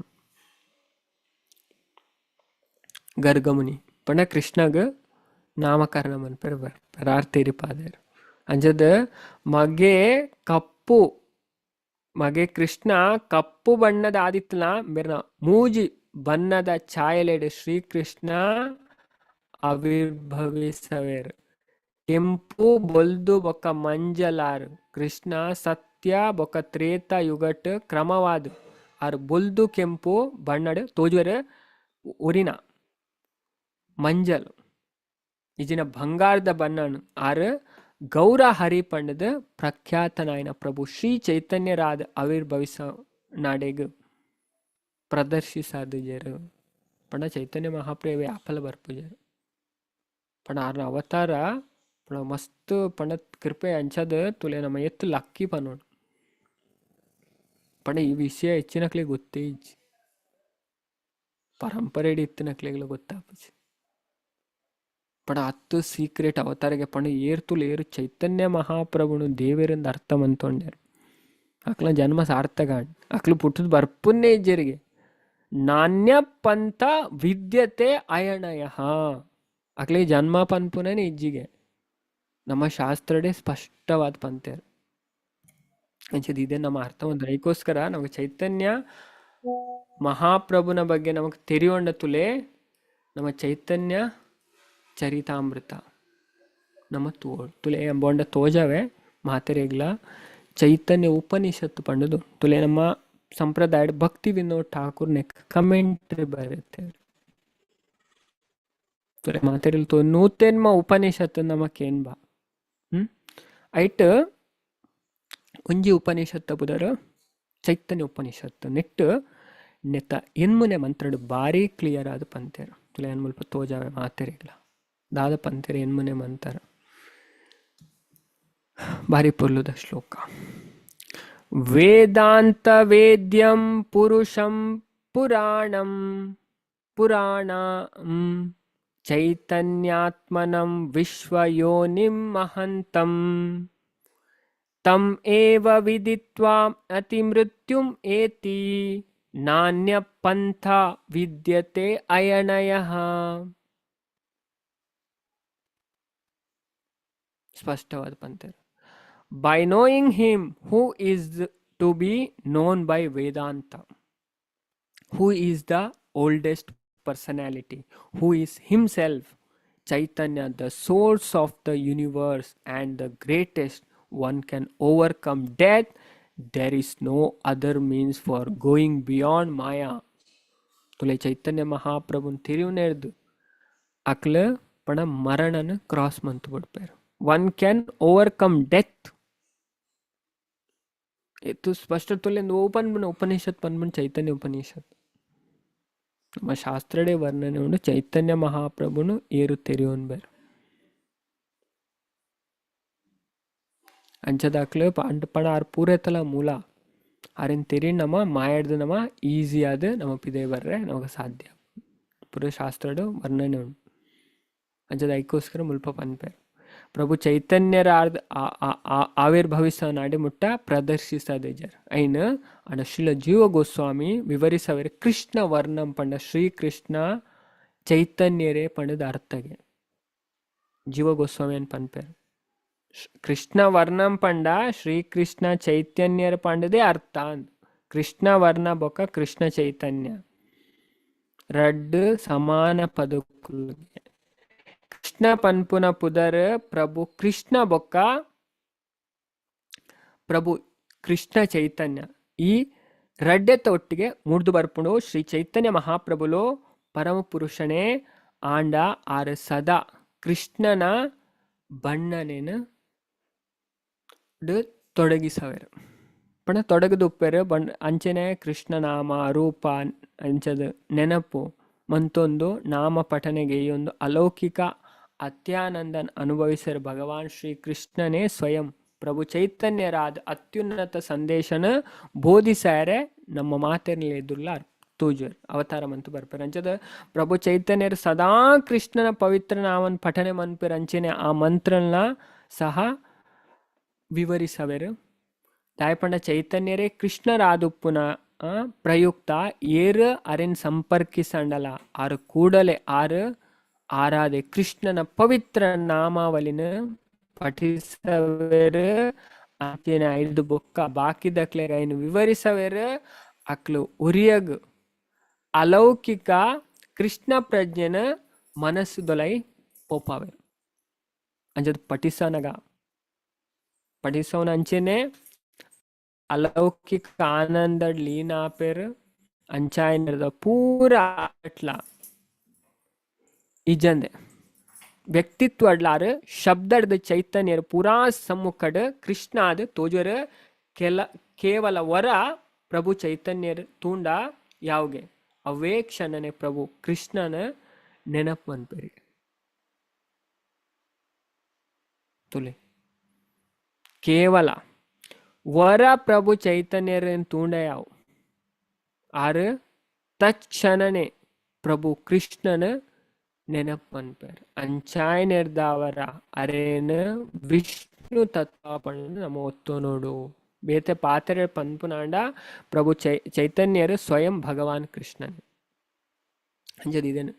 ಗರ್ಗಮುನಿ ಪಂಡ ಕೃಷ್ಣಗ್ ನಾಮಕರಣ ಮನ್ಪೆರ್ ಬರ್ಪೆರ್ ಆರ್ ತೆರಿಪಾದೇರು. ಅಂಚದ ಮಗೆ ಕಪ್ಪು ಮಗೆ ಕೃಷ್ಣ ಕಪ್ಪು ಬಣ್ಣದ ಆದಿತ್ಯನ ಮೇರ್ನ ಮೂಜಿ ಬಣ್ಣದ ಛಾಯಲೆಡ್ ಶ್ರೀಕೃಷ್ಣ ಆವಿರ್ಭವಿಸವೇರು. ಕೆಂಪು ಬೊಲ್ದು ಬೊಕ್ಕ ಮಂಜಲಾರ್ ಕೃಷ್ಣ ಸತ್ಯ ಬೊಕ್ಕ ತ್ರೇತ ಯುಗಟ್ ಕ್ರಮವಾದ ಆರ್ ಬೊಲ್ದು ಕೆಂಪು ಬಣ್ಣಡ್ ತೋಜುವೆರ್. ಒರಿನ ಮಂಜಲ್ ಇಜಿನ ಬಂಗಾರದ ಬಣ್ಣನ್ ಆರ್ ಗೌರ ಹರಿ ಪಂಡದ ಪ್ರಖ್ಯಾತನಾಯನ ಪ್ರಭು ಶ್ರೀ ಚೈತನ್ಯರಾದ ಆವಿರ್ಭವಿಸ ನಾಡೆಗ್ ಪ್ರದರ್ಶಿಸಾದಿಜೆರ್. ಪಂಡ ಚೈತನ್ಯ ಮಹಾಪ್ರಭು ಯಾಪಲ ಬರ್ಪುಜೆರ್. ಪಂಡ ಆರ್ನ ಅವತಾರ ಪಂಡ ಮಸ್ತ್ ಪಂಡ ಕೃಪೆ ಅಂಚದ ತುಲೆ ನಮ್ಮ ಎತ್ತು ಲಕ್ಕಿ ಪನೋಡು. ಪಂಡ ಈ ವಿಷಯ ಹೆಚ್ಚಿನಕ್ಲೆಗ್ ಗೊತ್ತೇ ಇಜ್ಜಿ, ಪರಂಪರೆ ಇತ್ತಿನಕ್ಲೆಗ್ಲ ಗೊತ್ತಾಪುಜಿ. ಪಂಡ ಅತ್ತು ಸೀಕ್ರೆಟ್ ಅವತಾರಗೆ ಪಂಡ ಏರ್ತುಲು ಏರು ಚೈತನ್ಯ ಮಹಾಪ್ರಭುನು ದೇವರಿಂದ ಅರ್ಥ ಮಂತೊಂಡೇರು. ಅಕ್ಲ ಜನ್ಮ ಸಾರ್ಥಕ ಅಕ್ಲು ಪುಟ್ಟದ ಬರ್ಪುನ್ನೇ ಇಜ್ಜೆರಿಗೆ. ನಾಣ್ಯ ಪಂಥ ವಿದ್ಯತೆ ಅಯಣಯ ಅಕ್ಲಿ ಜನ್ಮ ಪನ್ಪುನೇ ಇಜ್ಜಿಗೆ. ನಮ್ಮ ಶಾಸ್ತ್ರಡೇ ಸ್ಪಷ್ಟವಾದ ಪಂತೇರು. ಅಂಚದ ಇದೆ ನಮ್ಮ ಅರ್ಥ ಒಂದು. ಅದಕ್ಕೋಸ್ಕರ ನಮಗೆ ಚೈತನ್ಯ ಮಹಾಪ್ರಭುನ ಬಗ್ಗೆ ನಮಗೆ ತೆರಿಯೊಂಡ ತುಲೆ ನಮ್ಮ ಚೈತನ್ಯ ಚರಿತಾಮೃತ ನಮ್ಮ ತುಲೆ ಎಂಬೊಂಡ ತೋಜವೆ ಮಾತೆರೆಗ್ಲ ಚೈತನ್ಯ ಉಪನಿಷತ್ತು ಪಂಡದು ತುಲೆ ನಮ್ಮ ಸಂಪ್ರದಾಯ ಭಕ್ತಿ ವಿನೋದ್ ಠಾಕೂರ್ ನೆಕ್ ಕಮೆಂಟ್ರಿ ಬರುತ್ತೆ. ತುಲೆ ಮಾತೆರಿಲ್ ತೋ ನೂತೆನ್ಮ ಉಪನಿಷತ್ತು ನಮ್ಮ ಕೇನ್ಬಾ ಐಟ್ ಒಂಜಿ ಉಪನಿಷತ್ತು ಬುದರ ಚೈತನ್ಯ ಉಪನಿಷತ್ತು ನೆಟ್ಟು ನೆತ್ತ ಎನ್ಮುನೆ ಮಂತ್ರಡು ಭಾರಿ ಕ್ಲಿಯರ್ ಆದ ಪಂತೇರು. ತುಲೆ ಮುಲ್ಪ ತೋಜಾವೆ ಮಾತೆರಿಗ್ಲ ದಾದ ಪಂತೇರು ಎನ್ಮುನೆ ಮಂತ್ರ ಭಾರಿ ಪೊರ್ಲುದ ಶ್ಲೋಕ. ವೇದಾಂತ ವೇದ್ಯಂ ಪುರುಷಂ ಪುರಾಣಂ ಪುರಾಣಂ ಚೈತನ್ಯಾತ್ಮನಂ ವಿಶ್ವಯೋನಿಂ ಮಹಂತಂ ತಂ ಏವ ವಿದಿತ್ವಾ ಅತಿಮೃತ್ಯುಂ ಏತಿ ನಾಣ್ಯ ಪಂಥ ವಿದ್ಯತೆ ಅಯಣಯಃ. ಸ್ಪಷ್ಟವಾದ ಪಂಥರು. By knowing him who is to be known by Vedanta, who is the oldest personality, who is himself Chaitanya, the source of the universe and the greatest one can overcome death. There is no other means for going beyond Maya. ತುಲೆ ಚೈತನ್ಯ ಮಹಾಪ್ರಭುನ್ ತಿರುವುನೇರ್ದು ಅಕ್ಲ ಪಣ ಮರಣನ cross ಮಂತು ಬಿಡ್ಪೇರು. One can overcome death ಎತ್ತು ಸ್ಪಷ್ಟ ತುಲೆ open Upanishad ಪನ್ಪುನ ಚೈತನ್ಯ ಉಪನಿಷತ್ ನಮ್ಮ ಶಾಸ್ತ್ರಡೇ ವರ್ಣನೆ ಉಂಡು ಚೈತನ್ಯ ಮಹಾಪ್ರಭುನು ಏರು ತೆರಿಯೋನ್ ಬೇರು. ಅಂಚದಾಕ್ಲು ಪಂಡ ಪಣ ಆರ್ ಪೂರೆತಲ ಮೂಲ ಆರಿನ್ ತೆರಿ ನಮ್ಮ ಮಾಯಡ್ದು ನಮ್ಮ ಈಸಿ ಆದ ನಮ್ಮ ಪಿದೆ ಬರ್ರೆ ನಮಗೆ ಸಾಧ್ಯ ಪೂರ ಶಾಸ್ತ್ರಡು ವರ್ಣನೆ ಉಂಡು. ಅಂಚದ ಐಕೋಸ್ಕರ ಮುಲ್ಪ ಪನ್ಪೇರು ಪ್ರಭು ಚೈತನ್ಯರ ಆವಿರ್ಭವಿಸ ನಾಡಿ ಮುಟ್ಟ ಪ್ರದರ್ಶಿಸದೇಜರ್ ಐನ್ ಅಂಡ ಶ್ರೀಲ ಜೀವ ಗೋಸ್ವಾಮಿ ವಿವರಿಸವೇರು ಕೃಷ್ಣ ವರ್ಣಂ ಪಂಡ ಶ್ರೀಕೃಷ್ಣ ಚೈತನ್ಯರೇ ಪಂಡದ ಅರ್ಥಗೆ ಜೀವ ಗೋಸ್ವಾಮಿ ಅನ್ ಪನ್ಪೇರು. ಕೃಷ್ಣ ವರ್ಣಂ ಪಂಡ ಶ್ರೀಕೃಷ್ಣ ಚೈತನ್ಯರ ಪಂಡದೇ ಅರ್ಥ. ಕೃಷ್ಣ ವರ್ಣ ಬೊಕ್ಕ ಕೃಷ್ಣ ಚೈತನ್ಯ ರಡ್ಡು ಸಮಾನ ಪದಕುಲ್ಗೆ. ಕೃಷ್ಣ ಪನ್ಪುನ ಪುದರ್ ಪ್ರಭು ಕೃಷ್ಣ ಬೊಕ್ಕ ಪ್ರಭು ಕೃಷ್ಣ ಚೈತನ್ಯ ಈ ರಡ್ಡೆತ್ತ ಒಟ್ಟಿಗೆ ಮೂಡ್ದು ಬರ್ಪುಂಡು. ಶ್ರೀ ಚೈತನ್ಯ ಮಹಾಪ್ರಭುಲು ಪರಮ ಪುರುಷನೇ ಆಂಡ ಆರ್ ಸದಾ ಕೃಷ್ಣನ ಬಣ್ಣನೇನು ತೊಡಗಿಸವೇರು ಪಂಡ ತೊಡಗದುಪ್ಪೆರು ಬಣ್ಣ ಅಂಚನೆ ಕೃಷ್ಣನಾಮ ರೂಪ ಅಂಚದ ನೆನಪು ಮಂತೊಂದು ನಾಮ ಪಠನೆಗೆ ಈ ಒಂದು ಅಲೌಕಿಕ ಅತ್ಯಾನಂದನ್ ಅನುಭವಿಸರು ಭಗವಾನ್ ಶ್ರೀ ಕೃಷ್ಣನೇ ಸ್ವಯಂ ಪ್ರಭು ಚೈತನ್ಯರಾದ ಅತ್ಯುನ್ನತ ಸಂದೇಶನ ಬೋಧಿಸಾರೆ ನಮ್ಮ ಮಾತೆರ್ನಲ್ಲಿ ಎದುರ್ಲ ತೂಜರ್ ಅವತಾರ ಮಂತು ಬರ್ಪೇರು. ಅಂಚದ ಪ್ರಭು ಚೈತನ್ಯರು ಸದಾ ಕೃಷ್ಣನ ಪವಿತ್ರ ನಾಮನ್ ಪಠನೆ ಮನ್ಪೇರು ಅಂಚನೆ ಆ ಮಂತ್ರನ ಸಹ ವಿವರಿಸವೇರು. ದಾಯಪಂಡ ಚೈತನ್ಯರೇ ಕೃಷ್ಣರಾದುಪ್ಪುನ ಪ್ರಯುಕ್ತ ಏರು ಅರೆನ್ ಸಂಪರ್ಕಿಸಂಡಲ ಆರು ಕೂಡಲೇ ಆರು ಆರಾಧೆ ಕೃಷ್ಣನ ಪವಿತ್ರ ನಾಮಾವಳಿನ ಪಠಿಸವೇರು. ಅಂಚನೆ ಐದು ಬೊಕ್ಕ ಬಾಕಿದಕ್ಲೆಗ್ ಐನ್ ವಿವರಿಸವೇರು. ಅಕ್ಲು ಉರಿಯಗ್ ಅಲೌಕಿಕ ಕೃಷ್ಣ ಪ್ರಜ್ಞೆನ ಮನಸ್ಸು ದೊಲೈ ಪೋಪಾವೇರು. ಅಂಚದ ಪಠಿಸನಗ ಪಠಿಸೋನ ಅಂಚೆನೆ ಅಲೌಕಿಕ ಆನಂದ ಲೀನ ಆಪೇರು. ಅಂಚಾಯಿನದ ಪೂರ ಅಟ್ಲ ಇಜಂದೆ ವ್ಯಕ್ತಿತ್ವ ಅಡ್ಲಾರು ಶಬ್ದಡ್ದ ಚೈತನ್ಯರು ಪೂರಾ ಸಮ್ಮುಖಡ್ ಕೃಷ್ಣ ಅದು ತೋಜರು ಕೆಲ ಕೇವಲ ವರ ಪ್ರಭು ಚೈತನ್ಯರು ತೂಂಡ ಯಾವ್ಗೆ ಅವೇ ಕ್ಷಣನೆ ಪ್ರಭು ಕೃಷ್ಣನ ನೆನಪು ಮನ್ಪೇರಿ. ತುಲೆ ಕೇವಲ ವರ ಪ್ರಭು ಚೈತನ್ಯರನ್ ತೂಂಡ ಯಾವು ಆರು ತತ್ಕ್ಷಣನೆ ಪ್ರಭು ಕೃಷ್ಣನ ನೆನಪು ಮನ್ಪೇರು. ಅಂಚಾಯನೆರ್ದಾವರ ಅರೇನ ವಿಷ್ಣು ತತ್ವ ಪಂಡ ನಮ್ಮ ಒತ್ತು ನೋಡು ಬೇತೆ ಪಾತ್ರೆ ಪನ್ಪುನಾಂಡ ಪ್ರಭು ಚೈತನ್ಯರು ಸ್ವಯಂ ಭಗವಾನ್ ಕೃಷ್ಣನ್. ಅಂಚದ ಇದೇನು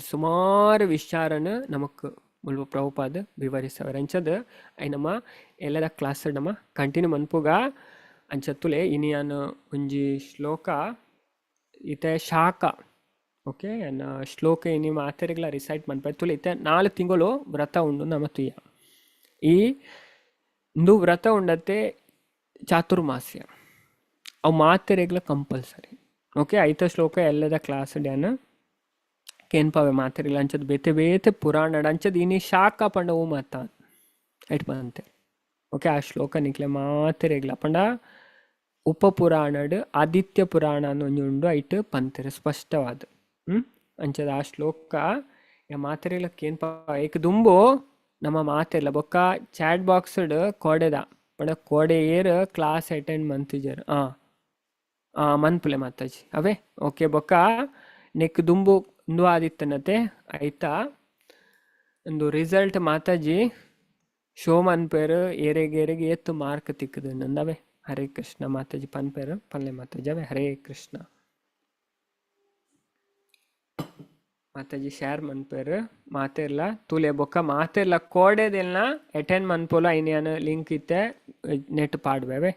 ಸುಮಾರು ವಿಚಾರನ ನಮಕ್ ಮುಲ್ಪ ಪ್ರಭುಪಾದ ವಿವರಿಸವರು. ಅಂಚದ I ನಮ್ಮ ಎಲ್ಲದ ಕ್ಲಾಸ್ ನಮ್ಮ ಕಂಟಿನ್ಯೂ ಮನ್ಪುಗ. ಅಂಚತ್ತುಲೆ ಇನಿ ಯಾನ್ ಒಂಜಿ ಶ್ಲೋಕ ಇತ್ತೆ ಶಾಖ ಓಕೆ ಅನ್ನ ಶ್ಲೋಕ ಇನಿ ಮಾತೆರೆಗ್ಲ ರಿಸೈಟ್ ಮನ್ಪ ತುಲೆ ಇತ್ತೆ 4 ತಿಂಗಳು ವ್ರತ ಉಂಡು ನಮ್ಮ ತುಯ್ಯ. ಈ ಇಂದು ವ್ರತ ಉಂಡತ್ತೆ ಚಾತುರ್ಮಾಸ್ಯ ಅವು ಮಾತೆರೆಗ್ಲ ಕಂಪಲ್ಸರಿ. ಓಕೆ ಐತ ಶ್ಲೋಕ ಎಲ್ಲದ ಕ್ಲಾಸ್ ಡ್ಯಾನ್ ಕೇನ್ಪಾವೆ ಮಾತೆರೆಗ್ಲ ಅಂಚದ ಬೇತೆ ಬೇತೆ ಪುರಾಣ ಅಂಚದ ಇನಿ ಶಾಖ ಪಂಡ ಓ ಮಾತ ಐಟ್ ಬಂತೆ. ಓಕೆ ಆ ಶ್ಲೋಕ ನಿಕ್ಲೆ ಮಾತೆರೆಗ್ಲ ಪಂಡ ಉಪಪುರಾಣಡ್ ಆದಿತ್ಯ ಪುರಾಣ ಒಂಜಿ ಉಂಡು ಐಟ್ ಪಂತೆರೆ ಸ್ಪಷ್ಟವಾದ. ಅಂಚದ ಆ ಶ್ಲೋಕ ಮಾತೆರೆಗ್ಲ ಕೇನ್ಪ ಏಕ್ ದುಂಬು ನಮ್ಮ ಮಾತೆರ್ಲ ಬೊಕ್ಕ ಚಾಟ್ ಬಾಕ್ಸ್ಡ್ ಕೋಡೆದ ಪಂಡ ಕೋಡೆ ಏರ್ ಕ್ಲಾಸ್ ಅಟೆಂಡ್ ಮಂತಿಜರ್ ಮನ್ಪುಲೆ ಮಾತಾಜಿ ಅವೇ. ಓಕೆ ಬೊಕ್ಕ ನೆಕ್ ದುಂಬು ಇಂದು ಆದಿತ್ತನತೆ ಆಯ್ತಾ ಒಂದು ರಿಸಲ್ಟ್ ಮಾತಾಜಿ ಶೋ ಮನ್ಪೇರು ಏರೆಗ್ ಏತ್ತು ಮಾರ್ಕ್ ತಿಕ್ಕದು ನಂದವೇ. ಹರೇ ಕೃಷ್ಣ ಮಾತಾಜಿ ಪನ್ಪೇರು ಪಲ್ಲೆ ಮಾತಾಜಿ ಅವೇ. ಹರೇ ಕೃಷ್ಣ ಮಾತಾಜಿ ಶೇರ್ ಮನ್ಪೇರು ಮಾತೆರ್ಲ ತೂಲೆ ಬೊಕ್ಕ ಮಾತೆರ್ಲ ಕೋಡೆದೆಲ್ಲ ಅಟೆಂಡ್ ಮನ್ಪೋಲ ಐನ್ಯಾನ ಲಿಂಕ್ ಇತ್ತೆ ನೆಟ್ ಪಾಡ್ಬೇವೆ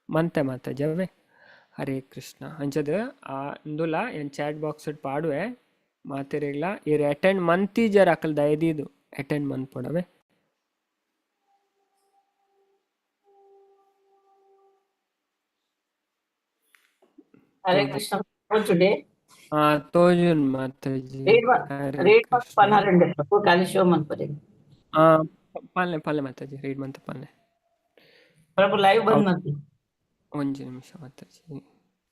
ಮಂತೆ ಮಾತಾಜಿ ಅವೇ. ಹರೇ ಕೃಷ್ಣ ಅಂಚದ ಆ ಇಂದುಲ ಏನ್ ಚಾಟ್ ಬಾಕ್ಸ್ ಪಾಡುವೆ ಮಾತೆರೆಗ್ಲ ಏರ್ ಅಟೆಂಡ್ ಮಂತಿಜರ್ ಅಕಲ್ ದಯದೀದು ಅಟೆಂಡ್ ಮನ್ಪೊಡವೆ. Hare Krishna today. ಆ ತೋಜುಂಡು ಮಾತಾಜಿ. Rate Hare rate Krishna. ಪನರಂಡೆ ಪ್ರಭು, ಖಾಲಿ ಶೋ ಮನ್ಪರೆ. ಆ, ಪನ್ಲೆ ಪನ್ಲೆ ಮಾತಾಜಿ, ರೀಡ್ ಮಂತ ಪನ್ಲೆ. ಪ್ರಭು, ಲೈವ್ ಬಂದ್ ಮಲ್ತಿ. ಒಂಜಿ ನಿಮಿಷ ಮಾತಾಜಿ.